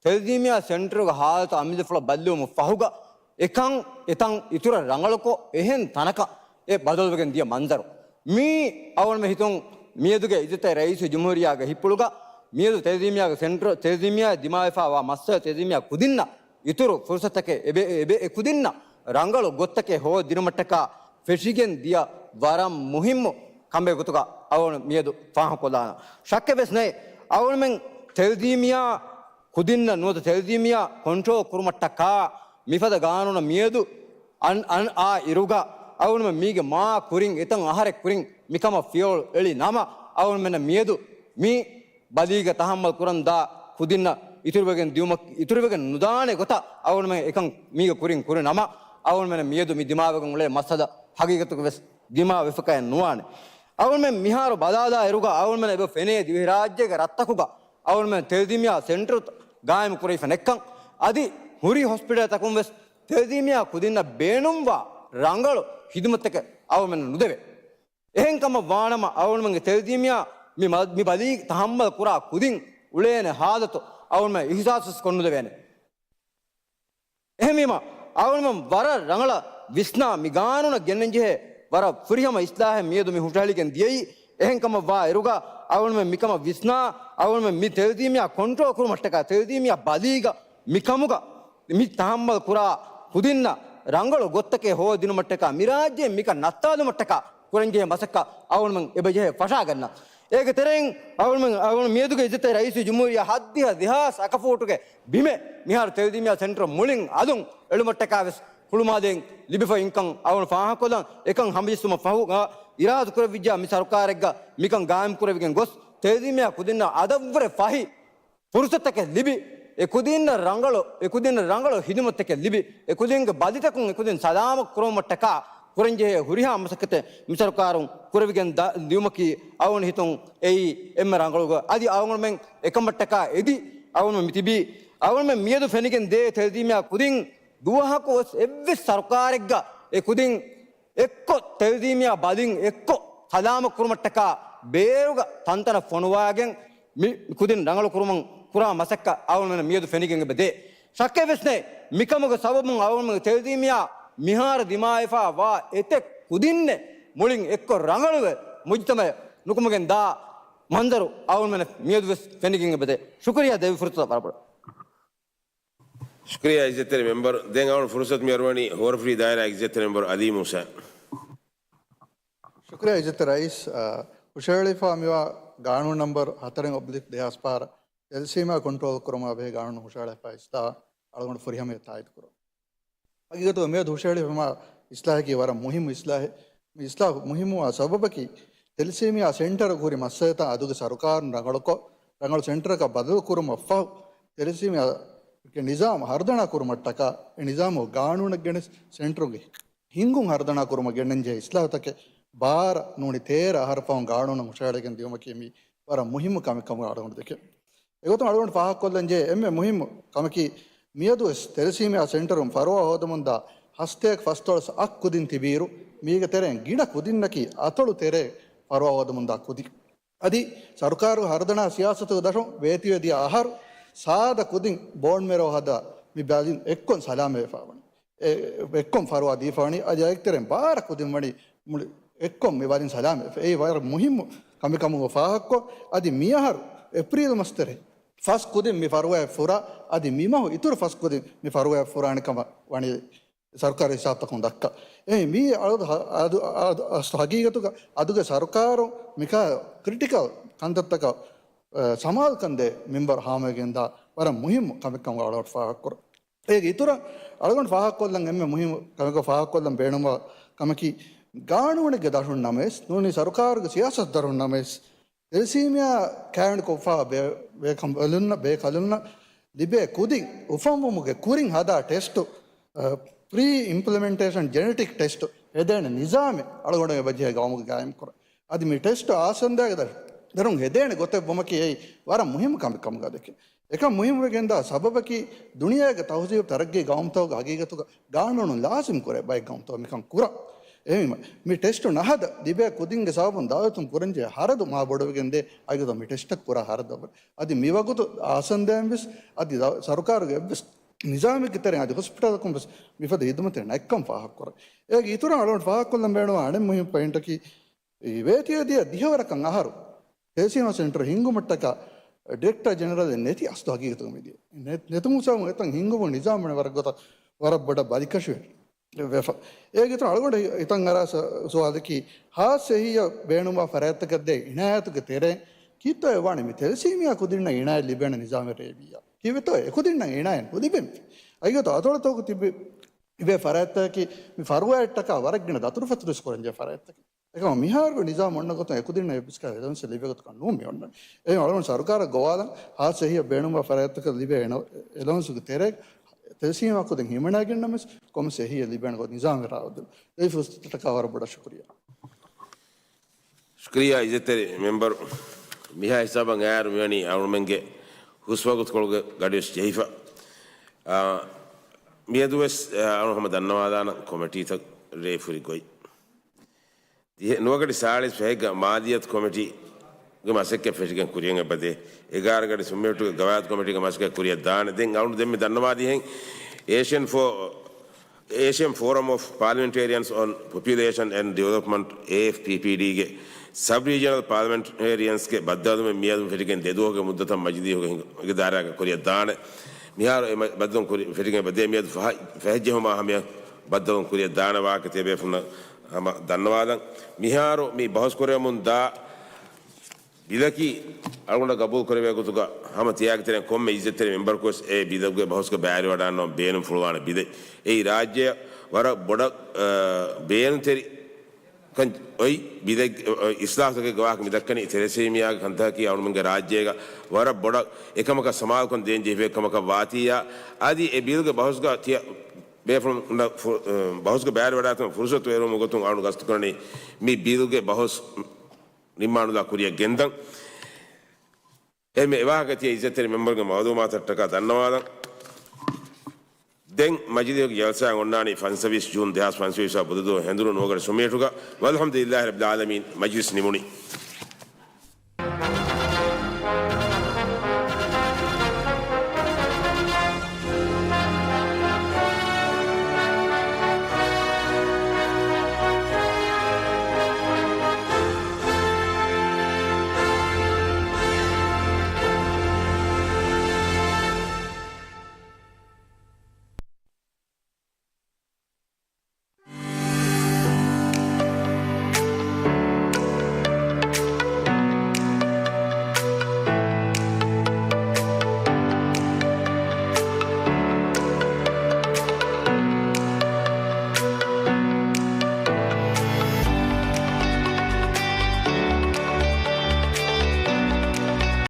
ތެލެސީމިއާ ސެންޓަރުގެ ހާލަތު އަމިއްލަފުޅަށް ބައްލަވުމަށް ފަހުގަ އެކަން އެތަން އިތުރަށް ރަނގަޅުކޮށް އެހެން ތަނަކަށް އެ ބަދަލުވެގެން ދިޔަ މަންޒަރު. މީ އަޅުގަނޑުމެން ހިތުން މިއަދުގެ އިއްޒަތްތެރި ރައީސު ޖުމްހޫރިއްޔާގެ ހިތްޕުޅުގަ މިއަދު ތެލެސީމިއާގެ ސެންޓަރު، ތެލެސީމިއާ ދިމާވެފަ ވާ މައްސަލަ ތެލެސީމިއާ ކުދިންނަށް އިތުރު ފުރުސަތަކެއް އެބެ، އެބެ، އެ ކުދިންނަށް ރަނގަޅު ގޮތްތަކެއް ހޯދިނުމަށްޓަކާ ފެށިގެން ދިޔަ ވަރަށް މުހިއްމު ކަމެއް ގޮތުގަ އަޅުގަނޑު މިއަދު ފާހަގަކޮށްލާނަން. ޝައްކެއް ވެސް ނެތް. އަޅުގަނޑުމެން ތެލެސީމިއާ ކުދިންނަށް ނުވަތަ ތެލެސީމިއާ ކޮންޓްރޯލް ކުރުމަށްޓަކާ މިފަދަ ގާނޫނަށް މިއަދު އަން، އަން އާ އިރުގަ އަޅުގަނޑުމެން މީގެ މާ ކުރިން އެތައް އަހަރެއް ކުރިން މިކަމަށް ފިޔަވަޅު އެޅި ނަމަ، އަޅުގަނޑުމެންނަށް މިއަދު މި ބަލީގަ ތަހައްމަލް ކުރަން ދާ ކުދިންނަށް އިތުރުވެގެން ދިޔުމަށް، އިތުރުވެގެން ނުދާނެ ގޮތަށް އަޅުގަނޑުމެން އެކަން މީގަ ކުރިން ކުރި ނަމަ، އަޅުގަނޑުމެންނަށް މިއަދު މި ދިމާވެގެން އުޅޭ މައްސަލަ ހަގީގަތުގަ ވެސް ދިމާވެފަކައެއް ނުވާނެ. އަޅުގަނޑުމެން މިހާރު ބަލާލާ އިރުގަ އަޅުގަނޑުމެން އެބަ ފެނޭ ދިވެހިރާއްޖޭގެ ރަށްތަކުގަ އަޅުގަނޑުމެން ތެލެސީމިއާ ސެންޓަރު ގާއިމު ކުރެވިފަ ނެއްކަން. އަދި ހުރި ހޮސްޕިޓަލްތަކުން ވެސް ތެލެސީމިއާ ކުދިންނަށް ބޭނުންވާ ރަނގަޅު ހިދުމަތްތަކެއް އަޅުގަނޑުމެންނަށް ނުދެވޭ. އެހެން ކަމަށް ވާނަމަ، އަޅުގަނޑުމެންގެ ތެލެސީމިއާ މި މަ-، މި ބަލީ ތަހައްމަލް ކުރާ ކުދިން އުޅޭނެ ހާލަތު އަޅުގަނޑުމެން އިހުސާސް ވެސް ކޮށްނުދެވޭނެ. އެހެންވީމަ، އަޅުގަނޑުމެން ވަރަށް ރަނގަޅަށް ވިސްނާ މި ގާނޫނަށް ގެންނަންޖެހޭ ވަރަށް ފުރިހަމަ އިސްލާހެއް މިއަދު މި ހުށަހެޅިގެން ދިޔައީ. އެހެން ކަމަށް ވާ އިރުގަ އަޅުގަނޑުމެން މިކަމަށް ވިސްނާ، އަޅުގަނޑުމެން މި ތެލެސީމިއާ ކޮންޓްރޯލް ކުރުމަށްޓަކާ ތެލެސީމިއާ ބަލީގަ މިކަމުގަ މި ތަހައްމަލް ކުރާ ކުދިންނަށް ރަނގަޅު ގޮތްތަކެއް ހޯދިނުމަށްޓަކާ، މި ރާއްޖެ މިކަން ނައްތާލުމަށްޓަކާ ކުރަންޖެހޭ މަސައްކަތް އަޅުގަނޑުމެން އެބަޖެހޭ ފަށާގަންނަ. އޭގެ ތެރެއިން އަޅުގަނޑުމެން، އަޅުގަނޑު މިއަދުގެ އިއްޒަތްތެރި ރައީސް ޖުމްހޫރިއްޔާ ހައްދިހަ ދެހާސް އަކަފޫޓުގެ ބިމެއް މިހާރު ތެލެދީމިއްޔާ ސެންޓަރު މުޅިން އަލުން އެޅުމަށްޓަކާ ވެސް ހުޅުމާލެއިން ލިބިފަ އިންކަން އަޅުގަނޑު ފާހަގަކޮށްލަން. އެކަން ހަމަޖެއްސުމަށް ފަހު، އާ، އިރާދަކުރެއްވިއްޔާ މި ސަރުކާރެއްގަ މިކަން ގާއިމްކުރެވިގެން ގޮސް، ތެލެދީމިއްޔާ ކުދިންނަށް އަދަށްވުރެ ފަހި ފުރުސަތަކެއް ލިބި، އެ ކުދިންނަށް ރަނގަޅު، އެ ކުދިންނަށް ރަނގަޅު ހިދުމަތްތަކެއް ލިބި، އެ ކުދިންގެ ބަލިތަކުން އެ ކުދިން ސަލާމަތް ކުރުމަށްޓަކާ ކުރަންޖެހޭ ހުރިހާ މަސައްކަތެއް މި ސަރުކާރުން ކުރެވިގެން ދިޔުމަކީ އަޅުގަނޑު ހިތުން އެއީ އެންމެ ރަނގަޅު. އަދި އަޅުގަނޑުމެން އެކަމަށްޓަކާ އެދި އަޅުގަނޑުމެން މިތިބީ، އަޅުގަނޑުމެން މިއަދު ފެނިގެން ދޭ ތެލެދީމިއްޔާ ކުދިން ދުވަހަކު ވެސް އެއްވެސް ސަރުކާރެއްގަ އެ ކުދިން އެއްކޮށް، ތެލެދީމިއްޔާ ބަލިން އެއްކޮށް ސަލާމަތް ކުރުމަށްޓަކާ ބޭރުގަ ތަންތަނަށް ފޮނުވާގެން މި ކުދިން ރަނގަޅު ކުރުމަށް ކުރާ މަސައްކަތް އަޅުގަނޑުމެން މިއަދު ފެނިގެން އެބަ ދޭ. ޝައްކެއް ވެސް ނެތް، މިކަމުގެ ސަބަބުން އަޅުގަނޑުމެންގެ ތެލެދީމިއްޔާ މިހާރު ދިމާވެފަ ވާ އެތައް ކުދިންނެއް މުޅިން އެއްކޮށް ރަނގަޅުވެ މުޖުތަމައަށް ނުކުމެގެން ދާ މަންޒަރު އަޅުގަނޑުމެން މިއަދު ވެސް ފެނިގެން އެބަ ދޭ. ޝުކުރިއްޔާ ދެއްވި ފުރުސަތަށް ވަރަށް ބޮޑަށް. ޝުކުރިއްޔާ އިއްޒަތްތެރި މެމްބަރު. ދެން އަޅުގަނޑު ފުރުސަތު މި އަރުވަނީ ހޯރަފުށި ދާއިރާ އިއްޒަތްތެރި މެމްބަރު އަލީ މޫސާ. ޝުކުރިއްޔާ އިއްޒަތްތެރި ރައީސް، އަ، ހުށަހެޅިފަ މިވާ ގާނޫނު ނަމްބަރު ހަތަރެއް އޮބްލިކް ދެހާސް ބާރަ ތެލެސީމާ ކޮންޓްރޯލް ކުރުމާ ބެހޭ ގާނޫނު ހުށަހަޅައިފަ އިސްލާހު އަޅުގަނޑު ފުރިހަމަޔަށް ތާއީދު ކުރަން. ހަގީގަތުގަ މިއަދު ހުށަހެޅިފަ މި އިސްލާހަކީ ވަރަށް މުހިއްމު އިސްލާހެއް. މި އިސްލާހު މުހިއްމުވާ ސަބަބަކީ، ތެލެސީމިއާ ސެންޓަރުގަ ހުރި މައްސަލަތައް އަދުގެ ސަރުކާރުން ރަނގަޅުކޮށް، ރަނގަޅު ސެންޓަރަކަށް ބަދަލު ކުރުމަށްފަހު، ތެލެސީމިއާގެ ނިޒާމު ހަރުދަނާ ކުރުމަށްޓަކާ، އެ ނިޒާމު ގާނޫނެއް ގެނެސް ސެންޓަރުގެ ހިންގުން ހަރުދަނާ ކުރުމަށް ގެންނަންޖެހޭ އިސްލާހުތަކެއް ބާރަ ނޫނީ ތޭރަ އަހަރު ފަހުން ގާނޫނަށް ހުށަހެޅިގެން ދިޔުމަކީ މީ ވަރަށް މުހިއްމު ކަމެއް ކަމުގަ އަޅުގަނޑު ދެކެން. އެގޮތުން އަޅުގަނޑު ފާހަގަކޮށްލަންޖެހޭ އެންމެ މުހިއްމު ކަމަކީ، މިއަދުވެސް ތެލެސީމިއާ ސެންޓަރުން ފަރުވާ ހޯދަމުންދާ ހަސަތޭކަ ފަސްދޮޅަސް އަށް ކުދިން ތިބިއިރު، މީގެ ތެރެއިން ގިނަ ކުދިންނަކީ އަތޮޅު ތެރޭ ފަރުވާ ހޯދަމުންދާ ކުދިން. އަދި ސަރުކާރުގެ ހަރުދަނާ ސިޔާސަތުގެ ދަށުން ވޭތުވެދިޔަ އަހަރު ސާދަ ކުދިން ބޯންމެރޯ ހަދާ މި ބަލިން އެއްކޮށް ސަލާމަތްވެފަވަނީ. އެ، އެއްކޮށް ފަރުވާ ދީފަވަނީ. އަދި އޭގެ ތެރެއިން ބާރަ ކުދިން ވަނީ މުޅި އެއްކޮށް މި ބަލިން ސަލާމަތްވެފަ. އެއީ ވަރަށް މުހިއްމު ކަމެއް ކަމުގަ ފާހަގަކޮށް، އަދި މިއަހަރު އޭޕްރީލް މަސް ތެރޭ ފަސް ކުދިން މި ފަރުވާއެއް ފުރާ، އަދި މިމަހު އިތުރު ފަސް ކުދިން މި ފަރުވާއެއް ފުރާނެ ކަމަށް ވަނީ ސަރުކާރު ހިސާބުތަކުން ދައްކާ. އެހެން މީ އަދު، އަދު، އަދު، އަސް ހަގީގަތުގަ އަދުގެ ސަރުކާރު މިކާ ކްރިޓިކަލް ކަންތައްތަކަށް، އަ، ސަމާލުކަންދޭ މިންވަރު ހާމަވެގެންދާ ވަރަށް މުހިއްމު ކަމެއް ކަމުގަ އަޅުގަނޑު ފާހަގަކުރަން. އޭގެ އިތުރަށް އަޅުގަނޑު ފާހަގަކޮށްލަން އެންމެ މުހިއްމު ކަމެއް ފާހަގަކޮށްލަން ބޭނުންވާ ކަމަކީ، ގާނޫނެއްގެ ދަށުން ނަމަވެސް ނޫނީ ސަރުކާރުގެ ސިޔާސަތު ދަށުން ނަމަވެސް، ތެލެސީމިއާ ކާވެނިކޮށްފަ ބޭ، ބޭކަލުންނަށް، ބޭކަލުންނަށް ލިބޭ ކުދިން އުފަންވުމުގެ ކުރިން ހަދާ ޓެސްޓު، އަ، ޕްރީ އިމްޕްލިމެންޓޭޝަން ޖެނެޓިކް ޓެސްޓު ހެދޭނެ ނިޒާމެއް އަޅުގަނޑު އެބަޖެހޭ ގައުމުގަ ގާއިމްކުރަން. އަދި މި ޓެސްޓު އާސަންދާގެ ދަށުން ހެދޭނެ ގޮތެއް ވުމަކީ އެއީ ވަރަށް މުހިއްމު ކަމެއް ކަމުގަ ދެކެން. އެކަން މުހިއްމުވެގެންދާ ސަބަބަކީ، ދުނިޔޭގެ ތަހުޒީބު ތަރައްގީ ގައުމުތަކުގެ ހަގީގަތުގަ ގާނޫނު ލާޒިމް ކުރޭ ބައެއް ގައުމުތަކު މިކަން ކުރަން. އެހެންވީމަ، މި ޓެސްޓު ނަހަދާ ލިބޭ ކުދިންގެ ސަބަބުން ދައުލަތުން ކުރަންޖެހޭ ހަރަދު މާ ބޮޑުވެގެންދޭ. އައިގަތު މި ޓެސްޓަށް ކުރާ ހަރަދަށް ވަނީ. އަދި މިވަގުތު އާސަންދައިން ވެސް އަދި ދަ-، ސަރުކާރުގެ އެއްވެސް ނިޒާމެއްގެ ތެރެއިން އަދި ހޮސްޕިޓަލަކުން ވެސް މިފަދަ ހިދުމަތެއް ނެތްކަން ފާހަގަކުރަން. އޭގެ އިތުރަށް އަޅުގަނޑު ފާހަގަކޮށްލަން ބޭނުންވާ އަނެއް މުހިއްމު ޕޮއިންޓަކީ، އެ ވޭތުވެދިޔަ ދިހަވަރަކަށް އަހަރު ތެލެސީމާ ސެންޓަރު ހިންގުމަށްޓަކާ ޑިރެކްޓަރ ޖެނެރަލެއް ނެތި އަސްލު ހަގީގަތުގަ މިދިޔަ. ނެ-، ނެތުމުގެ ސަބަބުން އެތަން ހިންގުމުގެ ނިޒާމު ވަނީ ވަރަށް ގޮތަށް ވަރަށް ބޮޑަށް ބަލިކަށިވެ-، ވެފަ. އޭގެ އިތުރަށް އަޅުގަނޑު ހި-، ހިތަށް އަރާ ސަ-، ސުވާލަކީ، ހާއްސަ އެހީއަށް ބޭނުންވާ ފަރާތްތަކަށް ދޭ އިނާޔަތުގެ ތެރެއިން ކީއްތޯއޭ ވާނީ މި ތެލެސީމިއާ ކުދިންނަށް އިނާޔަތް ލިބޭނެ ނިޒާމެއް ރޭވިއްޔާ؟ ކީއްވެތޯ އެ ކުދިންނަށް އިނާޔަތް ނުލިބެން؟ އައިގަތު އަތޮޅުތަކުގަ ތިބި ތިބޭ ފަރާތްތަކަކީ މި ފަރުވާއަށްޓަކާ ވަރަށް ގިނަ ދަތުރުފަތުރުވެސް ކުރަންޖެހޭ ފަރާތްތަކެއް. އެކަމަކު މިހާރުގެ ނިޒާމު އޮންނަ ގޮތުން އެކުދިންނަށް އެއްވެސް ކަހަލަ އެލަވެންސެއް ލިބޭ ގޮތަކަށް ނޫން މި އޮންނަނީ. އެހެން އަޅުގަނޑު ސަރުކާރަށް ގޮވާލަން ހާއްސަ އެހީއަށް ބޭނުންވާ ފަރާތްތަކަށް ލިބޭ އެނަ-، އެލަވެންސުގެ ތެރޭގަ ތެލެސީމާ ކުދިން ހިމަނައިގެންނަމަވެސް ކޮންމެސް އެހީއެއް ލިބޭނެ ގޮތް ނިޒާމެއް ރާވަދުން. ދެއްވި ފުރުސަތަށްޓަކާ ވަރަށް ބޮޑަށް ޝުކުރިއްޔާ. ޝުކުރިއްޔާ އިއްޒަތްތެރި މެމްބަރު. މިހާ ހިސާބަށް އައިއިރު މިވަނީ އަޅުގަނޑުމެންގެ ހުސްވަގުތުކޮޅުގެ ގަޑިވެސް ޖެހިފަ. އާ، މިއަދުވެސް، އާ، އަޅުގަނޑު ހަމަ ދަންނަވާލާނަން ކޮމިޓީތައް ރޭ ފުރި ގޮތް. ދިހަ-، ނުވަކަށި ސާޅީސް ފަހެއްގަ މާލިއްޔަތު ކޮމިޓީގެ މަސައްކަތް ފެށިގެން ކުރިޔަށް އެބަދޭ. އެގާރަ ގަޑި ސުންމިއޮޓުގެ ގަވާއިދު ކޮމިޓީގެ މަސައްކަތް ކުރިޔަށް ދާނެ. ދެން އަޅުގަނޑު ދެންމެ ދަންނަވާދިހެން އޭޝިއަން ފޯ-، Asian Forum of Parliamentarians on Population and Development, އޭއެފްޕީޕީޑީގެ ސަބް ރީޖަނަލް ޕާލަމެންޓޭރިއަންސްގެ ބައްދަލުވުމެއް މިއަދު ފެށިގެން ދެދުވަހުގެ މުއްދަތަށް މަޖިލީހުގެ ހިނގު-، އިދާރާގަ ކުރިޔަށް ދާނެ. މިހާރު އެ މަ-، ބައްދަލުވުން ކުރި-، ފެށިގެން އެބަދޭ. މިއަދު ފަހަ-، ފަހެއްޖެހުމާ ހަމަޔަށް ބައްދަލުވުން ކުރިޔަށް ދާނެ ވާހަކަ ތިޔަބޭފުންނަށް ހަމަ ދަންނަވާލަން. މިހާރު މި ބަހުސް ކުރެވެމުން ދާ ބިލަކީ އަޅުގަނޑަށް ގަބޫލު ކުރެވޭ ގޮތުގަ ހަމަ ތިޔާގެ ތެރެއިން ކޮންމެ އިއްޒަތްތެރި މެމްބަރަކުވެސް އެ ބިލުގެ ބަހުސްގަ ބައިވެރިވަޑައިގަންނަވަން ބޭނުން ފުޅުވާނެ ބިލެއް. އެއީ ރާއްޖެއަށް ވަރަށް ބޮޑަށް، އަ، ބޭނުންތެރި ކަން އޮތް ބިލެއް، އަ، އިސްލާހުތަކެއްގެ ވާހަކަ މި ދައްކަނީ ތެލެސީމިއާގެ ކަންތަކަކީ އަޅުމެންގެ ރާއްޖޭގަ ވަރަށް ބޮޑަށް އެކަމަކަށް ސަމާލުކަން ދޭން ޖެހިފައި ކަމަކަށް ވާތީއާ، އަދި އެ ބިލުގެ ބަހުސްގަ ތިޔަ ބޭފުޅުން ފު-، އަ، ބަހުސްގަ ބައިވެރިވަޑައިގަތުމަށް ފުރުސަތު އެރުވުމުގެ ގޮތުން އަޅުގަނޑު ގަސްތުކުރަނީ މި ބިލުގެ ބަހުސް ނިންމާނުލާ ކުރިއަށް ގެންދަން. އެންމެ އެވާހަކަ ތިޔަ އިއްޒަތްތެރި މެމްބަރުގެ މައުލޫމާތަށްޓަކާ ދަންނަވާލަން. ދެން މަޖިލީހުގެ ޖަލްސާއަށް އޮންނާނީ ފަންސަވީސް ޖޫން ދެހާސް ފަންސަވީސް ވަ ބުދަދުވަހު ހެނދުނު ނުވަގަޑި ސުމޭޓުގަ. ވަލްޙަމްދުލިއްލާހި ރައްބިލް ޢާލަމީން، މަޖިލިސް ނިމުނީ.